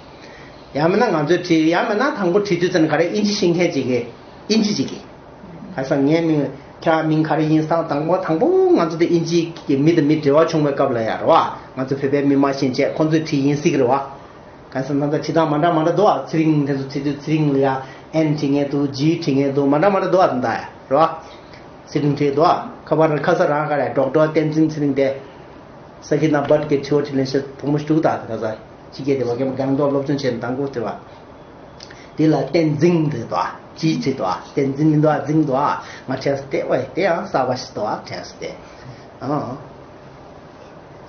ཡང་མིན་ན་ང་ཚོས་བྲིས། ཡང་མིན་ན་དང་པོ་བྲིས་དུས་ཙམ་ག་རེ་ཨིན་ཇི་ཤེས་མཁན་ཅིག་གིས། ཨིན་ཇི་ཅིག་གིས། ཁ་སང་ངའི་མིང་། ཁྱེད་རང་མིང་ག་རེ་ཡིན་སང་། དང་པོ་དང་པོ་ང་ཚོ་དེ་ཨིན་ཇི་གི་མི་དང་མི་འབྲེལ་བ་བྱུང་བའི་སྐབས་ལ་ཡ་རེད་བ། ང་ཚོ་བོད་པའི་མི་མང་ཤེས་བྱས་ཁོང་ཚོས་བྲིས་ཡིན་སྲིད་ཀྱི་རེད་བ། གང་ཟེར་ན་ད་བྲིས་སྟངས་མ་འདྲ་མ་འདྲ་འདུག་ཨ། ཚེ་རིང་དེ་ཚོ་བྲིས་དུས་ཚེ་རིང་ལ་ཡ་ཨེན་བྲིས་མཁན་འདུག་ཇི་བྲིས་མཁན་འདུག་མ་འདྲ་མ་འདྲ་འདུག་ཨ། དེ་འདྲ་ཡ་རེད་བ། ཚེ་རིང་བྲིས་འདུག་ཨ། ཁ་པར་ཁ་ས་རང་ག་རེ་ཌོག་ཊར་བསྟན་འཛིན་ཚེ་རིང་དེ། ས་ཁྱི་ན་བར་གྱི་ཁྲི་བོ་ཁྲི་ལེན་ཤེས་བུ་མོ་ཞིག་འདུག་ད་ཁ་ས་ཕྱི་རྒྱལ་དེ་བ་གེ་མ་གང་ཐོག་སློབ་སྦྱོང་བྱས་ནས་དང་པོ་དེ་བ། དེ་ལ་བསྟན་འཛིན་དེ་འདུག་ཨ། ཅི་བྲིས་འདུག་ཨ། བསྟན་འཛིན་མི་འདུག་ཨ། འཛིན་འདུག་ཨ། ང་བྲིས་སོ་དེ་བ་དེ་ཡང་གསར་པ་ཞིག་འདུག་ཨ། བྲིས་སོ་དེ། ཨང་།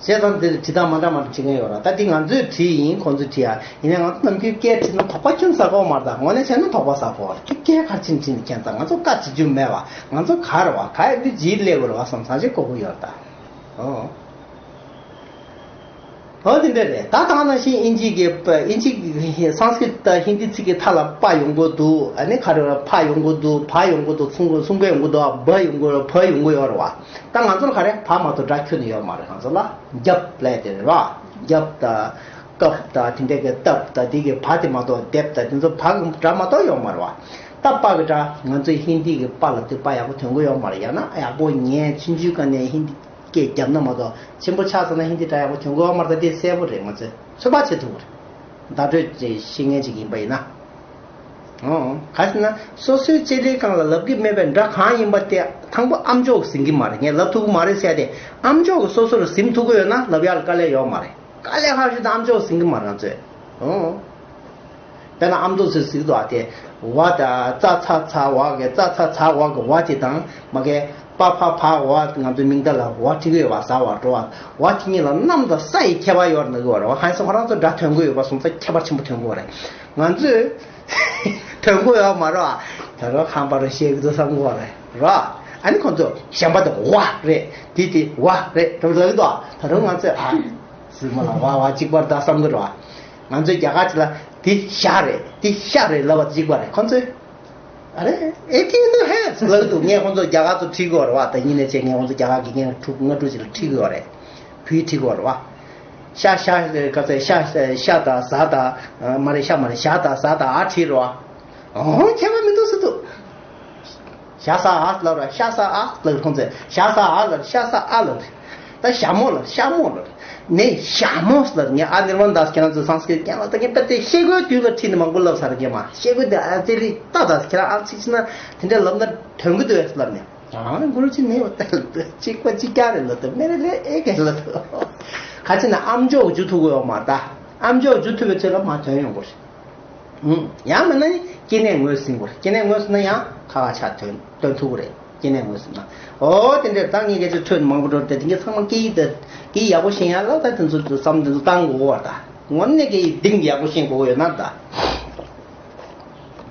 བྱས་ཙང་དེ་བྲིས་སྟངས་མ་འདྲ་མ་འདྲ་བྲིས་མཁན་ཡོད་ར། ད་དེ་ང་ཚོས་བྲིས་ཡིན། ཁོང་ཚོས་བྲིས་ཡ་ཡིན་ནའི་ང་ཚོ་ནམ་རྒྱུན་སྐད་བྲིས་ན་དོགས་པ་ཅུང་ཟ་གོ་མ་རེད། ད་དངོས་གནས་བྱས་ན་དོགས་པ་ཟ་གོ་རེད། ཁྱོད་སྐད་ག་རེ་བྱས་ནས་བྲིས་ནས་ཁྱེད་ཚང་ང་ཚོ་བཀའ་བྱེད་རྒྱུ་མེད་བ། ང་ཚོ་ག་རེ་བ་ག་ཡ་འདི་ཇི་སླེབས་དགོས་རེད་བ་བསམ་བསམ་ཞིག་གོ་གི་ཡོད་རེད་ད། ཨོ། ཨོ་དེ་འདྲ་རེད། ད་ད་ནང་བཞིན་ཨིན་ཇི་གི་ཨིན་ཇི་གི་སཾ་སྐྲྀ་ཏ་ཧིན་དི་ཚིག་གི་མཐའ་ལ་པ་ཡོང་གི་འདུག་ཨ་ནི་ག་རེ་བ་ཕ་ཡོང་གི་འདུག་བ་ཡོང་གི་འདུག་གསུང་གི་གསུང་གི་ཡོང་གི་འདུག་བ་ཡོང་གི་བ་ཡོང་གི་ཡོད་རེད་བ། ད་ང་ཚོ་ལ་ག་རེ་བ་མ་གཏོགས་སྒྲ་ཁྱོན་ནས་ཡོད་མ་རེད། ང་ཚོ་ལ་རྒྱབ་ལབ་དེ་རེད་བ། རྒྱབ་ད་སྐབས་ད་དེ་འདྲ་གི་སྟབས་ད་དེ་གི་བ་དེ་མ་གཏོགས་དེབ་ད་དེ་ཚོ་བ་གི་སྒྲ་མ་གཏོགས་ཡོད་མ་རེད་བ། ད་པ་གི་སྒྲ་ང་ཚོའི་ཧིན་དི་གི་པ་ལ་དེ་པ་ཡག་པོ་ཐོན་གི་ཡོད་མ་རེད། ཡང་ན་ཡག་པོ་ཉན་ཆུང་ཆུང་ག་ནས་ཧིན་དི་སྐད་རྒྱབ་ན་མ་གཏོགས་ཆེན་པོ་ཆགས་ཚར་ན་ཧིན་དི་སྒྲ་ཡག་པོ་ཐོན་གི་ཡོད་མ་རེད། ད་དེ་གསལ་པོ་རེད། ང་ཚོས་ཚོད་དཔག་བྱེད་ཐུབ་རེད། བརྡ་སྤྲོད་ཅིག་ཤེས་མཁན་ཅིག་ཡིན་པ་ཡིན་ན། ཨོ། ག་ཟེར་ན་སོ་སོའི་ལྕེ་ལེའི་སྒང་ལ་ལབ་ཀྱི་མེད་པའི་སྒྲ་གང་ཡིན་པ་དེ་དང་པོ་ཨམ་ཅོག་ཟིན་གྱི་མ་རེད། ངས་ལབ་ཐུབ་ཀྱི་མ་རེད་ཟེར་ཏེ། ཨམ་ཅོག་གིས་སོ་སོར་ཟིན་ཐུབ་ཀྱི་ཡོད་ན་ལབ་ཡག་ལ་དཀའ་ལས་ཡོད་མ་རེད། དཀའ་ལས་ཁག་ཞིག་དང་ཨམ་ཅོག་ཟིན་གྱི་མ་རེད་ང་ཚོས། ཨོ། དཔེར་ན་ཨམ་ཅོག་ཟེར་ཟེར་གྱི་འདུག་ཨ། དེ་བ་དང་ཙ་ཚ་ཚ་བ་གི་ཙ་ཚ་ཚ་བ་གི་བ་དེ་དང་མ་གི་པ་ཕ་བ་བ་ང་ཚོའི་མིང་བརྡ་ལ་བ་བྲིས་ཀྱི་ཡོད་པ། ཟ་བ་འགྲོ་བ་བ་དེ་གཉིས་ལ་གནམ་དང་ས་ཡི་ཁྱད་པར་ཡོད་རེད་འདུག་གི་བ་རེད་བ། ཧན་སོང་ཁོ་རང་ཚོ་སྒྲ་ཐོན་གྱི་ཡོད་པ་སོང་ཙང་ཁྱད་པར་ཆེན་པོ་ཐོན་གྱི་ཡོད་རེད། ང་ཚོས་ཐོན་གྱི་ཡོད་མ་རེད་བ། ད་རུང་ཧམ་པ་རུ་བཤད་ཀྱི་འདུག་བསམ་གྱི་ཡོད་རེད་ར། ཨ་ནི་ཁོ་ཚོ་གཞན་པ་དེ་བ་རེད། དེ་དེ་བ་རེད་འགྲོ་ལབ་ཀྱི་འདུག་ད་རུང་ང་ཚོས་ཨ། ཟེར་མ་ལ་བ་བ་གཅིག་པ་རེད་ད་བསམ་གྱི་རེད་བ། ང་ཚོས་རྒྱ་གར་ཅིག་ལ་དེ་ཤ་རེད་དེ་ཤ་རེད་ལབ་པ་གཅིག་པ་རེད། ཁོ་ཚོས་ཨ་རེ་ཨེ་ཀེ་ནི་ཧེ་ལབ་འདུག་ངས་ཁོ་ཚོ་རྒྱ་གར་ཚོ་ཁྲིད་དགོས་རེད་བ། ད་ཡིན་ནས་བྱས་ངས་ཁོ་ཚོ་རྒྱ་གར་གྱི་ངས་དྲུག་ལྔ་དྲུག་ཅིག་ལ་ཁྲིད་དགོས་རེད། བུས་ཁྲིད་དགོས་རེད་བ། ཤ་ཤ་ག་ཚོད་ཤ་ཤ་དང་ཟ་དང་མ་རེད་ཤ་མ་རེད་ཞ་དང་ཟ་དང་ཨ་ཁྲིད་རེད་བ། ཨོ་ཁྱད་པར་མི་འདུག་ཟེར་འདུག་ཞ་ས་ཨ་ལབ་ར་ཤ་ས་ཨ་ལབ་ཁོང་ཚོས་ཤ་ས་ཨ་ལབ་ཤ་ས་ཨ་ལབ། ད་ཞྭ་མོ་ལབ་ཤ་མོ་ལབ། ནས་ཞྭ་མོ་ལབ་ངས་ཨ་ནི་ར་མ་འདས་ཁྱེད་རང་ཚོ་སང་སྐྲྀཏ་རྒན་ལགས་ད་ངས་དཔེ་དེ་ཤེལ་སྒོའི་དུས་ལ་ཁྲིད་ནས་མང་པོ་ལབ་ཚར་རྒན་མ་ཤེལ་སྒོ་དེ་ཨ་ཙི་རི་ཏ་ད་ཁྱེད་རང་ཨ་ཚིག་ཕྱི་ན་དེ་འདྲ་ལབ་ན་དོན་གི་འདུག་ཨེ་ལབ་ནས་ཨ་གུ་རུ་ཅི་ནས་བ་ལྟ་ལབ་འདུག་གཅིག་པ་གཅིག་རྐྱང་རེད་ལབ་འདུག་མེ་རེ་ལེ་ཨེ་གེ་ལབ་འདུག་ཁ་ཅིག་ན་ཨམ་ཅོག་འཇུ་ཐུབ་གི་ཡོད་མ་རེད་ད། ཨམ་ཅོག་འཇུ་ཐུབ་པའི་ཚེ་ལ་མ་དོན་ཡོང་གི་རེད། ཡང་མིན་ན་ནི་སྐྱེ་གནས་ངོས་ཟིན་དགོས་རེད། སྐྱེ་གནས་ངོས་ཟིན་ན་ཡང་ཁ་ཁ་ཆག་དོན་དོན་ཐུབ་ཀྱི་རེད། སྐྱེ་གནས་ངོས་ཟིན་ན། ཨོ་དེ་འདྲས་ད་ངས་སྐད་ཆ་ཐོས་མང་པོ་འགྲོ་དེ་དེ་གའི་ཚང་མ་སྐད་ཡིག་དེ་སྐད་ཡིག་ཡག་པོ་ཤེས་ཡག་ལ་ད་དེ་ཚོ་བསམ་དེ་ཚོ་བཏང་དགོས་པ་རེད་ད། དངོས་གནས་སྐད་ཡིག་གཏིང་ཡག་པོ་ཤེས་དགོས་ཡོད་ན་ད། ད་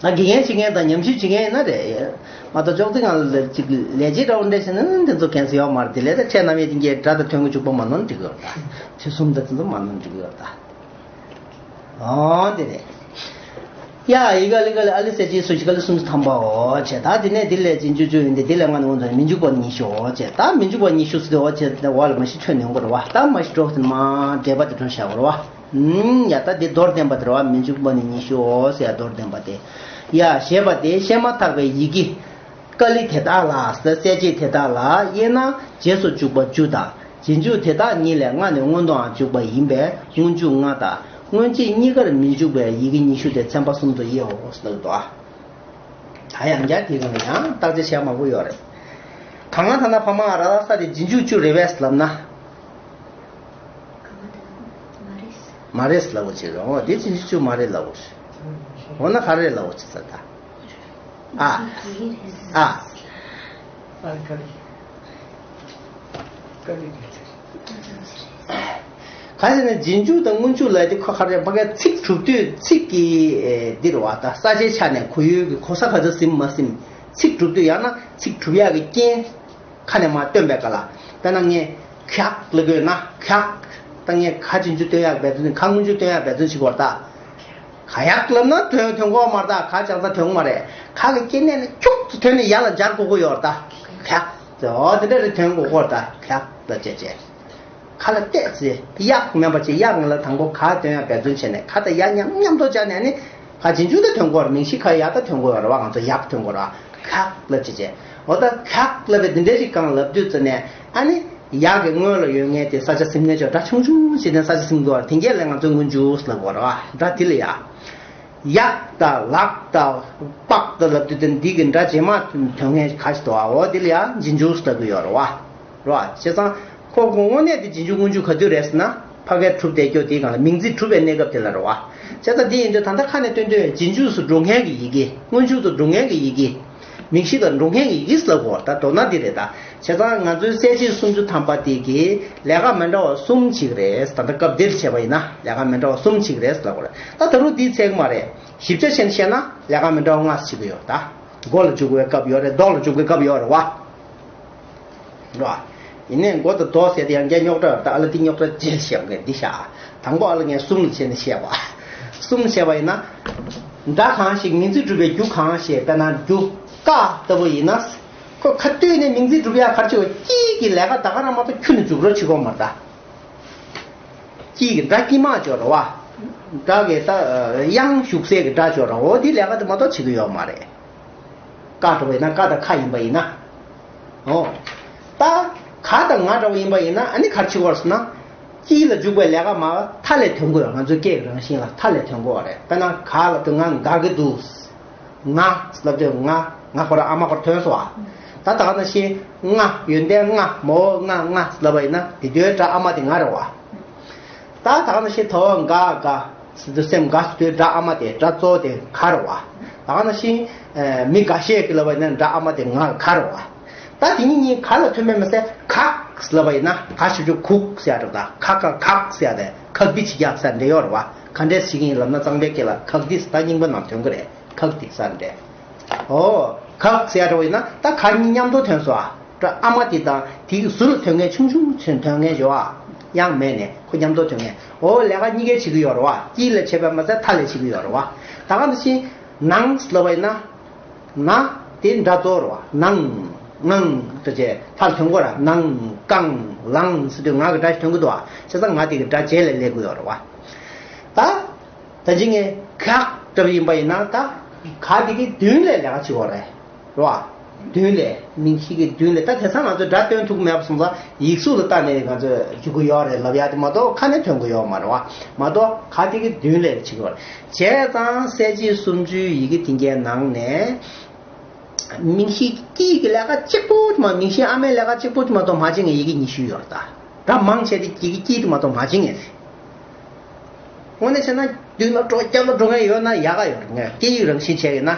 དགེ་རྒན་བྱེད་མཁན་དང་ཉམས་ཞིབ་བྱེད་མཁན་ཡིན་ན་རེད། མ་གཏོགས་ཅོག་ཙེ་ངང་ལ་ཅིག་ལས་བྱེད་འདྲ་བོ་འདྲ་བྱས་ན་དེ་ཚོ་གན་ས་ཡོད་མ་རེད། དེ་ལས་ད་ཁྲལ་རྣམ་དབྱེ་དེ་གའི་སྒྲ་དང་དོན་གྱི་འཇུག་པ་མ་ནོར་འགྲིག་གི་ཡོད་ད། ཚུལ་གསུམ་དང་དེ་ཚོ་མ་ནོར་འགྲིག་གི་ཡོད་ད། ཨོ་དེ་རེད། ཡ་ཡི་ག་ལི་ག་ལི་ཨ་ལི་སེ་ཅི་སུ་ཞི་ག་ལི་སུམ་ཅུ་ཐམ་པའོ་ཅེ། ད་དེ་ནས་དེ་ལས་ཅི་འཇུ་འཇུ་ཡིན་ཏེ་དེ་ལས་ང་ནི་འོ་ད་མི་འཇུག་པ་ཉི་ཤུའོ་ཅེ། ད་མི་འཇུག་པ་ཉི་ཤུ་ཟེར་ཏེ་འོ་ཅེ་ད་འོ་ལ་མ་ཤི་ཁྱོད་ནི་ཡོང་གི་རེད་བ། ད་མ་ཤི་གྲོགས་ཟེར་མ་འདྲེས་པ་དེ་གྲོངས་བཞག་གི་རེད་བ། ཨུམ་ཡ་ད་དེ་མདོར་བསྟན་པ་དེ་རེད་བ། མི་འཇུག་པ་ནི་ཉི་ཤུའོ་ཟེར་ཡ་མདོར་བསྟན་པ་དེ། ཡ་ཞེས་པ་དེ་བཤད་མ་ཐག་པའི་ཡི་གེ་ཀ་ལི་དེ་དག་ལ་ཟེར་གསལ་བྱེད་དེ་དག་ལ་དབྱེ་ན་རྗེས་སུ་འཇུག་པ་བཅུ་དང་། རྗེས་འཇུག་དེ་དག་ཉིད་ལས་སྔ་ནས་སྔོན་དུའང་འཇུག་པ་ཡིན་པས་སྔོན་འཇུག་ལྔ་དང་སྔོན་རྗེས་གཉིས་ཀར་མི་འཇུག་པའི་ཡི་གེ་ཉི་ཤུ་སྟེ་ཚན་པ་གསུམ་དུ་དབྱེའོ་ཟེར་འདུག་ད་ཡང་བསྐྱར་དེའི་སྒང་ལ་ཡང་བརྟག་དཔྱད་བྱས་མང་པོ་ཡོད་རེད། གང་ལྟར་ད་ཕ་མ་ར་ད་ས་དེ་རྗེས་འཇུག་བཅུ་རེད་པས་ལབ་ན། མ་རེད་ལབ་དགོས་ཅིག་རེད། འོ་དེ་རྗེས་འཇུག་བཅུ་མ་རེད་ལབ་དགོས་ཅིག་འོ་ན་ག་རེ་ལབ་དགོས་ཅིག་ཟེར་ད། ཨ། ཨ། ཨ་ཀ་ལི། ཀ་ལི་རེད། ད་བྱས་ན་རྗེས་འཇུག་དང་སྔོན་འཇུག་ལབ་དེ་ཁོ་ག་རེ་ཕ་གིའི་ཚིག་གྲུབ་དུས་ཚིག་གི་ཨེ་འདི་རེད་བ། ད་ས་ཆའི་ཆ་ནས་གོ་ཡུལ་གྱི་གོ་ས་ག་ཚོད་ཟིན་མ་ཟིན། ཚིག་གྲུབ་དུས་ཡང་ན་ཚིག་གྲུབ་ཡག་གི་རྐྱེན་ཁ་ནས་མར་སྟོན་པའི་སྐབས་ལ། དཔེར་ན་ངས་གག་ལབ་དགོས་ན་གག་ད་ངས་ག་རྗེས་འཇུག་སྟོན་ཡག་འབད་བརྩོན། ག་སྔོན་འཇུག་སྟོན་ཡག་འབད་བརྩོན་བྱེད་ཀྱི་ཡོད་རེད་ད། ག་ཡག་ལབ་ན་དོན་དོན་གོ་མ་རེད་ད། ག་ཅང་ཙང་དོན་གོ་མ་རེད། ག་གི་སྐྱེ་གནས་ནི་འཁྱུག་ཙམ་དོན་ནི་ཡ་ལ་སྦྱར་དགོས་ཀྱི་ཡོད་རེད་ད། གག་ཨོ་དེ་འདྲ་རེད། དོན་གོ་གོ་རེད་ད། གག་ལབ་བྱས་བྱས། ཁ་ལ་གཏད་ཚེ་གཡག་མེད་པ་ཅིག་གཡག་ང་ལ་དང་པོ་ག་དོན་ཡག་འབད་བརྩོན་བྱས་ནས་ག་དང་ཡ་མཉམ་མཉམ་དུ་སྦྱར་ནས་ནི་ག་རྗེས་འཇུག་ད་དོན་གོ་ར། མིང་གཞི་ག་ཡ་ད་དོན་གོ་ཡོད་ར་བ། ང་ཚོ་ཡག་དོན་གོ་ར། གག་ལབ་བྱས་བྱས། འོ་ད་གག་ལབ་པའི་འདི་འདྲ་ཞིག་གང་ལབ་དུས་ཙ་ནས་ཨ་ནི་ཡག་གི་སྔོན་ལ་ཡོད་མཁན་དེ་ས་ཆ་ཟིན་མཁན་ཅོག་སྒྲ་ཆུང་ཆུང་ཞིག་ནས་ས་ཆ་ཟིན་དགོས་ར། དེ་འགས་ལས་ང་ཚོས་སྔོན་འཇུག་ལབ་དགོས་ར་བ། སྒྲ་དེ་ལ་ཡ། ཡག་དང་ལག་དང་པགས་དང་ལབ་དུས་དེ་འདི་གི་སྒྲ་རྗེས་མ་དོན་མཁན་ག་ཞིག་འདུག་ཨ། འོ་དེ་ལ་ཡང་རྗེས་འཇུག་ལབ་ཀྱི་ཡོད་རེད་བ། རེད་བ། བྱས་ཙང་ཁོ་དངོས་གནས་དེ་རྗེས་འཇུག་སྔོན་འཇུག་ག་དུས་རེད་ཟེར་ན། ཕ་གིར་གྲུབ་བསྡད་རྒྱུ་དེའི་སྒང་ལ་མིང་ཚིག་གྲུབ་པའི་གནས་སྐབས་དེ་ལ་རེད་བ། བྱས་ཙང་འདི་ཡིན་དུས་ད་ལྟ་ཁ་ནས་སྟོན་དུས་རྗེས་འཇུག་ཏུ་འགྲོ་མཁན་གྱི་ཡི་གེ། སྔོན་འཇུག་ཏུ་འགྲོ་མཁན་གྱི་ཡི་གེ། མིང་གཞི་དང་འགྲོ་མཁན་གྱི་ཡི་གེ་ལབ་དགོས། ད་མདོར་ན་འདི་རེད་ད། བྱས་ཙང་ང་ཚོའི་གསལ་བྱེད་སུམ་ཅུ་ཐམ་པ་དེ་གིས་ལས་ཀ་མི་འདྲ་བ་གསུམ་བྱེད་ཀྱི་རེད། ད་ལྟ་སྐབས་འདིར་བྱས་པ་ཡིན་ན་ལས་ཀ་མི་འདྲ་བ་གསུམ་བྱེད་ཀྱི་རེད་ལབ་དགོས་རེད། ད་ད་རུང་འདིའི་ཚད་མ་རེད། ཞིབ་ཆ་བྱས་ནས་བཤད་ན་ལས་ཀ་མི་འདྲ་བ་ལྔ་བྱེད་ཀྱི་ཡོད་ད། མགོ་ལ་འཇུག་པའི་སྐབས་ཡོད་རེད། ལྡོག་ལ་འཇུག་པའི་སྐབས་ཡོད་རེད་བ། རེད་བ། ཡིན་ནའི་མགོ་དང་ལྡོག་ཟེར་དེ་ཡང་བསྐྱར་རྙོག་དྲ་ཡོད་རེད་ད། ཨ་ལ་འདི་རྙོག་དྲ་ཅིག་བཤད་དགོས་འདི་བཤད། དང་པོ་ཨ་ལ་ངས་གསུམ་ལ་བྱས་ནས་བཤད་པ། གསུམ་བྱས་པ་ཡིན་ན། སྒྲ་གང་ཞིག་མིང་ཚིག་གྲུབ་པའི་རྒྱུ་གང་ཞེས། དཔེར་ན་རྒྱུ་ཀ་ལྟ་བུ་ཡིན་ན། ཁོ་ཁ་གཏོད་ནས་མིང་ཚིག་གྲུབ་ཡག་ག་རེ་བྱེད་དགོས། དཀྱིལ་གྱི་ལས་ཀ་ད་ག་རང་མ་གཏོགས་ཁྱོན་ནས་འཇུག་རོགས་བྱེད་དགོས་མ་རེད་ད། དཀྱིལ་གྱི་སྒྲ་དཀྱིལ་མ་ཅིག་ཡོད་རེད་བ། སྒྲ་གི་ད་དབྱངས་ཞུགས་སའི་གི་སྒྲ་ཅིག་ཡོད་རེད། འོ་དེའི་ལས་ཀ་དེ་མ་གཏོགས་བྱེད་ཀྱི་ཡོད་མ་རེད། ཀ་འདྲ་བ་ཡིན་ན། ཀ་དང་ཁ་ཡིན་པ་ཡིན་ན། འོ། ད་ག་དང་ང་འདྲ་བ་ཡིན་པ་ཡིན་ན་ཨ་ནི་ག་རེ་བྱེད་དགོས་ཟེར་ན། དཀྱིལ་ལ་འཇུག་པའི་ལས་ཀ་མ་མཐའ་ལས་དོན་དགོས། ང་ཚོའི་སྐད་ཀྱི་རང་བཞིན་ལ་མཐའ་ལས་དོན་དགོས་པ་རེད། དཔེར་ན་ག་ལབ་དུས་ང་དགའ་གི་འདུག་ང་ལབ་དུས་ང་། ང་ཁོ་རང་ཨ་མ་ཁོ་རང་ཐོན་སོང་ཨ། ད་ད་ག་ནང་བཞིན་ང་ཡོན་ཏན་ང་མོ་ང་ང་ལབ་པ་ཡིན་ན་དེ་དུས་སྒྲ་ཨ་མ་དེ་ང་རེད་བ། ད་ད་ག་ནང་བཞིན་ད་འོ་དགའ་དགའ་ཟེར་དུས་སེམས་དགའ་ཟེར་དུས་སྒྲ་ཨ་མ་དེ། སྒྲ་གཙོ་བོ་དེ་ག་རེད་བ། ད་ག་ནང་བཞིན་མི་དགའ་ཤས་ཀྱི་ལབ་པ་ཡིན་ན་སྒྲ་ཨ་མ་དེ་ང་ག་རེད་བ། ད་དེ་གཉིས་གཉིས་ག་ལ་མཐུན་པས་མ་ཟད་གག་ལབ་པ་ཡིན་ན་ག་ཞབས་ཀྱུ་གུག་ཟེར་ཡ་རེད། ད་ག་ག་གག་ཟེར་ཡ་དེ་གག་སྡིག་བྱེད་ཀྱག་ཟེར་འདྲ་ཡོད་རེད་བ། ག་འདྲས་བྱེད་ཀྱི་ཡིན་ལབ་ན་གཙང་པའི་སྐད་ལ་གག་སྡིག་ཟེར། ད་རྙིང་པ་ནང་ཐོན་གྱི་རེད། གག་སྡིག་ཟེར་འདྲ། ཨོ། གག་ཟེར་ཡ་འདྲ་བ་ཡིན་ན་ད་ག་གཉིས་མཉམ་དུ་ཐོན་སོང་ཨ། སྒྲ་ཨ་མ་དེ་དང་དེའི་ཟུར་ཐོན་མཁན་ཆུང་ཆུང་ཆུང་ཐོན་མཁན་ཡོད་ཨ། དབྱངས་མེད་ནས་ཁོ་མཉམ་དུ་ཐོན་མཁན། ཨོ་ལས་ཀ་གཉིས་ཀའི་བྱེད་ཀྱི་ཡོད་རེད་བ། དཀྱིལ་ལ་བྱེད་པ་མ་ཟད་མཐའ་ལ་བྱེད་ཀྱི་ཡོད་རེད་བ། ད་ག་ནང་བཞིན་ནང་ལབ་པ་ཡིན་ན། ན་དེ་སྒྲ་གཙོ་བོ་རེད་བ། ནང་། ངང་། དེ་བྱས་མཐར་ཐོན་གོ་ར། ནང་། ཀང་། ལང་ཟེར་དུས་ང་གི་སྒྲ་ཞིག་ཐོན་གི་འདུག་བ། བྱས་ཙང་ང་དེ་གི་སྒྲ་རྗེས་ལ་སླེབས་གི་ཡོད་རེད་བ། ད་ད་ཅི་ངས་གག་འདྲ་བ་ཡིན་པ་ཡིན་ན་ད་ག་དེ་གི་མདུན་ལ་ལས་ཀ་བྱེད་དགོས་རེད། རེད་བ། མདུན་ལ། མིང་གཞི་གི་མདུན་ལ། ད་དེང་སང་ང་ཚོས་སྒྲ་སྟོན་ཐུབ་ཀྱི་མེད་པ་སོང་ཙང་ཡིག་གཟུགས་ལ་བལྟས་ནས་ང་ཚོས་འཇུག་གི་ཡོད་རེད་ལབ་ཡ་དེ་མ་གཏོགས་ཁ་ནས་ཐོན་གི་ཡོད་མ་རེད་བ། མ་གཏོགས་ག་དེ་གི་མདུན་ལ་བྱེད་དགོས་རེད། བྱས་ཙང་གསལ་བྱེད་སུམ་ཅུའི་ཡི་གེ་དེ་འགའི་ནང་ནས། མིང་གཞིའི་དཀྱིལ་གྱི་ལས་ཀ་གཅིག་པོ་དེ་མ། མིང་གཞིའི་ཨ་མའི་ལས་ཀ་གཅིག་པོ་དེ་མ་གཏོགས་མ་བྱེད་མཁན་ཡི་གེ་ཉི་ཤུ་ཡོད་རེད་ད། སྒྲ་མང་ཆེ་དེ་ཡི་གེ་དཀྱིལ་དེ་མ་གཏོགས་མ་བྱེད་མཁན་རེད། དངོས་གནས་བྱས་ན་མདུན་ལ་འགྲོ་རྒྱབ་ལ་འགྲོ་མཁན་ཡོད་ན་ཡག་ག་ཡོད་རེད། ངས་སྐད་ཡིག་རང་བཞིན་བྱས་ཡིན་ན།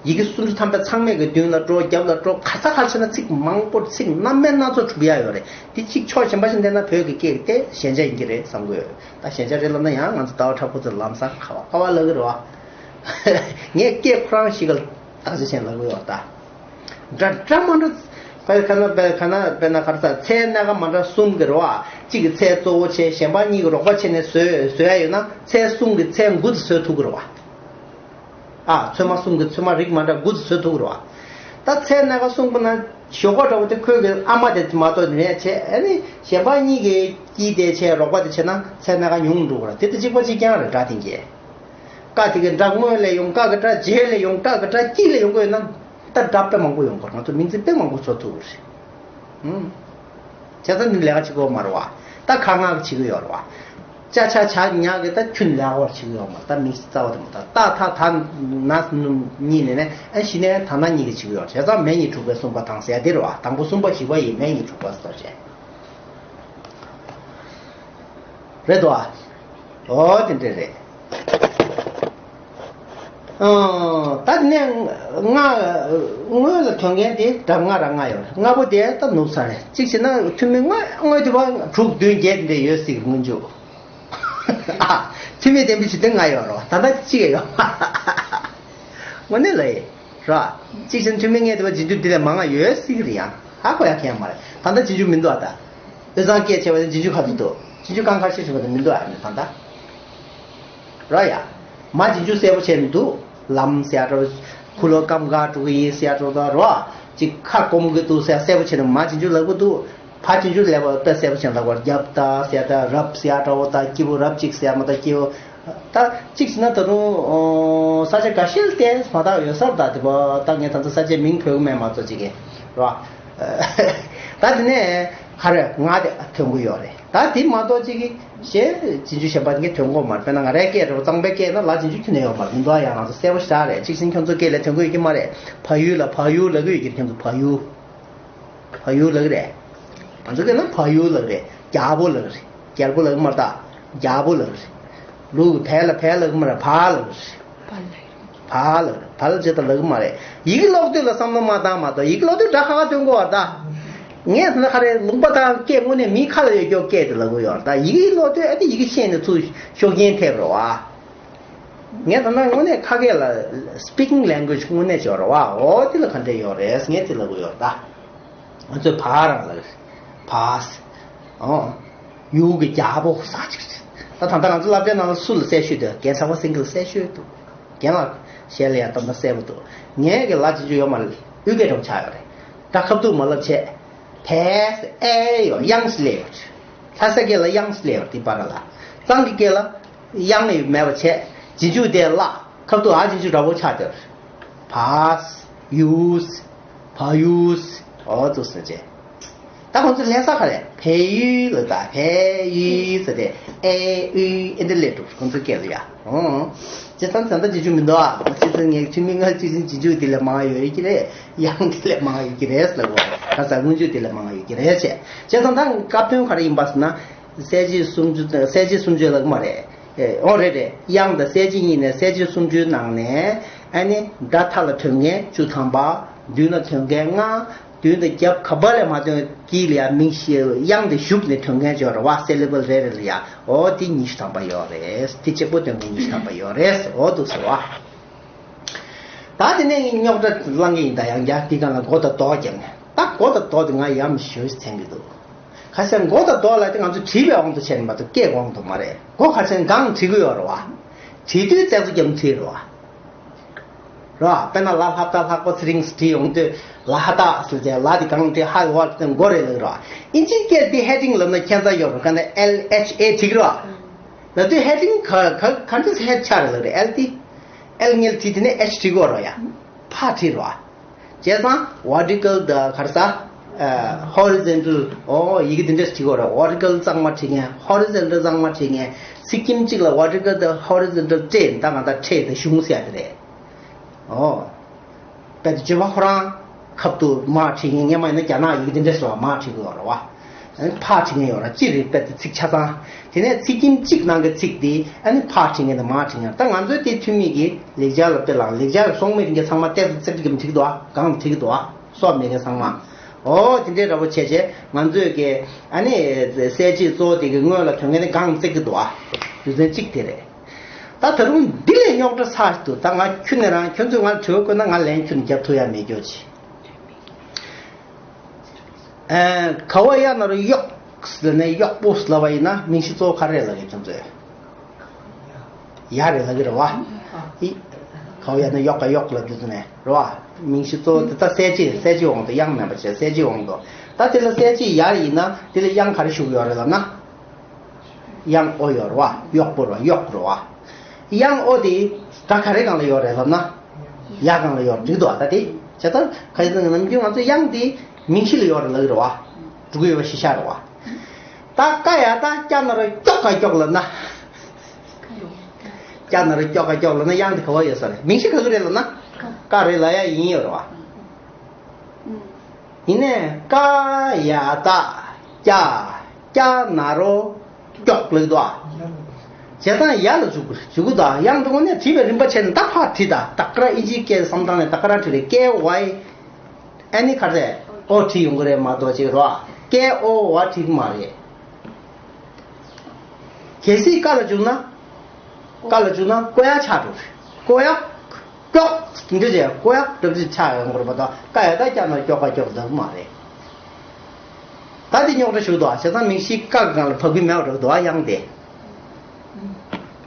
ཡི་གེ་སུམ་ཅུ་ཐམ་པའི་ཚང་མས་ཀྱི་མདུན་ལ་འགྲོ་རྒྱབ་ལ་འགྲོ་ག་ས་ག་ཕྱིན་ན་ཚིག་མང་པོ། ཚིག་སྣ་མིན་སྣ་ཚོགས་གྲུབ་ཡ་ཡོད་རེད། དེ་གཅིག་ཕྱོགས་གཞན་པ་ཞིག་བལྟས་ན་བོད་ཀྱི་སྐད་དེ་ཞན་ཆ་ཡིན་གྱི་རེད་བསམ་གི་ཡོད། ད་ཞན་ཆ་རེད་ལབ་ན་ཡང་ང་ཚོ་ཟླ་བ་གྲགས་པ་ཚོ་ལམ་སང་ཁ་བ་ཁ་བ་ལབ་ཀྱི་རེད་བ། ངས་སྐད་ཁོ་རང་ཞིག་ལ་བརྟག་དཔྱད་བྱས་ལབ་ཀྱི་ཡོད་ད། འདྲ་འདྲ་མ་འདྲ། དཔེར་ཁ་ན་དཔེར་ཁ་ན་དཔེར་ན་ག་རེ་ཟ། ཚལ་སྣ་ཁ་མ་འདྲ་གསུམ་གྱི་རེད་བ། གཅིག་གི་ཚལ་གཙོ་བོ་བྱས། གཞན་པ་གཉིས་ཀྱི་རོགས་པ་བྱས་ནས་བཟོས་བཟོས་ཡ་ཡོད་ན་ཚལ་གསུམ་གྱི་ཚལ་དགུ་ཙམ་བཟོ་ཐུབ་ཀྱི་རེད་བ། ཨ། ཚོད་མ་གསུམ་གྱི་ཚོད་མ་རིགས་མ་འདྲ་དགུ་ཙམ་བཟོ་ཐུབ་ཀྱི་རེད་བ། ད་ཚལ་སྣ་ཁ་གསུམ་གྱི་ནང་ཞོགས་ཀ་འདྲ་བོ་དེ་ཁོའི་གི་ཨ་མ་དེ་མ་གཏོགས་མེད་བྱས། ཨ་ནི་གཞན་པ་གཉིས་ཀྱི་དཀྱིལ་དེ་བྱས་རོགས་པ་དེ་བྱས་ན་ཚལ་སྣ་ཁ་ཉུང་འགྲོ་གི་རེད། དེ་དང་གཅིག་པ་གཅིག་རྐྱང་རེད་སྒྲ་དེ་གྱད། ཀ་དེ་གི་སྒྲ་སྔོན་ལ་ཡོང་། ཀ་གི་སྒྲ་རྗེས་ལ་ཡོང་། ཀ་གི་སྒྲ་དཀྱིལ་ལ་ཡོང་གི་ཡོད་ན་ད་སྒྲ་དཔེ་མང་པོ་ཡོང་གི་རེད། ང་ཚོ་མིང་ཚིག་དཔེ་མང་པོ་བཟོ་ཐུབ་ཀྱི་རེད། ཨུམ། བྱས་ཙང་འདི་ལས་ཀ་བྱེད་དགོས་མ་རེད་བ། ད་ཁ་ངག་གི་བྱེད་ཀྱི་ཡོད་རེད་བ། ཅ་ཆ་ཇ་ཉ་གི་ད་ཁྱོན་ལས་ཀ་བར་བྱེད་ཀྱི་ཡོད་མ་རེད། ད་མིང་ཚིག་རྩ་བ་དེ་མ། ད་ཏ་ཐ་ད་ན་གཉིས་ནས་ནས་ཨ་གཞི་ནས་ད་ན་གཉིས་ཀྱི་བྱེད་ཀྱི་ཡོད་རེད། བྱས་ཙང་མེ་གཉིས་འཁྲུགས་པའི་གསུམ་པ་དང་ཟེར་ཡ་དེ་རེད་བ། དང་པོ་གསུམ་པ་བཞི་པ་ཡི་མེ་གཉིས་འཁྲུགས་པ་ཟེར་བྱས། རེད་དོ། ཨོ་དེ་འདྲ་རེད། ཨང་། ད་ནས་ལྔ། སྔོན་ལ་ཐོན་མཁན་དེ་སྒྲ་ལྔ་རང་ལྔ་ཡོད་རེད། ལྔ་པོ་དེ་ད་ནུབ་ས་རེད། གཅིག་བྱས་ན་ཐུན་མིན་དངོས་དངོས་དེ་བ་དྲུག་བདུན་བརྒྱད་དེ་འདྲ་ཡོད་སྲིད་སྔོན་འཇུག་ཨ། ཐུན་མིན་བསྟན་པའི་ཇུས་གཏན་ལྔ་ཡོད་རོ། ད་ལྟ་གཅིག་ཡོད། དངོས་གནས་ལ་ཡིན། རོ། གཅིག་བཞིན་ཐུན་མིན་ལྔའི་དེ་བ་རྗེས་འཇུག་འདི་ལས་མང་བ་ཡོད་སྲིད་ཀྱི་རེད་ཡ། ཧ་གོ་ཡ་མཁན་མ་རེད། ད་ལྟ་རྗེས་འཇུག་མི་འདུག་ཨ་ད། དབུས་གཙང་སྐད་བྱས་པ་ནི་རྗེས་འཇུག་ག་ཚོད་འདུག་རྗེས་འཇུག་གང་ག་ཤེས་ཤེས་པ་དེ་མི་འདུག་ཨ་ནི་ད་ལྟ། རོ་ཡ། མ་རྗེས་འཇུག་གསལ་པོ་བྱས་ནས་འདུག་ལམ་ཟེར་ཡ་འདྲ་བོ། ཁུ་ལོ་སྐམ་འགག་འགྲོ་གི་ཡིན་ཟེར་ཡ་འདྲ་བོ་དང་རོ། ཅིག་ཁ་སྐོམ་གི་འདུག་ཟེར་ཡ་གསལ་པོ་བྱས་ནས་མ་རྗེས་འཇུག་ལབ་གི་འདུག་ཕ་རྗེས་འཇུག་ལབ་པ་དཔེ་གསལ་པོ་བྱས་ནས་ལབ་པ། རྒྱབ་ལྟ་ཟེར་ཡ་ད་རབ་ཟེར་ཡ་འདྲ་བོ་དང་སྐྱིད་པོ་རབ་ཅིག་ཟེར་ཡ་མ་ད་སྐྱིད་པོ། ད་གཅིག་བྱས་ན་ད་རུང་ཨོ་ས་ཆ་འགའ་ཤས་ལ་བལྟས་མ་དག་ཡོད་ས་རེད་ད། དེ་བ་ད་ངས་ད་ལྟ་ས་ཆའི་མིང་འབོད་གི་མེད་མ་གཏོགས་ཅིག་གི་རོ། ད་དེ་ནས་ག་རེ་ང་དེ་ཐོན་གི་ཡོད་རེད། ད་དེ་མ་གཏོགས་ཅིག་གི་གཞན་རྗེས་འཇུག་གཞན་པ་ངས་ཐོན་གོ་མ་རེད། དཔེར་ན་ང་རའི་སྐད་རེད་པ། གཙང་པའི་སྐད་ན་ལ་རྗེས་འཇུག་ཁྱོན་ནས་ཡོད་མ་རེད། མི་འདུག་ཨ། ཡང་ང་ཚོ་གསལ་པོ་ཞེ་དྲག་རེད། གཅིག་བཞིན་ཁྱོད་ཚོ་སྐད་ལ་ཐོན་གི་ཡོད་ཀྱི་མ་རེད། བལ་ཡུལ་ལ་བལ་ཡུལ་ལབ་གི་ཡོད་ཀྱི་རེད། ཁྱོད་ཚོ་བལ་ཡུལ། བལ་ཡུལ་ལབ་གི་རེད། ང་ཚོ་སྐད་ན་བལ་ཡུལ་ལབ་གི་རེད། རྒྱལ་པོ་ལབ་གི་རེད། རྒྱལ་པོ་ལབ་གི་མ་རེད་ད། རྒྱལ་པོ་ལབ་གི་རེད། ལུག་བལ་ལ་བལ་ལབ་གི་མ་རེད། བལ་ལབ་གི་རེད། བལ་ལ། བལ་ལ་བལ་ཇི་ལྟར་ལབ་ཀྱི་མ་རེད། ཡི་གེ་ཀློག་དུས་ལ་བསམ་བློ་མ་བཏང་མ་གཏོགས། ཡི་གེ་ཀློག་དུས་སྒྲ་ཁ་ཁ་ཐོན་གོ་བ་ད། ངས་ད་ནི་ཁ་རེ་ལུང་པ་དང་སྐད་དངོས་གནས་མིའི་ཁ་ལ་ཡོད་ཀྱོག་སྐད་དེ་ལབ་གི་ཡོད་ད། ཡི་གེ་ཀློག་དུས་ཨ་ནི་ཡི་གེ་ཤེས་ནས་ཚུར་ཤོག་རྐྱེན་ཐེབས་རོ་བ། ངས་ད་ནི་དངོས་གནས་ཁ་སྐད་ལ་speaking language དངོས་གནས་ཅིག་ཡོད་རོ་བ། འོ་དེ་ལ་ག་འདྲས་ཡོད་རེད། ངས་དེ་ལབ་གི་ཡོད་ད། ང་ཚོས་བ་རང་ལ་བ་ཟེར། ཨོ། ཡུལ་གྱི་རྒྱལ་པོ་ཟེར་ཅིག་རེད། ད་ད་ལྟ་ང་ཚོ་སློབ་གྲྭའི་ནང་ལ་སུ་ལ་གསལ་ཤོས་འདུག་རྒན་ཚེ་དབང་སེང་གེ་ལ་གསལ་ཤོས་འདུག་རྒན་ལགས་ཞལ་ལ་ཡང་ད་ལྟ་གསལ་པོ་འདུག་ངས་ཀྱི་ལ་ཅི་ཅུ་ཡོད་མ་རེད། དབུས་སྐད་འདྲ་པོ་ཆགས་ཡོད་རེད། ད་ཁ་བསྡུ་མ་ལབ་བྱས། བས་ཟེར་ཨེ་ཡོད། དབྱངས་ཤིག་སླེབས་ཡོད། ལྷ་ས་སྐད་ལ་དབྱངས་ཤིག་སླེབས་ཡོད་དེ་བར་ལ། གཙང་གི་སྐད་ལ་དབྱངས་ཡོད་མེད་པ་བྱས། རྗེས་འཇུག་དེ་ལ་ཁ་བསྡུ་འ་རྗེས་འཇུག་འདྲ་པོ་ཆགས་བསྡད་ཡོད་རེད། བས། ཡུས། བ་ཡུས། འོ་ཙུག་ཟེར་བྱས། ད་ཁོང་ཚོ་ལྷ་ས་ག་རེ་བལ་ཡུལ་ལ་ད་བལ་ཡུལ་ཟེར་ཏེ་ཨེ་ཡུས་ཨེ་འདི་ལས་འགྲོ་ཁོང་ཚོ་སྐད་ལ་ཡ། ཨོ། ཅི་ཙམ་ཙམ་ད་རྗེས་འཇུག་མི་འདུག་ཨ། ཅི་ཙམ་ངས་ཐུན་མིན་ལྔ་ཅི་ཙམ་རྗེས་འཇུག་དེ་ལས་མང་ཡོད་ཀྱི་རེད། དབྱངས་དེ་ལས་མང་ཡོད་ཀྱི་རེད་ཟེར་ལ་གོ། ད་ས་སྔོན་འཇུག་དེ་ལས་མང་ཡོད་ཀྱི་རེད་བྱས། ཅི་ཙམ་ད་སྐབས་དོན་ག་རེ་ཡིན་པ་ཟེར་ན། གསལ་བྱེད་སུམ་ཅུ་གསལ་བྱེད་སུམ་ཅུ་ལ་གོ་མ་རེད། ཨོ་རེད་རེད། དབྱངས་དང་གསལ་བྱེད་གཉིས་ནས་གསལ་བྱེད་སུམ་ཅུའི་ནང་ནས་ཨ་ནི་སྒྲ་མཐའ་ལ་ཐོན་མཁན་བཅུ་ཐམ་པ། མདུན་ལ་ཐོན་མཁན་ལྔ། མདུན་དང་རྒྱབ་ག་པ་ལས་མ་ཐོན་དཀྱིལ་ལ་ཡ་མིང་གཞི་དབྱངས་དེ་ཞུགས་ནས་ཐོན་མཁན་ཅིག་ཡོད་རེད་བ། སེ་ལེ་བལ་རེ་རེ་ལ་ཡ། འོ་དེ་ཉི་ཤུ་ཐམ་པ་ཡོད་རེད། དེ་གཅིག་པོ་ཐོན་མཁན་ཉི་ཤུ་ཐམ་པ་ཡོད་རེད། འོ་འདུག་ཟེར་བ། ད་དེ་ནས་རྙོག་དྲ་བསླང་གི་ཡིན། ད་ཡང་བསྐྱར་དེ་སྒང་ལ་མགོ་དང་རྡོག་བརྒྱབ་ནས། ད་མགོ་དང་རྡོག་དེ་ང་ཡ་མ་ཞོ་ཞིག་མཚན་གི་འདུག་ཁ་སང་མགོ་དང་རྡོག་ལ་དེ་ང་ཚོ་བྲིས་པའི་དབང་དུ་བྱས་ནས་མ་གཏོགས་སྐད་དབང་དུ་མ་རེད། མགོ་ཁ་སང་སྒང་བྲིས་གི་ཡོད་རེད་བ། བྲིས་དུས་ཙེག་ཙེག་རྒྱབ་བྲིས་རེད་བ། ར། དཔེར་ན་ལ་ལྷ་བཏགས་ལྷག་པ་ཚེ་རིང་ཟེར་བྲིས་ཡོང་དུས་ལ་ཧ་བཏགས་ཟེར་བྱས་ལ་དེ་གང་དེ་ཧ་ཡོད་པ་དེ་མགོ་རེད་ལབ་ར། ཨིན་ཇིའི་སྐད་དེ་ཧེ་ཌིང་ལབ་ན་ཁྱད་མཚར་ཡོད་པ་ག་ནས་ཨེལ་ཨེཆ་ཨེ་བྲིས་ར། ལབ་དུས་ཧེ་ཌིང་ག་ག་ག་འདྲ་ཧེ་ཆ་རེད་ལབ་རེད། ཨེལ་དེ་ཨེལ་ངེར་བྲིས་དེ་ནས་ཨེཆ་བྲིས་དགོས་ར་ཡ། ཕ་བྲིས་ར། བྱས་ཙང་vertical དང་ག་རེ་ཟ། ཨ། horizontal ཨོ་ཡི་གེ་འདི་འདྲས་བྲིས་དགོས་རེད། vertical གཙང་མ་བྲིས་མཁན། horizontal གཙང་མ་བྲིས་མཁན། ཚིག་ཁྱིམ་གཅིག་ལ་vertical དང་horizontal སྤྲད་ད་ང་ད་ཕྲད་དང་གཞུང་ཟེར་ཡ་དེ་རེད། ཨོ། དཔེ་དེ་བརྗོད་པ་ཁོ་རང་ཁབ་ཏུ་མར་བྲིས་མཁན། སྔན་མ་ཡིན་ན་རྒྱ་ནག་ཡི་གེ་འདི་འདྲས་སུ་མར་བྲིས་དགོས་རེད་བ། ཕར་བྲིས་མཁན་ཡོད་ར། སྤྱིར་རེད། དཔེ་དེ་ཚིག་ཆ་ཚང་། དེ་ནས་ཚིག་ཁྱིམ་གཅིག་ནང་གི་ཚིག་དེ་ཨ་ནི་ཕར་བྲིས་མཁན་དང་མར་བྲིས་མཁན། ད་ང་ཚོའི་དེ་ཐུན་མིན་གྱི་ལེགས་སྦྱར་ལ་དཔེ་བླངས། ལེགས་སྦྱར་ལ་སོག་མའི་རིགས་ཀྱི་ཚང་མ་ཏོག་ཙམ་ཙིག་ཙིག་གིས་བྲིས་ཀྱི་འདུག་ཨ། གང་ལ་བྲིས་ཀྱི་འདུག་ཨ། སོག་མེད་མཁན་ཚང་མ། ཨོ་དེ་འདྲའི་འདྲ་པོ་བྱས་བྱས་ང་ཚོས་ཀྱི་ཨ་ནི་གསལ་བྱེད་གཙོ་བོ་དེ་གི་སྔོན་ལ་ཐོན་མཁན་དེ་གང་ལ་བརྩི་གི་འདུག་ཨ། རྒྱུ་མཚན་གཅིག་དེ་རེད། ད་ད་རུང་འདི་ལས་རྙོག་དྲ་ཚ་ཞིག་འདུག་ད་ང་ཁྱོན་ནས་རང་ཁྱོད་ཚོས་ང་ལ་དྲི་བ་བཀོད་ན་ང་ལན་ཁྱོན་ནས་རྒྱབ་ཐུབ་ཡ་མེད་རྒྱུ་ཅིག་ཨ། ག་བ་ཡ་ན་རོ་གཡོག་ཟེར་ནས་གཡོག་པོ་ལབ་པ་ཡིན་ན་མིང་གཞི་གཙོ་བོ་ག་རེ་ལབ་ཀྱི་ཁྱོད་ཚོས། ཡ་རེད་ལབ་ཀྱི་རེད་བ། ཨི། ག་བ་ཡ་ན་གཡོག་ག་གཡོག་ལབ་དུས་ཙམ་ནས་རེད་བ། མིང་གཞི་གཙོ་བོ་དེ་ད་གསལ་བྱེད། གསལ་བྱེད་དབང་དུ། དབྱངས་མེད་པ་བྱས་གསལ་བྱེད་དབང་དུ། ད་དེ་ལ་གསལ་བྱེད་ཡ་ཡིན་ན་དེ་ལ་དབྱངས་ག་རེ་ཞུགས་ཡོད་རེད་ལབ་ན། དབྱངས་ཨོ་ཡོད་རེད་བ། གཡོག་པོ་རེད་བ། གཡོག་རེད་བ། དབྱངས་ཨོ་དེ་སྒྲ་ག་རེ་སྒང་ལ་ཡོད་རེད་ལབ་ན། ཡ་སྒང་ལ་ཡོད་རེད་འདུག་ད་དེ་བྱས་ཙང་ག་ཡིན་ཟེར་ན་ནམ་རྒྱུན་ང་ཚོ་དབྱངས་དེ་མིང་གཞི་ལ་ཡོད་རེད་ལབ་ཀྱི་རེད་བ། འགྲོ་གི་ཡོད་པ་གཞི་བཞག་རེད་བ། ད་ཀ་ཡ་ད་ཀྱ་ན་རོ་ཀྱོག་ག་ཀྱོག་ལབ་ན། ཀྱ་ན་རོ་ཀྱོག་ག་ཀྱོག་ལབ་ན་དབྱངས་དེ་ག་བ་ཡོད་ས་རེད། མིང་གཞི་ག་གི་རེད་ལབ་ན། ཀ་རེད་ལབ་ཡ་ཡིན་ཡོད་རེད་བ། ཡིན་ནའི་ཀ་ཡ་ད་ཀྱ་ཀྱ་ན་རོ་ཀྱོག་ལབ་འདུག་ཨ། བྱས་ཙང་ཡ་ལ་འཇུག་འཇུག་གི་འདུག་ཨ། དབྱངས་དེ་དངོས་གནས་བྲིས་པའི་རིམ་པ་བྱས་ནས་ད་ཕར་བྲིས། ད་ད་ཀ་ར་ཨིན་ཇིའི་སྐད་བསམ་བཏང་ནས་ད་ཀ་ར་བྲིས་རེད། ཀེ་ཝའི་ཨ་ནི་ག་རེ་ཨོ་བྲིས་ཡོང་གི་རེད་མ་གཏོགས་ཅིག་རོ། ཀེ་ཨོ་ཝ་བྲིས་གི་མ་རེད། གལ་སྲིད་ཀ་ལ་བཅུག་ན། ཀ་ལ་བཅུག་ན་ཀོ་ཡ་ཆགས་འགྲོ་རེད། ཀོ་ཡ། ཀྱོག་འདི་འདྲ་བྱས་ཀོ་ཡ་འདྲ་འདྲ་ཆགས་ཡོང་དགོས་རེད་མ་གཏོགས་ཀ་ཡ་ད་ཀྱ་ན་ཀྱོག་ཀ་ཀྱོག་འདུག་མ་རེད། ད་འདི་རྙོག་དྲ་ཞུགས་འདུག་ཨ། བྱས་ཙང་མིང་གཞི་ཀ་གི་སྒང་ལ་བབས་ཀྱི་མེད་པ་འགྲོ་འདུག་ཨ། དབྱངས་དེ།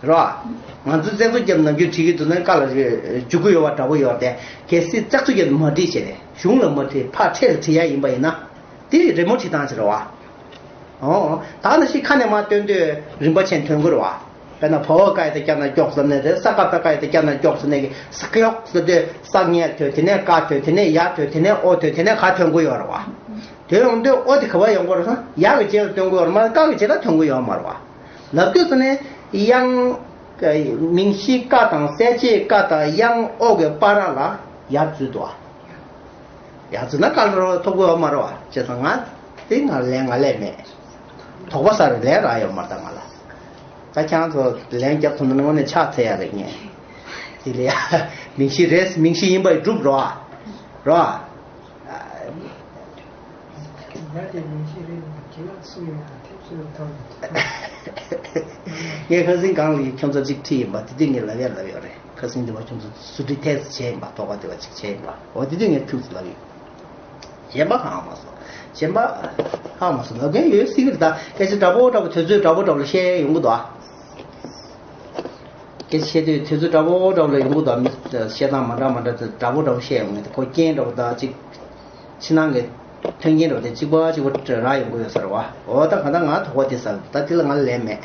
རོ། ང་ཚོས་བཙན་ཚུགས་རྒྱབ་ནམ་རྒྱུན་བྲིས་ཀྱི་འདུག་ན་ཀ་ལ་འཇུག་གི་ཡོད་པ་འདྲ་པོ་ཡོད་དེ། གལ་སྲིད་བཙག་འཛུགས་རྒྱབ་ནས་མ་བྲིས་བྱས་ནས་གཞུང་ལ་མ་བྲིས་ཕར་འཕྲལ་ལ་བྲིས་ཡ་ཡིན་པ་ཡིན་ན། དེ་རི་མོ་བྲིས་སྟངས་ཅིག་རེད་བ། ཨོ། ད་ནི་ཤི་ཁ་ནས་མ་སྟོན་དུས་རིམ་པ་ཆེན་ཐོན་གི་རེད་བ། དཔེར་ན་བ་འོག་ཀ་ཡ་ད་ཀྱ་ན་ཀྱོག་ཟེར་ནས་རེད། ས་ཀ་བཏགས་ཀ་ཡ་ད་ཀྱ་ན་ཀྱོག་ཟེར་ནས་ཀྱི་ས་ཀྱོག་ཟེར་དུས་ས་ངས་ཐོན། དེ་ནས་ཀ་ཐོན། དེ་ནས་ཡ་ཐོན། དེ་ནས་ཨོ་ཐོན། དེ་ནས་ག་ཐོན་གི་ཡོད་རེད་བ། དེ་ཡོང་དུས་ཨོ་དེ་ག་བ་ཡོང་གི་རེད་ཟེར་ན་ཡ་གི་རྗེས་ལ་ཐོན་གི་ཡོད་རེད་མ་གཏོགས་ཀ་གི་རྗེས་ལ་ཐོན་གི་ཡོད་མ་རེད་བ། ལབ་དུས་ཙ་ནས་དབྱངས། མིང་གཞི་ཀ་དང་གསལ་བྱེད་ཀ་དང་དབྱངས་ཨོ་གི་བར་ལ་ཡ་འཛུལ་འདུག་བ། ཡ་འཛུལ་ན་ཀ་ལ་རོ་ཐོབ་གི་ཡོད་མ་རེད་བ། བྱས་ཙང་ང་དེ་ང་ལན་ང་ལས་མེད། དོགས་པ་ཟ་རུ་ལན་རག་ཡོད་མ་རེད་ད་ང་ལ། ད་ཁྱེད་རང་ཚོ་ལན་རྒྱབ་ཐུབ་ན་དངོས་གནས་ཕྱག་འཚལ་ཡ་རེད་ངས། དེ་ལས་ཡ་མིང་གཞི་རེད། མིང་གཞི་ཡིན་པ་ཡི་སྒྲུབ་རོགས་ཨ། རོགས་ཨ། ཡ་དེ་མིང་གཞི་རེད། དེ་ལ་སུ་ཡོད་དང་ཐེབས་སུ་ཡོད་དང་། ངས་ཁ་སང་སྒང་ལ་ཁྱོད་ཚོ་གཅིག་ཁྲིད་ཡིན་པ་དེ་དུས་ངས་ལབ་ཡ་ལབ་ཡོད་རེད། ཁ་སང་འདི་བ་ཁྱོད་ཚོ་སུ་ཁྲིད་ཐེབས་བྱས་ཡིན་པ། དོགས་པ་དེ་བ་གཅིག་བྱས་ཡིན་པ། འོ་དེ་དུས་ངས་ཁྱུག་ཙམ་ལབ་ཡོད། གཞན་པ་ཧ་མ་སོང་། གཞན་པ་ཧ་མ་སོང་ལབ་མཁན་ཡོད་སྲིད་ཀྱི་རེད་ད། སྐད་ཆ་འདྲ་པོ་འདྲ་པོ་དུས་ཚོད་འདྲ་པོ་འདྲ་པོ་ལ་བཤད་ཡོང་གི་འདུག་ཨ། སྐད་ཆ་བཤད་དུས་དུས་ཚོད་འདྲ་པོ་འདྲ་པོ་ལ་ཡོང་གི་འདུག་ཨ། མི་བཤད་སྟངས་མ་འདྲ་མ་འདྲ་དེ་འདྲ་པོ་འདྲ་པོ་བཤད་ཡོང་གི་འདུག་ཁོ་རྐྱེན་འདྲ་པོ་ད་ཅིག་ཕྱི་ནང་གི་མཐུན་རྐྱེན་འདྲ་པོ་དེ་གཅིག་པ་གཅིག་པ་རག་ཡོང་གི་ཡོད་ས་རེད་བ། འོ་ད་ག་ད་ང་དོགས་པ་དེ་ཟ་ད་དེ་ལ་ང་ལན་མེད།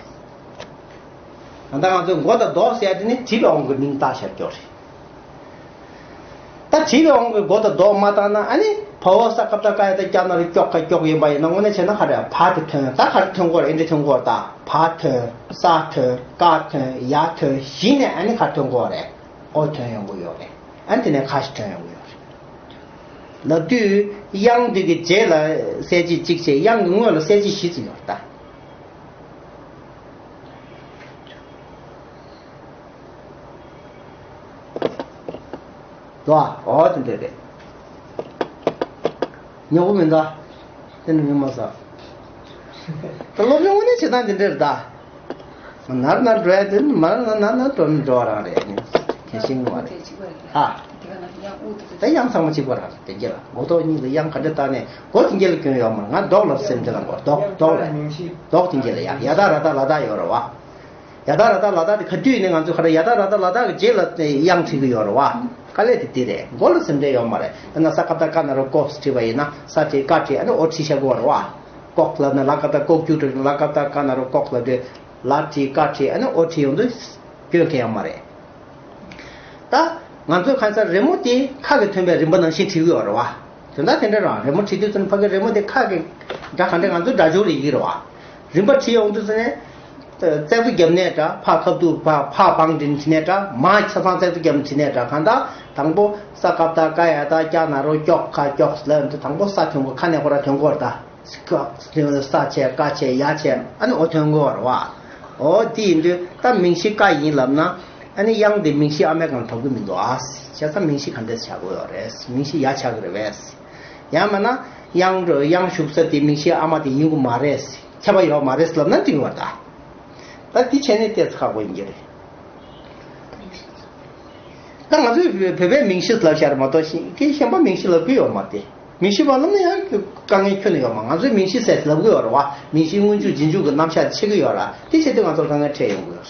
ད་ལྟ་ང་ཚོས་མགོ་དང་མདོག་ཟེར་ཡ་དེ་ནི་བྲིས་པའི་དབང་གིས་མིང་བཏགས་བཞག་རྒྱུ་རེད། ད་བྲིས་པའི་དབང་གིས་མགོ་དང་མདོག་མ་བཏགས་ན་ཨ་ནི་བ་འོག་ས་ཀ་བཏགས་ཀ་ཡ་བཏགས་ཀྱ་ན་རོ་ཀྱོག་ཀ་ཀྱོག་ཡིན་པ་ཡིན་ན་དངོས་གནས་བྱས་ན་ཧ་རེ་བ་དེ་ཐོན། ད་ག་རེ་ཐོན་གོ་རེད། ཨེ་འདྲ་ཐོན་གོ་རེད། ད་བ་ཐོན། ས་ཐོན། ཀ་ཐོན། ཡ་ཐོན། གཞི་ནས་ཨ་ནི་ག་རེ་ཐོན་གོ་རེད། ཨོ་ཐོན་ཡོང་གི་ཡོད་རེད། ཨ་ནི་དེ་ནས་ག་ཞིག་ཐོན་ཡོང་གི་ཡོད་རེད། ལབ་དུས་དབྱངས་འདི་གི་རྗེས་ལ་གསལ་བྱེད་གཅིག་བྱས། དབྱངས་ཀྱི་སྔོན་ལ་གསལ་བྱེད་བཞི་ཙམ་ཡོད་རེད་ད། འདུག་ཨ། འོ་དེ་འདྲ་རེད། ཉོ་གི་མིན་ད། དེ་འདྲ་མིན་མ་ཟ། ད་སློབ་སྦྱོང་དངོས་གནས་བྱེད་སྟངས་དེ་འདྲ་རེད་ད། ནར་ནར་འགྲོ་ཡ་དེ་མར་ནར་ནར་ནར་འགྲོ་ནི་འགྲོ་བ་རང་རེད། གལ་ཤེས་ངོ་མ་རེད། ཨ། ད་དབྱངས་ཚང་མ་གཅིག་པ་རང་རེད་དེ་རྒྱ་ལ། མགོ་ཐོག་གཉིས་ལ་དབྱངས་ག་འདྲ་བཏགས་ནས་མགོ་དེ་རྒྱ་ལ་སྐྱོན་ཡོད་མ་རེད། ང་མདོག་ལ་སེམས་དེ་ལ་མགོ་མདོག་མདོག་ལ་མདོག་དེ་རྒྱ་ལ་ཡ་ཡ་ད་ར་ད་ལ་ད་ཡོད་རེད་བ། ཡ་ད་ར་ད་ལ་ད་དེ་ག་དུས་ནས་ང་ཚོས་ག་རེ་ཡ་ད་ར་ད་ལ་ད་གི་རྗེས་ལ་དབྱངས་བྲིས་གི་ཡོད་རེད་བ། དཀའ་ལས་དེ་དེ་རེད། མགོ་ལ་སེམས་ཁྲལ་ཡོད་མ་རེད། ད་ན་ས་ཀ་བཏགས་ཀ་ན་རོ་ཀོ་བྲིས་པ་ཡིན་ན་ས་བྲིས་ཀ་བྲིས་ཨ་ནི་འོ་བྲིས་བཞག་གི་ཡོད་རེད་བ། ཀོག་ལབ་ན་ལ་ཀ་བཏགས་ཀོ་ཀྱུ་བྲིས། ལ་ཀ་བཏགས་ཀ་ན་རོ་ཀོག་ལབ་དུས་ལ་བྲིས་ཀ་བྲིས་ཨ་ནི་འོ་བྲིས་ཡོང་དུས་སྐྱོན་གང་ཡང་མ་རེད། ད་ང་ཚོས་ཁ་སང་རི་མོ་དེ་ཁ་གིས་ཐོན་པའི་རིམ་པ་ནང་བཞིན་བྲིས་གི་ཡོད་རེད་བ། དོན་དག་དེ་འདྲ་རང་རི་མོ་བྲིས་དུས་ཙམ་ཕ་གི་རི་མོ་དེ་ཁ་གི་སྒྲ་ག་འདྲ་ང་ཚོའི་སྒྲ་སྦྱོར་ལ་ཡི་གེ་རེད་བ། རིམ་པ་བྲིས་ཡོང་དུས་ཙམ་ནས། བཙན་ཚུགས་བརྒྱབ་ནས་འདྲ་ཕ་ཁ་ཐུག་ཕ་ཕ་བང་བྲིས་ནས་བྲིས་ནས་འདྲ་མ་ཆ་ཚང་བཙན་ཚུགས་བརྒྱབ་ནས་བྲིས་ནས་འདྲ་གང་ལྟར་དང་པོ་ས་ཀ་བཏགས་ཀ་ཡ་བཏགས་ཀྱ་ན་རོ་ཀྱོག་ཁ་ཀྱོག་ལབ་དུས་དང་པོ་ས་ཐོན་གོ་ཁ་ནས་ཁོ་ར་ཐོན་གོ་རེད་ད། ཀྱོག་ཐོན་ས་བྱས་ཀ་བྱས་ཡ་བྱས་ཨ་ནི་འོ་ཐོན་གོ་རེད་བ། འོ་དེ་ཡིན་དུས་ད་མིང་གཞི་ཀ་ཡིན་ལབ་ན་ཨ་ནི་དབྱངས་དེ་མིང་གཞི་ཨ་མའི་སྒང་ལ་ཐོབ་གི་མི་འདུག་ཨ། བྱས་ཙང་མིང་གཞི་ག་འདྲས་ཆགས་དགོས་ཡོད་རེད། མིང་གཞི་ཡ་ཆགས་ཀྱི་རེད་པས། ཡང་མིན་ན་དབྱངས་དབྱངས་ཞུགས་ས་དེ་མིང་གཞི་ཨ་མ་དེ་ཡིན་དགོས་མ་རེད། ཁྱབ་པ་ཡོད་མ་རེད་ལབ་ན་འགྲིག་པ་ད། ད་འདི་བྱས་ནས་ཏོག་ཙམ་ཁག་པོ་ཡིན་གྱི་རེད། ད་ང་ཚོས་བོད་པའི་མིང་གཞི་ལབ་བཞག་རེད་མ་གཏོགས་ཤིང་གི་གཞན་པ་མིང་གཞི་ལབ་གི་ཡོད་མ་རེད། མིང་གཞི་པ་ལབ་ན་ཡང་དཀའ་ངལ་ཁྱོན་ནས་ཡོད་མ། ང་ཚོས་མིང་གཞི་ཟེར་ལབ་གི་ཡོད་རེད་བ། མིང་གཞིའི་སྔོན་འཇུག་རྗེས་འཇུག་གི་རྣམ་གཞག་ཆེ་གི་ཡོད་ར། དེ་བྱེད་དུས་ང་ཚོར་དཀའ་ངལ་འཕྲད་ཡོང་གི་ཡོད་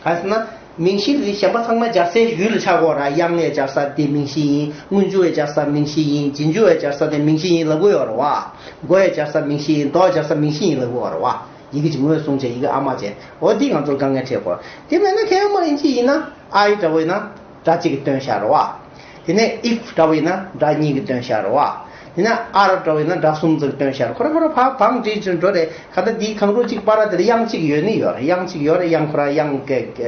རེད། གང་ཟེར་ན། མིང་གཞི་འདི་གཞན་པ་ཚང་མ་སྦྱར་སའི་ཡུལ་ལ་ཆགས་ཀྱི་ཡོད་ར། དབྱངས་ཡང་སྦྱར་ས་དེ་མིང་གཞི་ཡིན། སྔོན་འཇུག་ཡང་སྦྱར་ས་མིང་གཞི་ཡིན། རྗེས་འཇུག་ཡང་སྦྱར་ས་དེ་མིང་གཞི་ཡིན་ལབ་གི་ཡོད་རེད་བ། མགོ་ཡང་སྦྱར་ས་མིང་གཞི་ཡིན། མདོག་སྦྱར་ས་མིང་གཞི་ཡིན་ལབ་གི་ཡོད་རེད་བ། ཡི་གེ་གཅིག་ངོས་བཟུང་བྱས་ཡི་གེ་ཨ་མ་བྱས། འོ་འདི་ང་ཚོར་དཀའ་ངལ་འཕྲད་དགོས། དེ་མེད་ན་ཁྱད་ཡོད་མ་རེད། ཅི་ཡིན་ན་ཨའི་འདྲ་བོ་ཡིན་ན་སྒྲ་གཅིག་གིས་སྟོན་བཞག་རེད་བ། དེ་ནས་if འདྲ་བོ་ཡིན་ན་སྒྲ་གཉིས་ཀྱིས་སྟོན་བཞག་རེད་བ། དེ་ནས་are འདྲ་བོ་ཡིན་ན་སྒྲ་གསུམ་ཙམ་སྟོན་བཞག་རེད། ཁོ་རང་ཁོ་རང་ཕར་བང་བསྒྲིགས་ཅིག་འགྲོ་རེད། ག་ད་འདིའི་གང་རུང་གཅིག་པར་དེ་ལ་དབྱངས་གཅིག་ཡོད་ནི་ཡོད་རེད། དབྱངས་གཅིག་ཡོད་རེད། དབྱངས་ཁོ་རང་དབྱངས་ཀྱི་ག་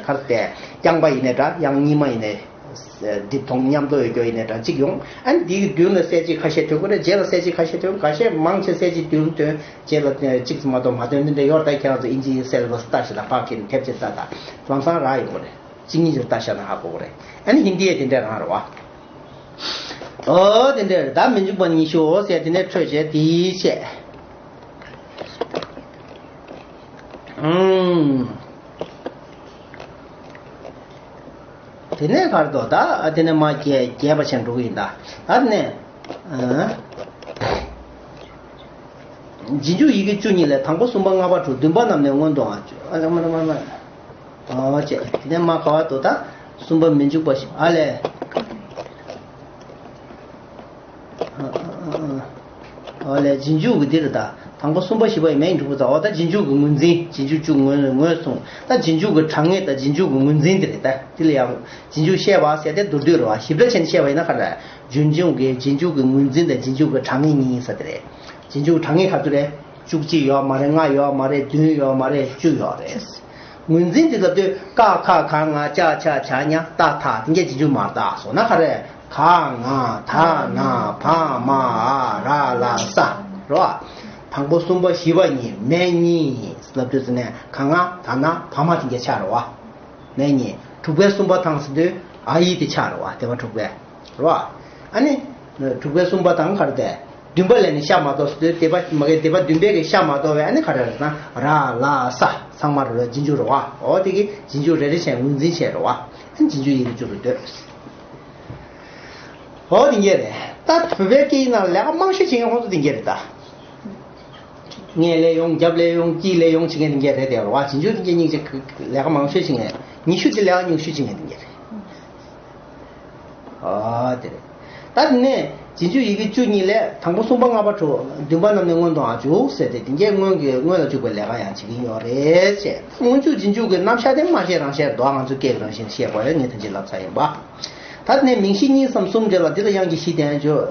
རེ་ཟེར་རྐྱང་པ་ཡིན་ནའི་འདྲ། དབྱངས་གཉིས་མ་ཡིན་ནའི་སྒྲིབ་མཐོང་མཉམ་དུ་ཡོད་རྒྱུ་ཡིན་ནའི་འདྲ་གཅིག་ཡོང་། ཨ་ནི་འདིའི་མདུན་ལ་གསལ་བྱེད་ཁ་ཤས་ཐོན་གྱི་རེད། རྗེས་ལ་གསལ་བྱེད་ཁ་ཤས་ཐོན། ཁ་ཤས་མང་ཆེ་གསལ་བྱེད་མདུན་ཐོན། རྗེས་ལ་གཅིག་ཙམ་མ་གཏོགས་མ་ཐོན་ནི་འདྲ་ཡོད་རེད། ད་ཁྱེད་རང་ཚོ་ཨིན་ཇི་ཡི་སེ་ལེ་བ་སི་ལྟ་ཞིག་དང་ཕར་འཁྱེར་ནས་ཐེབས་ཅིག་ལྟ་དང་ལམ་སང་རག་ཡོང་གི་རེད། གཅིག་གཉིས་ཅིག་ལྟ་བཞག་ན་ཧ་གོ་གི་རེད། ཨ་ནི་ཧིན་དི་ཡས་དེ་འདྲ་རང་རེད་བ། ཨོ་དེ་འདྲ་རེད། ད་མི་འཇུག་པ་ཉི་ཤུ་འོ་ཟེར་དེ་ནས་འཕྲོས་བྱས་དེའི་ཆེད། ཨང་། དེ་ནས་ག་རེ་འདུག་ད་དེ་ནས་མ་རྒྱས་རྒྱས་པ་བྱས་འགྲོ་གི་ཡིན་ད། ད་དེ་ནས། ཨང་། རྗེས་འཇུག་ཡི་གེ་བཅུ་གཉིས་ལས། དང་པོ་གསུམ་པ་ལྔ་པ་དྲུག་བདུན་པ་རྣམས་ནི་སྔོན་དུའང་བཅུག་ཨ་ལ་མ་ལ་མ་ལ། ཨོ་ཅེ། དེ་ནས་མ་ག་བ་དོ་ད། གསུམ་པ་མི་འཇུག་པ་ཞིག་ཨ་ལས། ཨོ་ལས་རྗེས་འཇུག་གི་འདིར་ད། དང་པོ་གསུམ་པ་བཞི་པ་ཡི་མེ་ཡིན་གྲུབ་པ་ཙམ། འོ་ད་རྗེས་འཇུག་གི་ངོས་འཛིན། རྗེས་འཇུག་བཅུ་ངོས་ངོས་གསུངས། ད་རྗེས་འཇུག་གི་དྲང་ངེས་དང་རྗེས་འཇུག་གི་ངོས་འཛིན་དེ་རེད་ད། དེ་ལ་ཡང་རྗེས་འཇུག་བཤད་པ་ཟེར་ཏེ་མདོར་བསྡུས་རེད་བ། ཞིབ་ཕྲ་བྱས་ནས་བཤད་པ་ཡིན་ན་ག་རེ། རྗེས་འཇུག་གི་རྗེས་འཇུག་གི་ངོས་འཛིན་དང་རྗེས་འཇུག་གི་དྲང་ངེས་གཉིས་ཡིན་ས་དེ་རེད། རྗེས་འཇུག་གི་དྲང་ངེས་ག་ཚོད་རེད། བཅུ་གཅིག་ཡོད་མ་རེད། ལྔ་ཡོད་མ་རེད། བདུན་ཡོད་མ་རེད། བཅུ་ཡོད་རེད། ངོས་འཛིན་དེ་ལབ་དུས་ཀ་ཁ་ག་ང་ཅ་ཆ་ཇ་ཉ་ཏ་ཐ་དེ་འགས་རྗེས་འཇུག་མ་རེད་ད། སོང་ན་ག་རེ། ག་ང་ད་ན་བ་མ་འ་ར་ལ་ས་རོ། དང་པོ་གསུམ་པ་བཞི་པ་གཉིས་མེ་གཉིས་ལབ་དུས་ཙི་ནས་ག་ང་ད་ན་བ་མ་དེ་འགས་ཆགས་རོ་བ། མེ་གཉིས། དྲུག་པའི་གསུམ་པ་དང་ཟེར་དུས་ཨ་ཡིག་དེ་ཆགས་རོ་བ། དེ་བ་དྲུག་པའི་རོ། ཨ་ནི། དྲུག་པའི་གསུམ་པ་དང་ག་རེ་དེ། བདུན་པ་ལས་ནི་ཤ་མ་གཏོགས་ཟེར་དུས་སྡེ་པ་མ་གི་སྡེ་པ་བདུན་པའི་གི་ཤ་མ་གཏོགས་བས་ཨ་ནི་ག་རེ་རེད་ན་ར་ལ་ས་ཚང་མ་རོ་རྗེས་འཇུག་རོ་བ། འོ་དེ་གི་རྗེས་འཇུག་རེ་རེ་བྱས་ངོས་འཛིན་བྱས་རོ་བ། ཨ་ནི་རྗེས་འཇུག་ཡི་གེ་བཅུ་རུ་འདོད། འོ་དེ་འགས་རེད། ད་བོད་པའི་སྐད་ཡིག་ནང་ལས་ཀ་མང་ཤོས་བྱེད་མཁན་ཁོང་ཚོ་དེ་འགས་རེད་ད། སྔས་ལས་ཡོང་། རྒྱབ་ལས་ཡོང་། དཀྱིལ་ལས་ཡོང་། བྱེད་མཁན་དེ་འགས་རེད་དེ་རེད་བ། རྗེས་འཇུག་དེ་འགས་སྙིང་རྗེ་ལས་ཀ་མང་ཤོས་བྱེད་མཁན། ཉི་ཤུ་དེ་ལས་ཀ་ཉུང་ཤོས་བྱེད་མཁན་དེ་འགས་རེད། ཨ་དེ་རེད། ད་དེ་ནས་རྗེས་འཇུག་ཡི་གེ་བཅུ་གཉིས་ལས། དང་པོ་གསུམ་པ་ལྔ་པ་དྲུག་བདུན་པ་རྣམས་ནི་སྔོན་དུའང་བཅུག་ཟེར་ཏེ་དེ་འགས་སྔོན་གྱི་སྔོན་ལ་བཅུག་པའི་ལས་ཀ་ཡང་བྱེད་ཀྱི་ཡོད་རེད་ཅེས། སྔོན་འཇུག་རྗེས་འཇུག་གི་རྣམ་གཞག་དེ་མ་བཤད་རང་བཤད་འདུག་ང་ཚོས་སྐད་ཀྱི་རང་བཞིན་བཤད་དགོས་རེད། ངས་ཐམས་ཅད་ལབ་ཚར་ཡིན་པ། ད་དེ་ནས་མིང་གཞི་གཉིས་སམ་གསུམ་འབྲེལ་བ་འདི་ལ་དབྱངས་ཀྱི་གཞི་ལྡན་བརྗོད།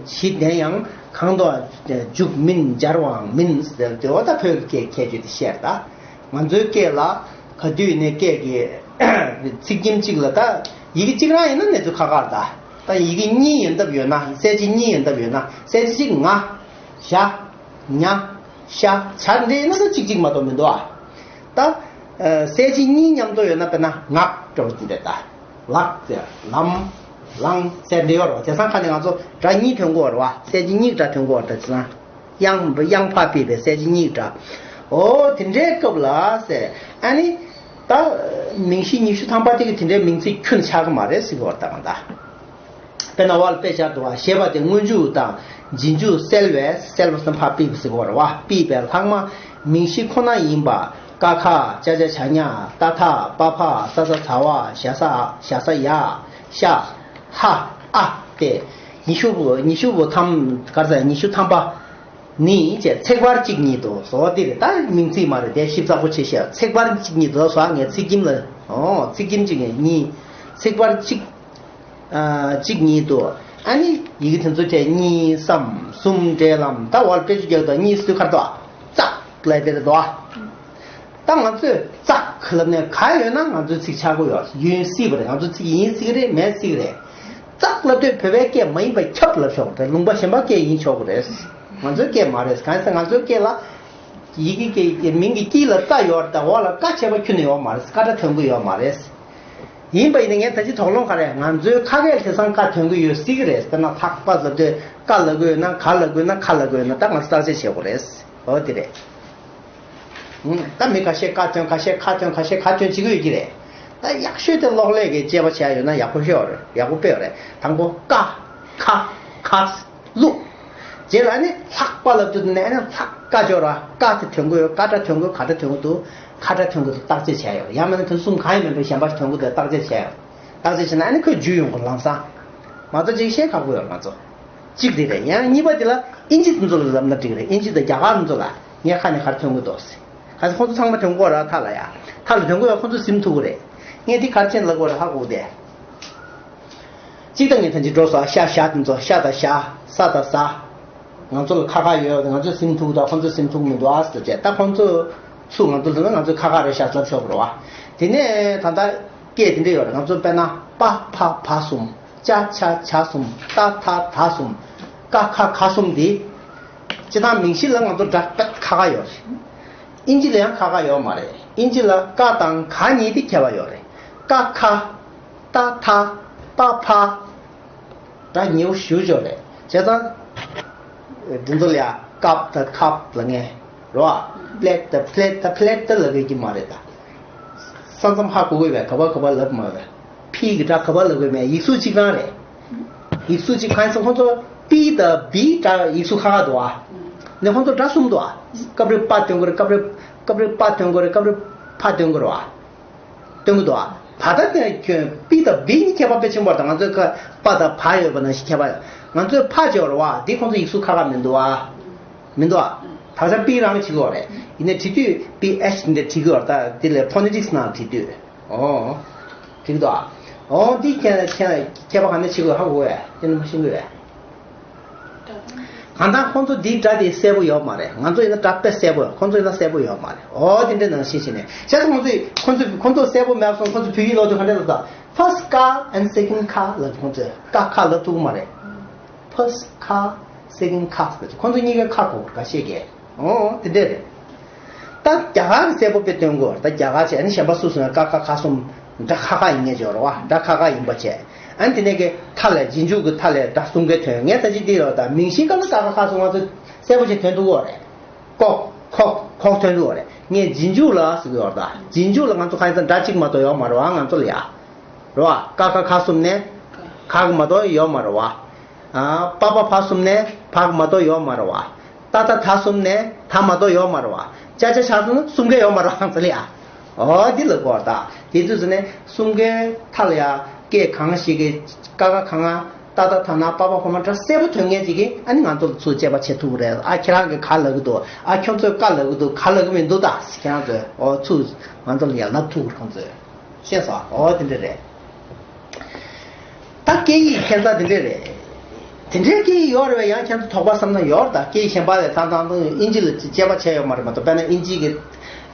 གཞི་ལྡན་ཡང་གང་དུའང་འཇུག་མིན་སྦྱར་བའང་མིན་ཟེར་ཏེ་འོ་ད་བོད་ཀྱི་སྐད་ཁྱད་ཆོས་དེ་བཤད་ད། ང་ཚོའི་སྐད་ལ་ག་དུས་ནས་སྐད་ཀྱི་ཚིག་ཁྱིམ་གཅིག་ལ་ད་ཡི་གེ་གཅིག་རང་ཡིན་ན་གནས་ཚུལ་ཁག་ཁག་རེད་ད། ད་ཡི་གེ་གཉིས་ཡོད་སྟབས་ཡོད་ན། གསལ་བྱེད་གཉིས་ཡོད་སྟབས་ཡོད་ན། གསལ་བྱེད་གཅིག་ང་། ཞ། ཉ། ཤ། ཇ་འདྲེས་ན་ད་གཅིག་གཅིག་མ་གཏོགས་མི་འདུག་ཨ། ད། ཨ། གསལ་བྱེད་གཉིས་མཉམ་དུ་ཡོད་ན་དཔེར་ན་ངག་འདྲ་བོ་དེ་འདྲ་ད། ལག་ཟེར། ལམ། ལང་ཟེར་འདྲ་ཡོད་རེད་བ། དེང་སང་ཁ་ནས་ང་ཚོ་སྒྲ་གཉིས་ཐོན་གྱི་ཡོད་རེད་བ། གསལ་བྱེད་གཉིས་སྒྲ་ཐོན་གྱི་ཡོད་རེད་ད། དེང་སང་དབྱངས་དབྱངས་ཕར་ཕུད་པའི་གསལ་བྱེད་གཉིས་སྒྲ། འོ་དེ་འདྲའི་སྐབས་ལ་ཟེར། ཨ་ནི། ད། མིང་གཞི་ཉི་ཤུ་ཐམ་པ་དེ་གི་དེ་འདྲའི་མིང་ཚིག་ཁྱོན་ཆགས་ཀྱི་མ་རེད་ཟེར་གྱི་ཡོད་རེད་ད་གང་ལྟར། དཔེར་ན་འོག་ལ་དཔེ་སྦྱར་འདུག་བ། ཞེས་པ་དེ་སྔོན་འཇུག་དང་རྗེས་འཇུག་སེལ་བས། སེལ་བ་སམ་ཕར་ཕུད་པ་ཟེར་གྱི་ཡོད་རེད་བ། ཕུད་པའི་ལྷག་མ་མིང་གཞི་ཁོ་ན་ཡིན་པ། ཀ་ཁ། ཅ་ཆ་ཇ་ཉ། ཏ་ཐ། པ་ཕ། ས་ས་ཟ་བ། ཞ་ས་ཞ་ས་ཡ། ཤ། ཧ། ཨ་སྟེ། ཉི་ཤུ་བོ་ཉི་ཤུ་བོ་ཐམ་ག་རེ་ཟ། ཉི་ཤུ་ཐམ་པ། ནི་ཅེས་ཚེག་བར་གཅིག་ཉིད་དུ་བཟོ་བ་འདི་རེད། ད་མིང་ཚིག་མ་རེད་དེ། ཞིབ་ཚགས་པོ་བྱས་བཤད། ཚེག་བར་གཅིག་ཉིད་དུ་བཟོ་བ། ངས་ཚིག་ཁྱིམ་ལ། ཨོ་ཚིག་ཁྱིམ་གཅིག་ངས་གཉིས། ཚེག་བར་གཅིག་ཨ། གཅིག་ཉིད་དུ། ཨ་ནི་ཡི་གེ་དེ་ཚོ་བྲིས། གཉིས་སམ་གསུམ་འབྲེལ་ལམ། ད་འོག་ལ་དཔེ་ཆ་རྒྱག་དང་གཉིས་སུ་ཁར་དོ། ཙག་ལབ་དེ་རེད་དོ། ད་ང་ཚོས་ཙག་ལབ་ནས་ག་ཡོད་ན་ང་ཚོའི་ཚིག་ཆགས་ཀྱི་ཡོད། ཡིན་སྲིད་པ་རེད། ང་ཚོ་ཚིག་ཡིན་སྲིད་ཀྱི་རེད། མེད་སྲིད་ཀྱི་རེད། ཙག་ལབ་དུས་བོད་པའི་སྐད་མ་ཡིན་པ་ཁྱབ་ལབ་ཆོག་གི་རེད། ལུང་པ་གཞན་པ་སྐད་ཡིན་ཆོག་གི་རེད། ང་ཚོའི་སྐད་མ་རེད། གང་ཡིན་ཟེར་ང་ཚོའི་སྐད་ལ་ཡི་གེ་སྐད་མིང་གི་དཀྱིལ་ལ་ཙ་ཡོད་རེད། ད་འོག་ལ་ཀ་བྱས་པ་ཁྱོན་ནས་ཡོད་མ་རེད། ཀ་སྒྲ་ཐོན་གྱི་ཡོད་མ་རེད། ཡིན་པ་ཡིན་ན་ངས་ད་ཅི་དོགས་སློང་ག་རེ། ང་ཚོའི་ཁ་སྐད་དེང་སང་ཀ་ཐོན་གྱི་ཡོད་སྲིད་ཀྱི་རེད། དཔེར་ན་ལྷག་པ་ལབ་དུས་ཀ་ལབ་ཀྱི་ཡོད་ན། ག་ལབ་ཀྱི་ཡོད་ན། ཁ་ལབ་ཀྱི་ཡོད་ན། ད་ང་ཚོ་བརྟག་དཔྱད་བྱེད་དགོས་རེད། འོ་དེ་རེད། ད་མི་ཁ་ཤས་ཀ་ཐོན། ཁ་ཤས་ཁ་ཐོན། ཁ་ཤས་ཁ་ཐོན་བྱེད་ཀྱི་ཡོད་ཀྱི་རེད། ད་ཡག་ཤོས་དེ་གློག་ཀླད་ཀྱིས་དཔྱད་པ་བྱས་ཡོད་ན་ཡག་པོ་ཤོས་རེད། ཡག་པོ་དཔེ་ཡོད་རེད། དང་པོ་ཀ་ཁ་ཁ་ལུག་རྗེས་ལ་ནི་ལྷག་པ་ལབ་དུས་ནས་ནི་ལྷག་ཀ་སྦྱོར་བ། ཀ་དེ་ཐོན་གྱི་ཡོད། ཀ་སྒྲ་ཐོན་གྱི་ཡོད། ག་སྒྲ་ཐོན་གྱི་འདུག་ཁ་སྒྲ་ཐོན་གྱི་འདུག་བརྟག་དཔྱད་བྱས་ཡོད། ཡང་མིན་ན་དེ་གསུམ་གང་ཡང་མིན་པའི་གཞན་པ་ཞིག་ཐོན་གྱི་འདུག་བརྟག་དཔྱད་བྱས་ཡོད། བརྟག་དཔྱད་བྱས་ན་ཨ་ནི་ཁོས་འཇུས་ཡོང་གི། ལམ་སང་མ་གཏོགས་ཅིག་ཤེས་ཁག་པོ་ཡོད། ང་ཚོ་གཅིག་དེ་རེད། ཡང་གཉིས་པ་དེ་ལ་ཨིན་ཇི་དེ་ཚོ་ལ་ལབ་ན་འགྲིག་རེད། ཨིན་ཇི་དང་རྒྱ་གར་དེ་ཚོ་ལ་ངས་ཁ་ནས་ག་རེ་ཐོན་གྱི་འདུག་ཟེར། ག་ཚོད་ཁོང་ཚོ་ཚང་མ་ཐོན་གྱི་ཡོད་རེད། མཐའ་ལ་ཡ། མཐའ་ལ་ཐོན་གྱི་ཡོད། ཁོང་ཚོ་ཟིན་ཐུབ་ཀྱི་རེད། ངས་འདི་ག་རེ་བྱས་ནས་ལབ་དགོས་རེད་ཧ་གོ་གི་དེ། གཅིག་ད་ངས་ད་ཅི་འགྲོ་སོང་། ཤ་ཤ་དེ་ཚོ། ཤ་དང་ཞ། ས་དང་ཟ། ང་ཚོ་ལ་ཁ་ཁ་ཡོད། ང་ཚོ་ཟིན་ཐུབ་དང་ཁོང་ཚོ་ཟིན་ཐུབ་མི་འདུག་ཨ་ཟེར་བྱས། ད་ཁོང་ཚོ་ཚུར་ང་ཚོ་ལ་ང་ཚོ་ཁ་ཁ་རེད་ཤག་ལབ་ཆོག་གི་རེད་བ། དེ་ནས་ད་ལྟ་སྐད་དེ་འདྲ་ཡོད་རེད། ང་ཚོ་དཔེར་ན་པ་ཕ་བ་གསུམ། ཅ་ཆ་ཇ་གསུམ། ཏ་ཐ་ད་གསུམ། ཀ་ཁ་ག་གསུམ་འདི། སྤྱིར་བཏང་མིང་གཞི་ལ་ང་ཚོ་སྒྲ་ཁ་ཁ་ཡོད་རེད། ཨིན་ཇི་ལ་ཡང་ཁ་ཁ་ཡོད་མ་རེད། ཨིན་ཇི་ལ་ཀ་དང་ག་གཉིས་དེ་ཁྱད་པར་ཡོད་རེད། ཀ་ཁ། ཏ་ཐ། པ་ཕ། སྒྲ་ཉེ་བོ་ཞེ་པོ་ཅིག་རེད། བྱས་ཙང་། འདི་ཚོ་ལ་ཡ་ཀབ་དང་ཁབ་ལབ་མཁན། རོ། པླེད་ད་པླེད་ད་པླེད་ད་ལབ་ཡོད་ཀྱི་མ་རེད་ད། ས་མཚམས་ཧ་གོ་གི་བས་ག་པར་ག་པར་ལབ་མ་རེད། ཕི་གི་སྒྲ་ག་པར་ལབ་དགོས་མེད། ཡིག་གཟུགས་གཅིག་རང་རེད། ཡིག་གཟུགས་གཅིག་གང་ཡིན་ཟེར་ཁོང་ཚོ་པི་དང་བི་སྒྲ་ཡིག་གཟུགས་ཁ་ཁ་འདུག་ཨ། ནས་ཁོང་ཚོ་སྒྲ་གསུམ་འདུག་ཨ། སྐབས་རེ་པ་འདོན་དགོས་རེད། སྐབས་རེ་སྐབས་རེ་པ་འདོན་དགོས་རེད། སྐབས་རེ་ཕ་འདོན་དགོས་རེད་བ། སྟོན་གྱི་འདུག་ཨ། ད་ལྟ་དེ་ཁྱོད་པི་དང་བི་གཉིས་ཁྱད་པར་དཔེ་ཆེན་པོ་རེད། ད་ང་ཚོའི་ཁ་པ་དང་བ་ཡོད་པ་ནང་བཞིན་ཁྱད་པར། ང་ཚོའི་ཕ་བྱས་པ་རེད་བ། འདི་ཁོང་ཚོ་ཡིག་གཟུགས་ཁ་ཁ་མི་འདུག་ཨ། མི་འདུག་ཨ། ད་ཆ་པི་རང་བྱེད་ཀྱི་ཡོད་རེད། ཡིན་ནའི་བྲིས་དུས་པི་ཨེཆ་འདི་འདྲ་བྲིས་ཀྱི་ཡོད་རེད། ད་འདི་ལས་ཕོ་ནེ་ཊིག་སི་ནང་བྲིས་དུས། ཨོ། བྲིས་ཀྱི་འདུག་ཨ། ཨོ་འདི་ཁྱད་ཁྱད་ཁྱད་པར་ག་ནས་བྱེད་དགོས་ཧ་གོ་བས། དེ་ནི་མ་ཤེས་དགོས་བས། གང་ལྟར་ཁོང་ཚོ་འདིའི་སྒྲ་དེ་གསལ་པོ་ཡོད་མ་རེད། ང་ཚོ་ཡིན་ན་སྒྲ་དཔེ་གསལ་པོ་ཡོད། ཁོང་ཚོ་ཡིན་ན་གསལ་པོ་ཡོད་མ་རེད། ཨོ་དེ་འདྲ་ནང་བཞིན་བྱས་ནས་བྱས་ཙང་ཁོང་ཚོས་ཁོང་ཚོས་ཁོང་ཚོ་གསལ་པོ་མེད་སོང་། ཁོང་ཚོ་བོད་ཡིག་ཀློག་དུས་ག་འདྲ་ལབ་ད། First car and second car ལབ། ཁོང་ཚོས་ཀ་ཁ་ལབ་ཐུབ་ཀྱི་མ་རེད། First car, second car ཟེར། ཁོང་ཚོ་གཉིས་ཀའི་ཁ་གོ་ག་ཤེད་ཀྱི། ཨོ་དེ་འདྲ་རེད། ད་རྒྱ་གར་གྱི་གསལ་པོ་དཔེ་སྟོན་དགོས། ད་རྒྱ་གར་བྱས་ཨ་ནི་གཞན་པ་སུ་སུ་ཡང་ཀ་ཁ་ཁ་གསུམ་སྒྲ་ཁ་ཁ་ཡིན་ངེས་ཅོག་རེད་བ། སྒྲ་ཁ་ཁ་ཡིན་པ་བྱས། ཨ་ནི་དེ་ནས་ཀྱི་མཐའ་ལས་རྗེས་འཇུག་གི་མཐའ་ལས་སྒྲ་གསུམ་ཀའི་དོན། ངས་ད་ཅི་འདི་ལ་ད་མིང་གཞིའི་སྐབས་ལ་ཀ་ཁ་ཁ་གསུམ་ང་ཚོ་གསལ་པོ་ཞིག་དོན་ཐུབ་ཀྱི་ཡོད་རེད། ཀོག་ཁོག་ཁོག་དོན་ཐུབ་ཀྱི་ཡོད་རེད། ངས་རྗེས་འཇུག་ལ་ཟེར་གྱི་ཡོད་རེད། ད་རྗེས་འཇུག་ལ་ང་ཚོ་ཁ་སང་སྒྲ་གཅིག་མ་གཏོགས་ཡོད་མ་རེད་བ། ང་ཚོ་ལ་ཡ། རེད་བ། ཀ་ཁ་ཁ་གསུམ་ནས་ཁ་གི་མ་གཏོགས་ཡོད་མ་རེད་བ། ཨ། པ་པ་ཕ་གསུམ་ནས་ཕ་གི་མ་གཏོགས་ཡོད་མ་རེད་བ། ཏ་ཏ་ད་གསུམ་ནས་ད་མ་གཏོགས་ཡོད་མ་རེད་བ། ཅ་ཆ་ཆ་གསུམ་ནས་གསུམ་ཀའི་ཡོད་མ་རེད་བ། ང་ཚོ་ལ་ཡ། ཨོ་འདི་ལ་གོ་ད། དེ་དུས་ཚོད་ནས་གསུམ་ཀའི་མཐའ་ལ་ཡ་སྐད་གང་ཞིག་གི་ཀ་ཁ་གང་ང་ཏ་ཏ་ད་ན་པ་པ་ཕ་མ་སྒྲ་གསལ་པོ་དོན་ངེས་ཅིག་གིས་ཨ་ནི་ང་ཚོ་ལ་ཚུར་དཔྱད་པ་བྱེད་ཐུབ་ཀྱི་རེད། ཨ་ཁྱེད་རང་གིས་ག་ལབ་ཀྱི་འདུག་ཨ་ཁྱོད་ཚོས་ཀ་ལབ་ཀྱི་འདུག་ག་ལབ་ཀྱི་མི་འདུག་ད་ཁྱེད་རང་ཚོས་ཨོ་ཚུར་ང་ཚོ་ལ་ཡ་ལབ་ཐུབ་ཀྱི་རེད། ཁོང་ཚོས། ཤེས་སོང་། ཨོ་དེ་འདྲ་རེད། ད་སྐད་ཡིག་ཁྱད་མཚར་དེ་འདྲ་རེད། དེ་འདྲའི་སྐད་ཡིག་ཡོད་རེད་པས། ཡང་ཁྱེད་ཚོ་དོགས་པ་བསམ་ན་ཡོད་རེད། ད་སྐད་ཡིག་གཞན་པ་ལས་ད་དང་དུང་ཨིན་ཇི་ལ་དཔྱད་པ་བྱས་ཡོད་མ་རེད་མ་གཏོགས། དཔེར་ན་ཨིན་ཇི་གི་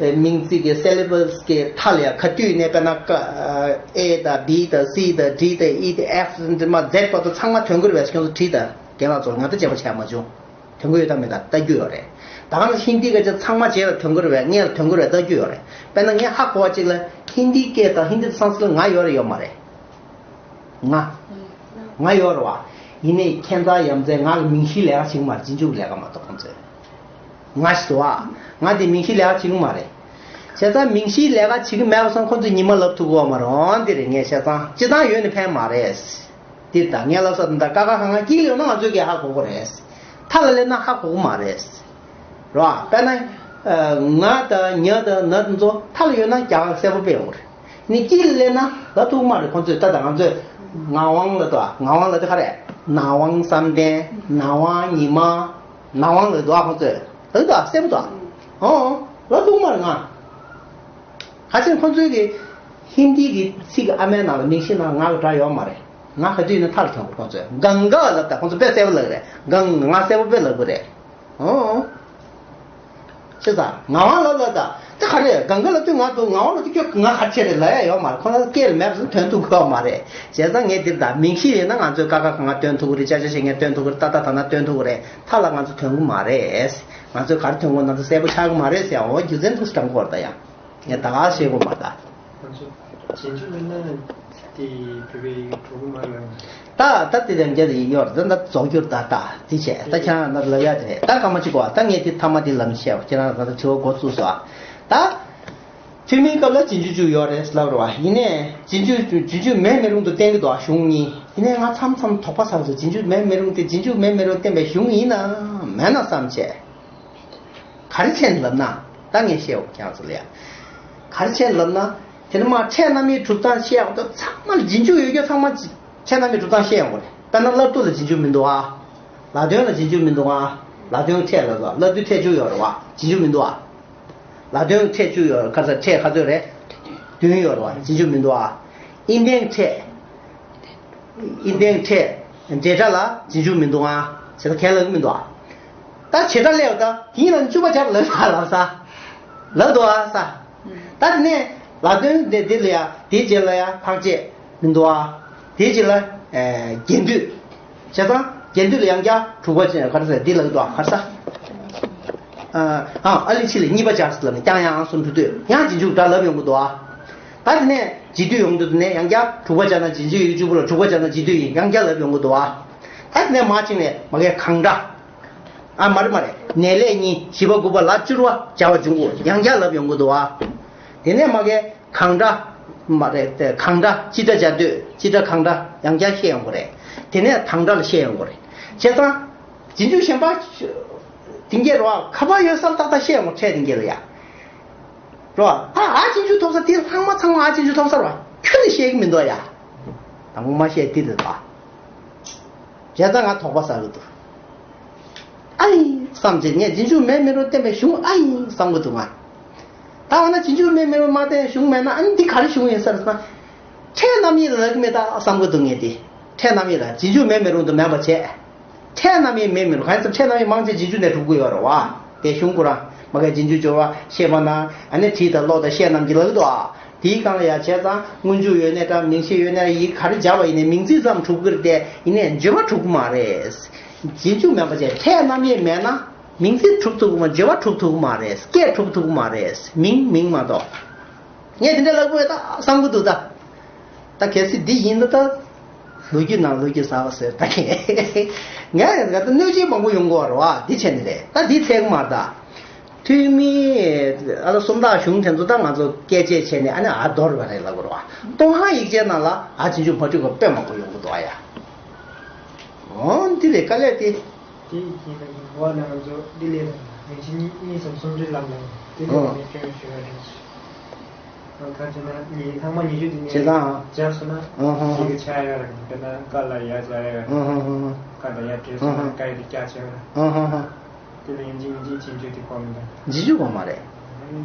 མིང་ཚིག་གི་སི་ལེ་བལ་གི་མཐའ་ལ་ཡ་ག་དུས་ནས་དཔེར་ན་ཀ་ཨེ་དང་བི་དང་སི་དང་ཌི་དང་ཨི་དང་ཨེཕ་དང་མ་ཛེད་བར་དུ་ཚང་མ་དོན་གྱི་རེད་པས། ཁྱེད་ཚོ་དྲིས་དང་རྒན་ལགས་ཚོ། ང་ད་དཔྱད་པ་བྱས་མ་བྱུང་། དོན་གྱི་ཡོད་དམ་མེད་དམ་ལྟ་རྒྱུ་ཡོད་རེད། ད་ག་ནང་བཞིན་ཧིན་དི་སྐད་ཆ་ཚང་མ་བྱས་ལ་དོན་གྱི་རེད་པས། ངས་ལ་དོན་གྱི་རེད་ལྟ་རྒྱུ་ཡོད་རེད། དཔེར་ན་ངས་ཧ་གོ་བ་གཅིག་ལ་ཧིན་དིའི་སྐད་དང་ཧིན་དི་དང་སང་སྐྲྀཏ་ལ་ང་ཡོད་རེད་ཡོད་མ་རེད། ང་། ང་ཡོད་རེད་བ། ཡིན་ནའི་ཁྱད་མཚར་ཡ་མཚན་ང་གི་མིང་གཞིའི་ལས་ཀ་བྱེད་ཀྱི་མ་རེད། རྗེས་འཇུག་ལས་ཀ་མ་གཏོགས་ཁོང་ཚོས། ང་ཞིག་འདུག་ཨ། ང་དེ་མིང་གཞིའི་ལས་ཀ་བྱེད་ཀྱི་མ་རེད། བྱས་ཙང་མིང་གཞིའི་ལས་ཀ་བྱེད་ཀྱི་མེད་པ་སོང་ཁོང་ཚོས་ཉི་མ་ལབ་ཐུབ་ཀྱི་ཡོད་མ་རེད། འོ་འདི་རེད། ངས་བཤད་ཙང་སྤྱིར་བཏང་ཡོད་ནི་ཕན་མ་རེད། འདི་ད་ངས་ལབ་ས་འདི་ད་ཀ་ཁ་ག་ང་དཀྱིལ་ཡོད་ན་ང་ཚོས་ཀྱིས་ཧ་གོ་གི་རེད། མཐའ་ལ་སླེབས་ན་ཧ་གོ་གི་མ་རེད། རེད་བ། དཔེར་ན། ང་དང་ཉ་དང་ན་དེ་ཚོ་མཐའ་ལ་ཡོད་ན་རྒྱ་གར་གསལ་པོ་དཔེ་ཡོང་གི་རེད། ནི་དཀྱིལ་ལ་སླེབས་ན་ལབ་ཐུབ་ཀྱི་མ་རེད། ཁོང་ཚོས་ད་ལྟ་ང་ཚོས་ངག་དབང་ལབ་འདུག་ཨ། ངག་དབང་ལབ་དེ་ག་རེད། ནག་དབང་བསམ་གཏན། ནག་དབང་ཉི་མ། ནག་དབང་ལབ་འདུག་ཨ། ཁོང་ཚོས་ལབ་འདུག་ཨ། གསལ་པོ་འདུག་ཨ། ཨོ། ལབ་ཐུབ་ཀྱི་མ་རེད་ང་། ག་ཅི་ཁོང་ཚོའི་གི་ཧིན་དིའི་གི་ཚིག་གི་ཨ་མའི་ནང་ལ་མིང་གཞི་ནང་ང་གི་སྒྲ་ཡོད་མ་རེད། ང་ག་དུས་ཡིན་ན་མཐའ་ལ་ཐོན་དགོས། ཁོང་ཚོས་གང་ག་ལབ་ད་ཁོང་ཚོ་དཔེ་གསལ་པོ་ལབ་རེད། གང་ང་གསལ་པོ་དཔེ་ལབ་དགོས་རེད། ཨོ། ཅི་ད་ངག་དབང་ལབ་ལབ་ད་དེ་ག་རེད། གང་ག་ལབ་དུས་ང་དུ་ངག་དབང་ལབ་དུས་ཁྱོད་ང་ག་ཆེ་རེད་ལབ་ཡ་ཡོད་མ་རེད། ཁོ་ན་སྐད་ལ་མེད་པ་སོང་དོན་ཐུབ་ཀྱི་ཡོད་མ་རེད། བྱས་ཙང་ངས་འདིར་ད་མིང་གཞི་ཡིན་ན་ང་ཚོས་ཀ་ཁ་ག་ང་དོན་ཐུབ་ཀྱི་རེད། ཅ་ཆ་ཞིག་ངས་དོན་ཐུབ་ཀྱི་རེད། ཏ་ཏ་ད་ན་དོན་ཐུབ་ཀྱི་རེད། མཐའ་ལ་ང་ཚོ་དོན་གྱི་མ་རེད། ང་ཚོས་ག་རེ་དོན་གྱི་ང་ཚོ་གསལ་པོ་ཆགས་ཀྱི་མ་རེད་ཟེར་ཡ། འོ་རྒྱུ་མཚན་འདུག་སེ་དྲང་པོ་རེད་ད་ཡ། ངས་ད་ག་ཤེས་དགོས་མ་ད། ང་ཚོ་རྗེས་འཇུག་མེད་ན་དེ་བོད་པའི་ཡིག་གྲུབ་ཀྱི་མ་རེད། ད་ད་དེ་དེ་འདྲ་ཡིན་ཡོད་རེད། ད་ད་རྫོགས་རྒྱུར་ད་ད་དེ་བྱས་ད་ཁྱེད་རང་ལ་ལབ་ཡ་དེ་རེད། ད་སྐར་མ་གཅིག་གོ་ད་ངས་དེ་ཐ་མ་དེ་ལམ་བཤད་པ་ཁྱེད་རང་ད་ད་དྲི་བ་འགོ་བཙུགས་སོང་ཨ། ད་ཐུན་མིན་སྐབས་ལ་རྗེས་འཇུག་བཅུ་ཡོད་རེད་ལབ་རེད་བ། ཡིན་ནའི་རྗེས་འཇུག་རྗེས་འཇུག་མེད་མི་རུང་དུ་བསྟན་གྱི་འདུག་ཨ། གཞུང་གཉིས། ཡིན་ནའི་ང་མཚམས་མཚམས་དོགས་པ་ཟ་བ་ཚོ་རྗེས་འཇུག་མེད་མི་རུང་དེ་རྗེས་འཇུག་མེད་མི་རུང་བསྟན་པའི་གཞུང་ཡིན་ནམ་མེད་ན་བསམ་བྱས། ག་རེ་བྱས་ནས་ལབ་ན། ད་ངས་བཤད་འོ་ཁྱེད་རང་ཚོ་ལ་ཡ། ག་རེ་བྱས་ནས་ལབ་ན། དེ་ནི་མ་ཕྲད་རྣམ་དབྱེའི་གྲུབ་སྟངས་བཤད་འོ་ད་ཚང་མ་རྗེས་འཇུག་ཡོད་རྒྱུ་ཚང་མ་ཕྲད་རྣམ་དབྱེའི་གྲུབ་སྟངས་བཤད་འོ་རེད། དཔེར་ན་སླར་བསྡུ་ལ་རྗེས་འཇུག་མི་འདུག་ཨ། ལ་དོན་ལ་རྗེས་འཇུག་མི་འདུག་ཨ། ལ་དོན་ཕྲད་ལ་སླར་བསྡུ་ཕྲད་བཅུ་ཡོད་རེད་བ། རྗེས་འཇུག་མི་འདུག་ཨ། ལ་དོན་ཕྲད་བཅུ་ཡོད་རེད། ཁ་ས་ཕྲད་ག་ཚོད་རེད། བདུན་ཡོད་རེད་བ། རྗེས་འཇུག་མི་འདུག་ཨ། ཨིན་ཏེང་ཕྲད། ཨིན་ཏེང་ཕྲད། འབྲེལ་སྒྲ་ལ་རྗེས་འཇུག་མི་འདུག་ཨ། བྱེད་སྒྲ་གན་ལབ་ཀྱི་མི་འདུག་ཨ། ད་བྱེད་སྒྲ་སླེབས་ད་དེའི་ནང་བཅུ་པ་སྦྱར་ལབ་ས་ལབ་ས། ལབ་འདུག་ཨ་ས། ད་དེ་ནས་ལ་དོན་དེ་དེ་ལ་ཡ་དེའི་རྗེས་ལ་ཡ་འཕགས་ཆད་མི་འདུག་ཨ། དེའི་རྗེས་ལ་རྒྱན་སྡུད། བྱས་ཙང་རྒྱན་སྡུད་ལ་ཡང་བསྐྱར་དྲུག་པ་ཅན་ག་རེ་ཟེར་འདི་ལབ་ཀྱི་འདུག་ཨ། ག་རེ་ཟེར། ཨ་ཨ་ལི་ཕྱི་ལ་གཉིས་པ་སྦྱར་ལབ་ནས་ཀྱང་ཡང་སོང་འགྲོ་དུས་ཡང་རྗེས་འཇུག་སྒྲ་ལབ་ཡོང་གི་འདུག་ཨ། ད་དེ་ནས་རྗེས་སྡུད་ཡོང་དུས་དེ་ནས་ཡང་བསྐྱར་དྲུག་པ་སྦྱར་ན་རྗེས་འཇུག་ཡིག་བཅུ་པོ་ལ་དྲུག་པ་སྦྱར་ན་རྗེས་སྡུད་ཡིན་ཡང་བསྐྱར་ལབ་ཡོང་གི་འདུག་ཨ། ད་དེ་ནས་མར་ཕྱིན་ནས་མ་གའི་གང་སྒྲ། ཨ་མ་རེད་མ་རེད། ནས་ལས་གཉིས། བཞི་པ་དགུ་པ་ལ་བཅུ་པ་བྱ་བ་འབྱུང་གོ། ཡང་བསྐྱར་ལབ་ཡོང་གི་འདུག་ཨ། དེ་ནས་མ་གི་གང་འདྲ། མ་རེད་དེ། གང་འདྲ་ཅི་འདྲ་བྱ་འདོད། ཅི་འདྲ་གང་འདྲ་ཡང་བསྐྱར་བཤད་ཡོང་གི་རེད། དེ་ནས་དང་འདྲ་ལ་བཤད་ཡོང་གི་རེད། བྱས་ཙང་། རྗེས་འཇུག་གཞན་པ་དེ་འགྱེལ་རོགས། ཁ་པར་ཡོད་སར་ཏག་ཏག་བཤད་ཡོང་ཕྲད་དེ་འགྱེལ་ཡ། རོགས། ད་ཨ་རྗེས་འཇུག་ཐོབ་ས་དེ་ཚང་མ་ཚང་མ་ཨ་རྗེས་འཇུག་ཐོབ་ས་རོགས། ཁྱོན་ནས་བཤད་གི་མི་འདུག་ཡ། དང་པོ་མ་བཤད་དེ་རེད་ད། བྱས་ཙང་ང་དོགས་པ་ཟ་གི་འདུག་ཨ་ཡིན་བསམ་བྱས་ངས་རྗེས་འཇུག་མེད་མི་རུང་བསྟན་པའི་གཞུང་ཨ་ཡིན་བསམ་གི་འདུག་ང་། ད་འོ་ན་རྗེས་འཇུག་མེད་མི་རུང་མ་བསྟན་གཞུང་མེད་ན་ཨ་ནི་འདི་ག་རེ་གཞུང་ཡིན་ཟེར་ན། ཕྲད་རྣམ་དབྱེ་ལ་ལབ་གི་མེད་ད་བསམ་གི་འདུག་ངས་དེ། ཕྲད་རྣམ་དབྱེ་ལ་རྗེས་འཇུག་མེད་མི་རུང་དུ་མེད་པ་བྱས། ཕྲད་རྣམ་དབྱེ་མེད་མི་རུང་། གང་ཡིན་ཟེར་ན་ཕྲད་རྣམ་དབྱེ་མང་ཆེ་རྗེས་འཇུག་ནས་གྲུབ་ཀྱི་ཡོད་རེད་བ། དེ་གཞུང་ཁོ་རང་མ་གི་རྗེས་འཇུག་སྦྱོར་བ་ཤེས་པ་ན་ཨ་ནི་བྲིས་དང་ཀློག་དང་བཤད་རྣམས་ཀྱི་ལབ་ཀྱི་འདུག་ཨ། དེའི་སྒང་ལ་ཡ་བྱས་ཙང་སྔོན་འཇུག་ཡོད་ནའི་འདྲ། མིང་གཞི་ཡོད་ནའི་འདྲ། ཡི་གེ་ག་རེ་སྦྱར་བ་ཡིན་ནའི་མིང་ཚིག་ཙམ་གྲུབ་ཀྱི་རེད་དེ། ཡིན་ནའི་བརྗོད་པ་གྲུབ་ཀྱི་མ་རེད། རྗེས་འཇུག་མེད་པ་བྱས། ཕྲད་རྣམ་དབྱེ་མེད་ན་མིང་ཚིག་གྲུབ་ཐུབ་ཀྱི་མ། བརྗོད་པ་གྲུབ་ཐུབ་ཀྱི་མ་རེད། སྐད་གྲུབ་ཐུབ་ཀྱི་མ་རེད། མིང་མིང་མ་གཏོགས། ངས་དེ་འདྲ་ལབ་དགོས་ད་བསམ་གྱི་འདུག་ད། ད་གལ་སྲིད་འདི་ཡིན་ན་ད། ལོ་རྒྱུས་ནང་ལོ་རྒྱུས་ཟ་བ་ཟེར་ད་ངས། ངས་ད་གནོད་བྱེད་མང་པོ་ཡོང་གི་ཡོད་རེད་བ། འདི་བྱས་ནི་རེད། ད་འདི་འཐད་གི་མ་རེད་ད། ཐོན་མི་ཨ་ད་སུམ་རྟགས་གཞུང་དེ་ཚོ་ད་ང་ཚོ་བཀས་བཅད་བྱས་ནས་ཨ་ནི་ཨ་འདོར་བ་རེད་ལབ་དགོས་རེད་བ། ཏོང་ཧན་ཡིག་ཆའི་ནང་ལ་ཨ་རྗེས་འཇུག་མ་གྲུབ་པ་དཔེ་མང་པོ་ཡོང་གི་འདུག་ཨ་ཡ། འོ་འདི་རེད་དཀའ་ལས་དེ། དེ་ཡིན་ན་འོ་ན་ང་ཚོ་འདི་ལས་དང་རིན་ཆེན་གཉིས་གཉིས་སམ་སུམ་ཅུའི་ལམ་ལ་དེ་ལས་ཨོ་ངས་སྐྱོན་ཞུ་བ་རེད། ང་ཁ་ཅིག་ན་ཉིས་ལྷག་མ་ཉི་ཤུ་དེ་ནས་བྱས་ཙང་སྦྱར་སོང་ན་ཨོ་ཧོ་ཧོ་ཡི་གེ་ཆག་ཡ་ར། དཔེར་ན་ཀ་ལ་ཡ་སྦྱར་ཡ་ར། ཨོ་ཧོ་ཧོ་ཧོ། ཀ་དང་ཡ་འདྲེས་སོང་ན་ཀ་ཡི་དེ་སྐྱ་ཆེ་བ་ར། ཨོ་ཧོ་ཧོ། དེ་ལ་ཡིན་གཅིག་མིན་གཅིག་རྗེས་འཇུག་དེ་གོ་མི་འདུག་རྗེས་འཇུག་གོ་མ་རེད།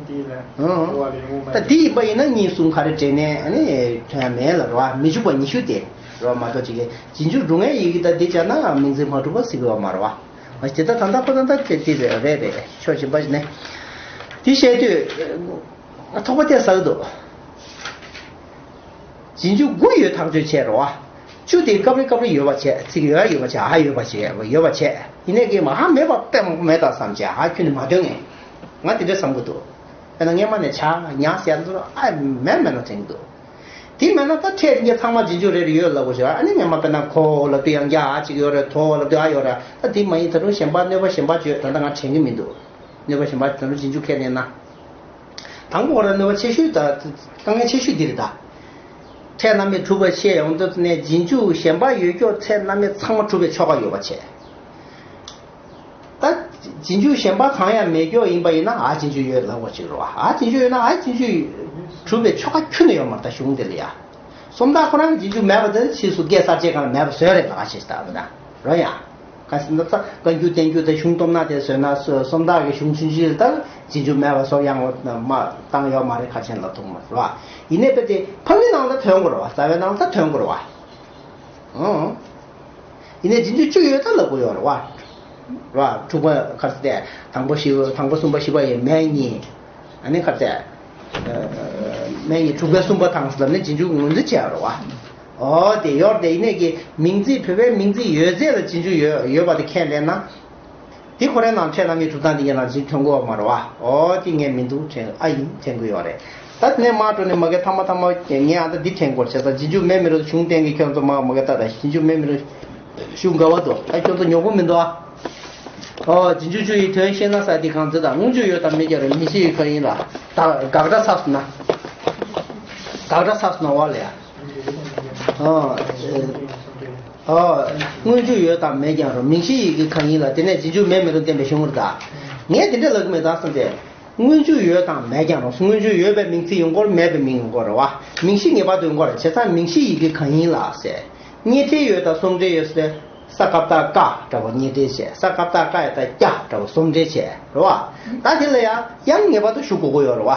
འདི་ལ་ཨང་། གོ་བ་ལེན་དགོས་མ་ད་རེད། དེ་ཡིན་པ་ཡིན་ན་གཉིས་གསུམ་ག་རེ་འདྲེས་ནས་ཨ་ནི་ཐོན་མེད་ལ་རེད་བ། མི་འཇུག་པ་ཉི་ཤུ་དེ་རེད་བ། མ་གཏོགས་ཅིག་གི་རྗེས་འཇུག་འགྲོ་མཁན་ཡི་གེ་ད་འདི་བྱས་ན་མིང་ཚིག་མ་གྲུབ་པ་ཟེར་གི་ཡོད་མ་རེད་བ། ཨ་དེ་ད་ད་ད་ཁོ་ད་ད་དེ་དེ་རེད་རེད་རེད། ཕྱོགས་གཞན་པ་ཞིག་ནས་དེ་བཤད་དུས་ཐོགས་པ་དེ་ཟ་གི་འདུག་རྗེས་འཇུག་དགུ་ཡོད་ཐག་གཅོད་བྱས་རེད་བ། བཅུ་དེ་སྐབས་རེ་སྐབས་རེ་ཡོད་པ་བྱས། ཚིག་ཡོད་ཡོད་པ་བྱས། ཨ་ཡོད་པ་བྱས། ཡོད་པ་བྱས། ཡིན་ནའི་གི་མ་ཧ་མེད་པ་དཔེ་མང་པོ་མེད་ད་བསམ་བྱས། ཨ་ཁྱོན་ནས་མ་འདོན་ངེས། ང་དེ་འདྲ་བསམ་གི་འདུག་དཔེར་ན་སྔས་མ་ནས་བྱ་ཉ་ཟེར་ཚོ་ཨ་མེད་མེད་ན་དྲན་གི་འདུག་དེ་མེད་ན་ད་ཕྲད་འདི་ཚང་མ་རྗེས་འཇུག་རེ་རེ་ཡོད་ལབ་དགོས་བྱས། ཨ་ནི་སྔས་མ་དཔེར་ན་ཁོ་ལབ་དུས་ཡང་བསྐྱར་ཨ་གཅིག་ཡོད་རེད། དོ་ལབ་དུས་ཨ་ཡོད་རེད། ད་དེ་མ་ཡིན་ད་རུང་གཞན་པ་གནོད་པ་གཞན་པ་བརྗོད་ད་ལྟ་ང་དྲན་གི་མི་འདུག་གནོད་པ་གཞན་པ་ད་རུང་རྗེས་འཇུག་ཁས་ལེན་ན། དང་པོ་ཁོ་རང་གནོད་པ་ཆེ་ཤོས་དང་དཀའ་ངལ་ཆེ་ཤོས་འདི་རེད་ད། ཕྲད་རྣམ་དབྱེ་གྲུབ་པ་བཤད་ཡོང་དུས་ནས་རྗེས་འཇུག་གཞན་པ་ཡོད་ཀྱོག་ཕྲད་རྣམ་དབྱེ་ཚང་མ་གྲུབ་པའི་ཆོ་ག་ཡོད་པ་བྱས། ད་རྗེས་འཇུག་གཞན་པ་གང་ཡང་མེད་ཀྱོག་ཡིན་པ་ཡིན་ན་ཨ་རྗེས་འཇུག་ཡོད་ལབ་དགོས་ཀྱི་རེད་བ། ཨ་རྗེས་འཇུག་ཡོད་ན་ཨ་རྗེས་འཇུག་གྲུབ་པའི་ཆོ་ག་ཁྱོན་ནས་ཡོད་མ་རེད་ད་གཞུང་འདི་ལ་ཡ། སུམ་རྟགས་ཁོ་རང་གི་རྗེས་འཇུག་མེད་པ་དེ་ཕྱིས་སུ་བཀས་གསར་བརྗེའི་སྒང་ལ་མེད་པ་བཟོས་རེད་ལ་ཨ་ཞེས་ལྟ་བུ་ན་རོ་ཡ། ག་ཟེར་ན་ད་བཀའ་འགྱུར་བསྟན་འགྱུར་དང་གཞུང་སྟོབས་ན་དེ་བཟོས་ན་སོ་སུམ་རྟགས་ཀྱི་གཞུང་ཆུང་ཆུང་ལ་ད་རྗེས་འཇུག་མེད་པ་བཟོ་ཡང་མ་བཏང་ཡོད་མ་རེད། ཁ་ཆེན་ལ་ཐུག་མ་རེད་བ། ཡིན་ནའི་དཔེ་དེ་ཕ་གི་ནང་ལ་ཐོན་དགོས་རེད་བ། རྩ་བའི་ནང་ལ་ཐོན་དགོས་རེད་བ། ཨང་། ཡིན་ནའི་རྗེས་འཇུག་བཅུ་ཡོད་ད་ལབ་དགོས་ཡོད་རེད་བ། རེད་བ། དྲུག་པ་ཁ་ཟེར་ཏེ་དང་པོ་བཞི་པ་དང་པོ་གསུམ་པ་བཞི་པ་ཡི་མེད་གཉིས། ཨ་ནི་ཁ་ཟེར། མེད་གཉིས་དྲུག་པའི་གསུམ་པ་དང་ཟེར་ལབ་ནས་རྗེས་འཇུག་ངོས་འཛིན་བྱས་ཡོད་རེད་བ། ཨོ་དེ་ཡོད་རེད་དེ། ཡིན་ནའི་གི་མིང་ཚིག་བོད་པའི་མིང་ཚིག་ཡོད་ཚད་ལ་རྗེས་འཇུག་ཡོད་ཡོད་པ་དེ་ཁས་ལེན་ན། དེ་ཁོ་རའི་ནང་ཕྲད་རྣམ་དབྱེ་གྲུབ་སྟངས་དེ་གའི་ནང་རྗེས་ཐོན་གོ་བ་མ་རེད་བ། ཨོ་དེ་ངས་མི་འདུག་དྲན། ཨ་ཡིན་དྲན་གི་ཡོད་རེད། ད་དེ་ནས་མར་འགྲོ་ནས་མ་གི་ཐ་མ་ཐ་མ་ངས་ཨ་ད་འདི་དྲན་གོ་བྱས་ཙང་རྗེས་འཇུག་མེད་མི་རུང་གཞུང་བསྟན་གི་ཁྱོད་ཚོ་མ་མ་གི་ད་ད་རྗེས་འཇུག་མེད་མི་རུང་གཞུང་དགའ་བ་འདུག་ད་ཁྱོད་ཚོ་ཉོ་གི་མི་འདུག་ཨ། ཨོ་རྗེས་འཇུག་བཅུ་ཡི་དོན་ཤེས་ན་ས་དེ་གང་ཚེ་དང་སྔོན་འཇུག་ཡོད་དང་མེད་ཀྱང་རུང་མིང་གཞི་ཡི་གང་ཡིན་ལ་ད་དགག་སྒྲ་ཚབ་སོང་ན། དགག་སྒྲ་ཚབ་སོང་ན་བ་ལ་ཡ། ཨོ། ཨོ། སྔོན་འཇུག་ཡོད་དང་མེད་ཀྱང་རུང་མིང་གཞི་ཡི་གེ་གང་ཡིན་ལ། དེ་ནས་རྗེས་འཇུག་མེད་མི་རུང་བསྟན་པའི་གཞུང་རེད་ད། ངས་དེ་འདྲ་ལབ་གི་མེད་ད་བསམ་སྟེ། སྔོན་འཇུག་ཡོད་དང་མེད་ཀྱང་རུང་། སྔོན་འཇུག་ཡོད་པའི་མིང་ཚིག་ཡོང་གི་རེད། མེད་པའི་མིང་ཡོང་གི་རེད་བ། མིང་གཞི་ངེས་པར་དུ་ཡོང་གི་རེད། བྱས་ཙང་མིང་གཞི་ཡི་གེ་གང་ཡིན་ལ་ཟེར། གཉིས་འབྲེལ་ཡོད་དང་གསུམ་འབྲེལ་ཡོད་ཟེར། ས་ཀ་བཏགས་སྐ་འདྲ་བོ་གཉིས་འབྲེལ་བྱས། ས་ཀ་བཏགས་སྐ་ཡ་ད་སྐྱ་འདྲ་བོ་གསུམ་འབྲེལ་བྱས་རེད་བ། ད་དེ་ལ་ཡང་ཡང་ངེས་པར་དུ་ཞུགས་དགོས་ཀྱི་ཡོད་རེད་བ།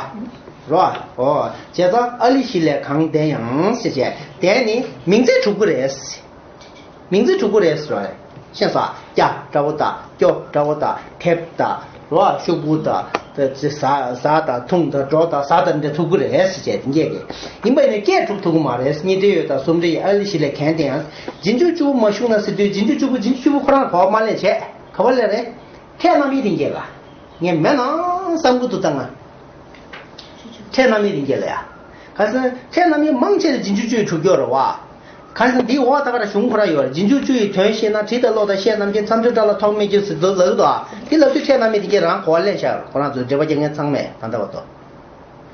རེད་བ། ཨོ། བྱས་ཙང་ཨ་ལི་ཞི་ལས་གང་ལྡན་ཡང་ཞེས་བྱས། ལྡན་ནི་མིང་ཚིག་གྲུབ་ཀྱི་རེད། མིང་ཚིག་གྲུབ་ཀྱི་རེད་ཟེར་བ་རེད། ཤེས་སོང་། སྐྱ་འདྲ་བོ་དང་སྐྱོ་འདྲ་བོ་དང་ཐེབས་དང་རོ། ཤོག་བུ་དང་ཟ་ཟ་དང་འཐུང་དང་འགྲོ་དང་ཟ་དང་འདྲ་ཐུག་གི་རེད་ཟེར་བྱས་དེ་འགྱེད་གི། ཡིན་པ་ཡིན་ན་སྐད་གྲུབ་ཐུབ་ཀྱི་མ་རེད། གཉིས་འབྲེལ་ཡོད་དང་གསུམ་འབྲེལ་ཡོད། ཨ་ལི་ཞི་ལས་གང་ལྡན་ཡང་། རྗེས་འཇུག་བཅུ་པོ་མ་ཞུགས་ན་ཟེར་དུས་རྗེས་འཇུག་བཅུ་པོ་རྗེས་འཇུག་བཅུ་པོ་ཁོ་རང་གོ་བ་མ་ལེན་བྱས། ག་བ་ལེན་རེད། ཕྲད་རྣམ་དབྱེ་དེ་འགྱེད་ལ། ངས་མེད་ན་བསམ་གི་འདུག་ད་ང་། ཕྲད་རྣམ་དབྱེ་དེ་འགྱེད་ལ་ཡ། ག་ཟེར་ན་ཕྲད་རྣམ་དབྱེ་མང་ཆེ་ལ་རྗེས་འཇུག་བཅུ་ཡི་གྲུབ་ཀྱོག་རེད་བ། གང་ཟེར་ན་འདིའི་འོག་ད་ག་རང་གཞུང་ཁོ་རང་ཡོད་རེད། རྗེས་འཇུག་བཅུ་ཡི་དོན་ཤེས་ན། དྲི་དང་གློག་དང་ཤེས་རྣམས་ཀྱིས། མཚམས་སྦྱོར་སྒྲ་ལ་ཐོགས་མེད་ཀྱི་ཟེར་དུས་ལབ་འདུག་དེ་ལབ་དུས་ཕྲད་རྣམ་དབྱེ་དེ་གས་རང་གོ་བ་ལེན་བཞག་ཁོ་རང་ཚོས་འགྲེལ་པ་རྒྱག་མཁན་ཚང་མས་ད་ལྟ་བར་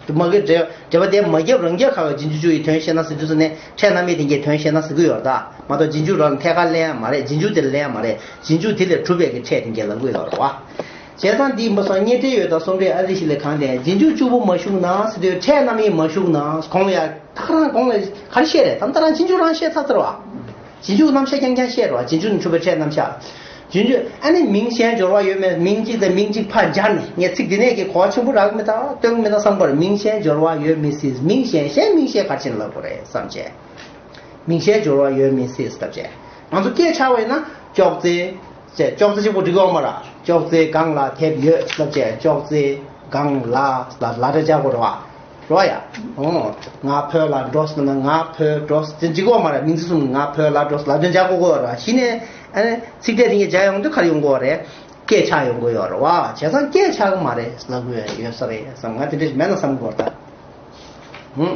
དུ། མ་གི་འགྲེལ་འགྲེལ་པ་དེ་མ་བརྒྱབ་རང་རྒྱལ་ཁག་གི་རྗེས་འཇུག་བཅུ་ཡི་དོན་ཤེས་ན་ཟེར་དུས་སུ་ནས་ཕྲད་རྣམ་དབྱེ་དེ་གས་དོན་ཤེས་ན་ཟེར་གི་ཡོད་རེད་ད། མ་གཏོགས་རྗེས་འཇུག་རང་ཐད་ཀར་ལེན་ཡ་མ་རེད། རྗེས་འཇུག་དེ་ལེན་ཡ་མ་རེད། རྗེས་འཇུག་དེ་ལས་གྲུབ་པའི་གི་ཕྲད་དེ་གས་ལབ་གི་ཡོད་རེད་བ། བྱས་ཙང་འདི་ཡིན་པ་སོང་། རྙེད་འབྲེལ་ཡོད་དང་གསུམ་རེ་ཨ་རི་ཤི་ལས་གང་དེ་རྗེས་འཇུག་བཅུ་པོ་མ་ཞུགས་ན་ཟེར་དུས་ཕྲད་རྣམ་དབྱེ་མ་ཞུགས་ན། གོང་ལ་ཡ་ད་ག་རང་གོང་ལ་ག་རེ་བཤད་རེད། ད་ལྟ་རང་རྗེས་འཇུག་རང་བཤད་ཚར་ཚར་བ། རྗེས་འཇུག་རྣམ་གཞག་རྐྱང་རྐྱང་བཤད་རོགས། རྗེས་འཇུག་ནས་གྲུབ་པའི་ཕྲད་རྣམ་གཞག་རྗེས་འཇུག་ཨ་ནི་མིང་གཞན་སྦྱོར་བ་ཡོད་མེད། མིང་གཅིག་དང་མིང་གཅིག་ཕར་སྦྱར་ནས། ངས་ཚིག་འདི་ནས་ཀྱི་གོ་བ་ཆེན་པོ་རག་མི་ད་སྟོན་གི་མི་ད་བསམ་གི་རེད། མིང་གཞན་སྦྱོར་བ་ཡོད་མི་སྲིད། མིང་གཞན་གཞན་མིང་གཞན་ག་རེ་བྱས་ནས་ལབ་དགོས་རེད་བསམ་བྱས། མིང་གཞན་སྦྱོར་བ་ཡོད་མི་སྲིད་ལབ་བྱས། ང་ཚོ་སྐད་ཆ་བ་ཡིན་ན་ཅོག་ཙེ། ཅོག་ཙེ་གཅིག་པོ་འགྲིག་གི་ཡོད་མ་རེད། ཅོག་ཙེ་སྒང་ལ་དེབ་ཡོད་ལབ་བྱས། ཅོག་ཙེ་སྒང་ལ་ལ་ལ་སྒྲ་སྦྱར་དགོས་རེད་བ། རོ་ཡ། ཨོ། ང་བོད་ལ་འགྲོ་ཟེར་ན་ང་བོད་འགྲོ་ཟེར་འགྲིག་གོ་མ་རེད། མིང་ཚིག་གསུམ་ང་བོད་ལ་འགྲོ་ཟེར་ལབ་དོན་སྦྱར་དགོས་ཀྱི་ཡོད་རེད། གཞི་ནས་ཨ་ནི་ཚིག་ཕྲད་དེ་གས་སྦྱར་ཡོང་དུས་ག་རེ་ཡོང་གི་ཡོད་རེད། སྐད་ཆ་ཡོང་གི་ཡོད་རེད་བ། བྱས་ཙང་སྐད་ཆ་གི་མ་རེད་ལབ་དགོས་ཡོད་ས་རེད་བསམ། ང་དེ་འདྲ་ཞིག་མེད་ན་བསམ་གི་ཡོད་རེད་ད། ཧུམ།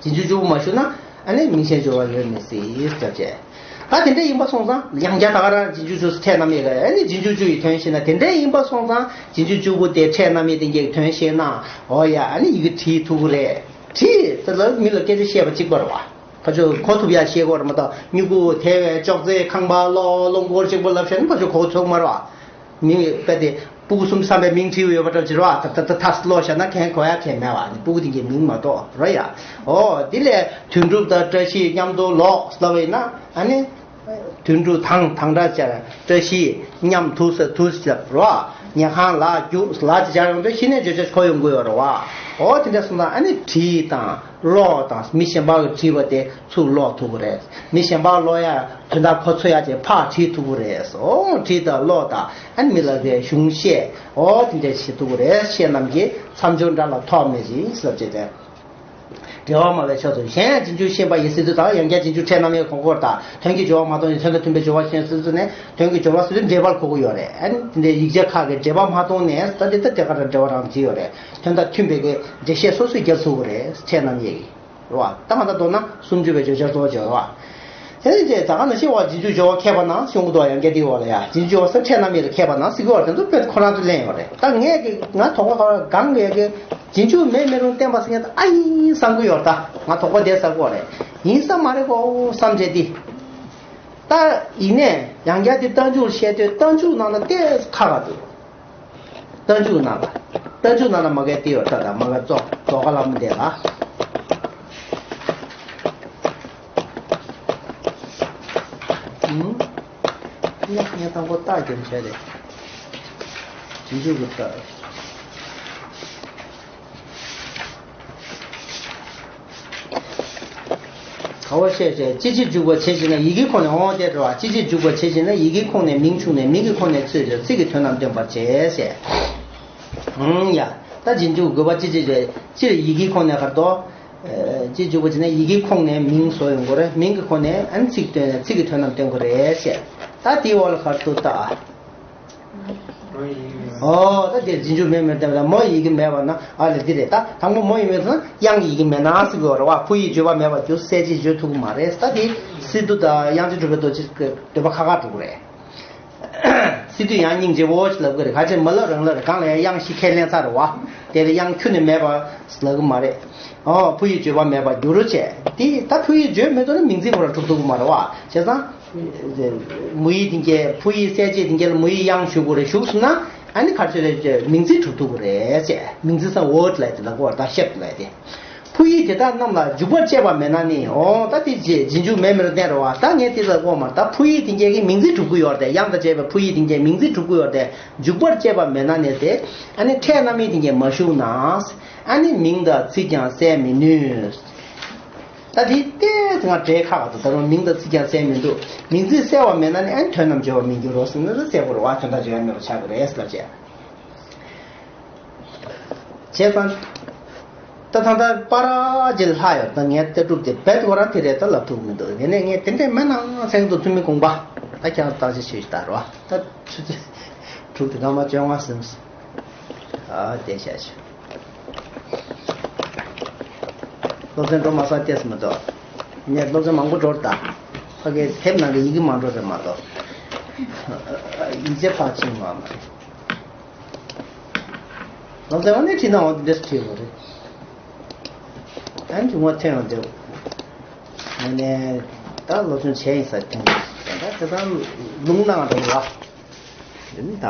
རྗེས་འཇུག་བཅུ་པོ་མ་ཞུགས་ན་ཨ་ནི་མིང་གཞན་སྦྱོར་བ་ཡོད་མི་སྲིད་ཟེར་བྱས། ད་དེ་འདྲ་ཡིན་པ་སོང་ཙང་ཡང་བསྐྱར་ད་ག་རང་རྗེས་འཇུག་བཅུ་ཕྲད་རྣམ་དབྱེ་ག་ཨ་ནི་རྗེས་འཇུག་བཅུ་ཡི་དོན་ཤེས་ན། དེ་འདྲ་ཡིན་པ་སོང་ཙང་རྗེས་འཇུག་བཅུ་པོ་དེ་ཕྲད་རྣམ་དབྱེ་དེ་གས་དོན་ཤེས་ན། འོ་ཡ། ཨ་ནི་ཡི་གེ་བྲིས་ཐུབ་ཀྱི་རེད། བྲིས་ད་ལ་མི་ལ་སྐད་ཆ་བཤད་པ་གཅིག་པ་རེད་བ། ཁ་ཆོ་གོ་ཐུབ་ཡ་བཤད་དགོས་རེད་མ་གཏོགས། སྨྱུ་གུ་དེ་བས་ཅོག་ཙེ་ཁང་པ་ལོ་ལོ་འཁོར་གཅིག་པོ་ལབ་བཤད་ན་ཁ་ཆོ་གོ་ཐུབ་མ་རེད་བ། མི་དཔེ་དེ་སྤུ་གུ་གསུམ་བསམ་པའི་མིང་བྲིས་ཡོད་པ་འདྲ་ཅིག་རེད་བ། ད་ད་ད་ད་ལོ་བཤད་ན་གན་གོ་ཡ་གན་མེད་བ། ནི་སྤུ་གུ་དེ་གའི་མིང་མ་གཏོགས་རེད་ཡ། ཨོ་དེ་ལས་དོན་གྲུབ་དང་བཀྲ་ཤིས་མཉམ་དུ་ལོག་ལབ་པ་ཡིན་ན་ཨ་ནི། དོན་གྲུབ་དང་དང་སྒྲ་སྦྱར། བཀྲ་ཤིས་མཉམ་དུ་ཟེར་དུ་ཟེར་རོ། ཉལ་ཁང་ལ་རྒྱུགས་ལ་དེ་སྦྱར་ཡོང་དུས་གཞི་ནས་བརྗོད་བྱ་གོ་ཡོང་གི་ཡོད་རེད་བ། འོ་དེ་འདྲ་སོང་ཙང་ཨ་ནི་བྲིས་དང་ཀློག་དང་མི་གཞན་པ་གིས་བྲིས་པ་དེ་ཚུར་ཀློག་ཐུབ་ཀྱི་རེད། མི་གཞན་པ་ཀློག་ཡ་དོན་དག་གོ་ཚོད་ཡ་ཅིག་ཕར་བྲིས་ཐུབ་ཀྱི་རེད། འོ་བྲིས་དང་ཀློག་དང་ཨ་ནི་མི་ལ་དེ་གཞུང་བཤད། འོ་དེ་འདྲ་བྱེད་ཐུབ་ཀྱི་རེད། ཤེས་རྣམས་ཀྱིས་མཚམས་སྦྱོར་སྒྲ་ལ་ཐོགས་མེད་ཅིང་ཟེར་བྱས་ཏེ། འབྲེལ་བ་སྨྲ་བའི་ཕྱོགས་སུ་གཞན་ཡང་རྗེས་འཇུག་ཤེས་པ་ཡིས་ཟེར་དུས་དང་ཡང་བསྐྱར་རྗེས་འཇུག་ཕྲད་རྣམ་དབྱེ་གོང་སྐོར་དང་དོན་གྱི་སྦྱོར་བ་མ་མཐོང་ནས་དོན་དང་མཐུན་པའི་སྦྱོར་བ་ཤེས་ཟེར་དུས་ནས་དོན་གྱི་སྦྱོར་བ་ཟེར་དུས་འབྲེལ་བར་གོ་གི་ཡོད་རེད། ཨ་ནི་དེ་འདྲའི་ཡིག་ཆ་ཁག་གི་འགྲེལ་པ་མ་མཐོང་ནས་ད་དེ་ལྟ་དེ་ག་རང་འབྲེལ་བ་རང་བྱེད་ཡོད་རེད། དོན་དང་མཐུན་པའི་གི་འགྲེལ་བཤད་སོ་སོས་རྒྱབ་ཚུགས་ཀྱི་རེད། ཕྲད་རྣམ་དབྱེ་གི་རེད་བ། ད་ང་ད་མདོར་ན་སུམ་ཅུ་པའི་བརྗོད་བྱར་གཙོ་བོ་བརྗོད་བ། དེ་ནས་ཅེས་ད་ག་ནང་བཞིན་འོག་རྗེས་འཇུག་སྦྱོར་བ་མཁས་པ་ན་གསུང་གི་འདུག་ཡང་བསྐྱར་དེའི་འོག་ལ་ཡ་རྗེས་འཇུག་སྦྱོར་བ་ཟེར་ཕྲད་རྣམ་དབྱེ་ལ་མཁས་པ་ན་ཟེར་གི་འོག་དེ་ཚོ་དཔེ་ཁོ་རང་ཚོ་ལེན་ཡོད་རེད། ད་ངས་ཀྱི་ང་དོགས་པ་གང་གང་གི་ཡ་གི་རྗེས་འཇུག་མེད་མི་རུང་བསྟན་པ་ཟེར་མཁན་ད་ཨ་ཡིན་བསམ་གི་ཡོད་རེད། ད་ང་དོགས་པ་དེ་ཟ་གི་ཡོད་རེད། ཡིན་ས་མ་རེད་གོ་བསམ་བྱས་ཏེ། ད་ཡིན་ནས་ཡང་བསྐྱར་དེ་རྟགས་འཇུག་བཤད་དུས་རྟགས་འཇུག་ནང་ལ་ཏོག་ཙམ་ཁག་ཁག་འདུག་རྟགས་འཇུག་ནང་ལ། རྟགས་འཇུག་ནང་ལ་མ་གལ་ཏེ་ཡོད་ད་ད་མ་གལ་ཙོག་ཙོག་ག་ལ་མི་འདས་ལ། ཨུམ། ངས་ངས་དང་པོ་རྟགས་རྒྱབ་བྱས་རེད། རྗེས་འཇུག་གི་རྟགས། ག་བ་བཤད་བྱས་ཅི་ཕྱིར་འཇུག་པ་བྱེད་ཅེ་ན་ཡི་གེའི་ཁོངས་ནས། འོང་དེ་འགྲོ་བ་ཅི་ཕྱིར་འཇུག་པ་བྱེད་ཅེ་ན་ཡི་གེའི་ཁོངས་ནས་མིང་ཕྱུང་ནས་མིང་གི་ཁོངས་ནས་ཚིག་ཚིག་གི་དོན་རྣམས་སྟོན་པར་བྱེད་ཟེར། ཨང་ཡ། ད་རྗེས་འཇུག་དགོས་པ་ཅི་ཕྱིར་བྱེད་སྤྱིར་ཡི་གེའི་ཁོངས་ནས་གར་དོ། ཅི་འཇུག་པ་བྱེད་ན་ཡི་གེའི་ཁོངས་ནས་མིང་བཟོ་ཡོང་གི་རེད། མིང་གི་ཁོངས་ནས་ཨན་ཚིག་སྟོན་ཚིག་གི་དོན་རྣམས་སྟོན་གི་རེད་ཟེར། ད་དེའི་འོག་ལ་གར་དོ་ད། ཨོ་ད་དེ་རྗེས་འཇུག་མེད་མེད་བསྟན་པ་ལ་མོ་ཡི་གེ་མེད་པ་ན་ཨ་ལས་འདི་རེད། ད་དང་པོ་མོ་ཡི་མེད་ན་དབྱངས་ཡི་གེ་མེད་ན་ཟེར་དགོས་རེད་བ། ཕུ་ཡི་བརྗོད་པ་མེད་པར་འགྱུར། གསལ་བྱེད་བརྗོད་ཐུབ་ཀྱི་མ་རེད། ད་དེ་སི་ཏུ་དང་དབྱངས་ཅན་གྲུབ་པའི་རྡོ་རྗེ་འདོད་པ་ཁ་ཁ་འགྲོ་གི་རེད། སི་ཏུ་ཡང་སྙིང་རྗེ་བོ་ཞིག་ལབ་གི་རེད། ག་ཅེ་མ་ལབ་རང་ལབ་རེད། གང་ལ་ཡང་དབྱངས་ཤིག་ཁས་ལེན་ཚར་རེད་བ། དེ་ལ་དབྱངས་ཁྱོན་ནས་མེད་པ་ལབ་གི་མ་རེད། ཨོ་ཕུ་ཡི་བརྗོད་པ་མེད་པར་འགྱུར་རོ་བྱས། དེ་ད་ཕུ་ཡི་བརྗོད་མེད་དོ་ན་མིང་ཚིག་ཁོ་རང་གྲུབ་ཐུབ་ཀྱི་མ་རེད་བ། བྱས་ཙང་། མུ་ཡི་དེ་འགྱེལ་ཕུ་ཡི་གསལ་བྱེད་དེ་འགྱེལ་མུ་ཡི་དབྱངས་ཞུགས་དགོས་རེད། ཞུགས་སོང་ན་ཨ་ནི་ག་ཚོད་རེད་ཅེས་མིང་ཚིག་གྲུབ་ཐུབ་ཀྱི་རེད་ཅེས། མིང་ཚིག་སམ་ཝར་ཌི་ལབ་དེ་ལབ་དགོས་རེད། ད་ཤེབ་ལབ་དེ། ཕུ་ཡི་དེ་དག་རྣམས་ལ་འཇུག་པར་བྱེད་པ་མེད་ན་ནི། འོ་ད་དེ་རྗེས་རྗེས་འཇུག་མེད་མི་རུང་བསྟན་རེད་བ། ད་ངས་དེ་ལ་གོ་མ་ད་ཕུ་ཡི་དེ་འགྱེལ་གྱི་མིང་ཚིག་གྲུབ་ཀྱི་ཡོད་རེད་དེ། དབྱངས་དང་བཅས་པའི་ཕུ་ཡི་དེ་འགྱེལ་མིང་ཚིག་གྲུབ་ཀྱི་ཡོད་རེད་དེ། འཇུག་པར་བྱེད་པ་མེད་ན་ནི་དེ། ཨ་ནི་ཕྲད་རྣམ་དབྱེ་དེ་འགྱེལ་མ་ཞུགས་ན། ཨ་ནི་མིང་དང་ཚིག་ཀྱང་གསལ་མི་ནུས། ད་དེ་ལྟས་ང་འདྲེ་ཁ་བ་དང་ད་རུང་མིང་དང་ཚིག་ཀྱང་གསལ་མི་འདུག་མིང་ཚིག་གསལ་བ་མེད་ན་ནི་ཨན་དོན་རྣམས་བརྗོད་པར་མི་འགྱུར་རོ་ཟེར་ན་ད་གསལ་པོ་རེད་བ། དོན་དག་བརྗོད་ཡ་མེད་པ་ཆགས་ཀྱི་རེད་ཟེར་ལབ་བྱས། བྱས་ཙང་། ད་ད་ལྟ་པ་ར་ཇི་ལྷག་ཡོད་ད་ངས་ལྟ་གྲུབ་དེ་རྦད་དེ་ཁོ་རང་དེ་རེད་ད་ལབ་ཐུབ་མི་འདུག་དེ་ནས་ངས་དེ་འདྲས་མེད་ན་སེང་དུ་ཐུ་མི་དགོངས་པ་ད་ཁྱེད་རང་བརྟག་དཔྱད་བྱེད་ཤིག་ད་རོ། ད་ཆུ་ཚོད་དྲུག་དེ་སྐར་མ་བཅོ་ལྔ་ཟིན། ཨ་བསྡད་བཞག་ཤག་སློབ་ཚན་འགྲོ་མ་སོང་བལྟས་སུ་མི་འདུག་ངས་སློབ་ཚན་མང་པོ་འགྲོ་ད། ཕ་གིའི་དེབ་ནང་གི་ཡི་གེ་མང་འགྲོ་རེད་མ་གཏོགས། ཡིག་ཆ་ཕར་ཕྱིན་མ་མ་རེད། སློབ་ཚན་བ་ནས་ཁྲིད་ན་འོ་དེ་འདྲས་ཁྲིད་དགོས་རེད། ཨ་ནི་ང་ཐོན་ཡོང་དེ། ང་ནས་ད་སློབ་སྦྱོང་བྱས་ཡིན་ས་ཐོན་ད་དེ་ཙང་ལུང་ནང་རེད་བ། དེ་ནི་ད།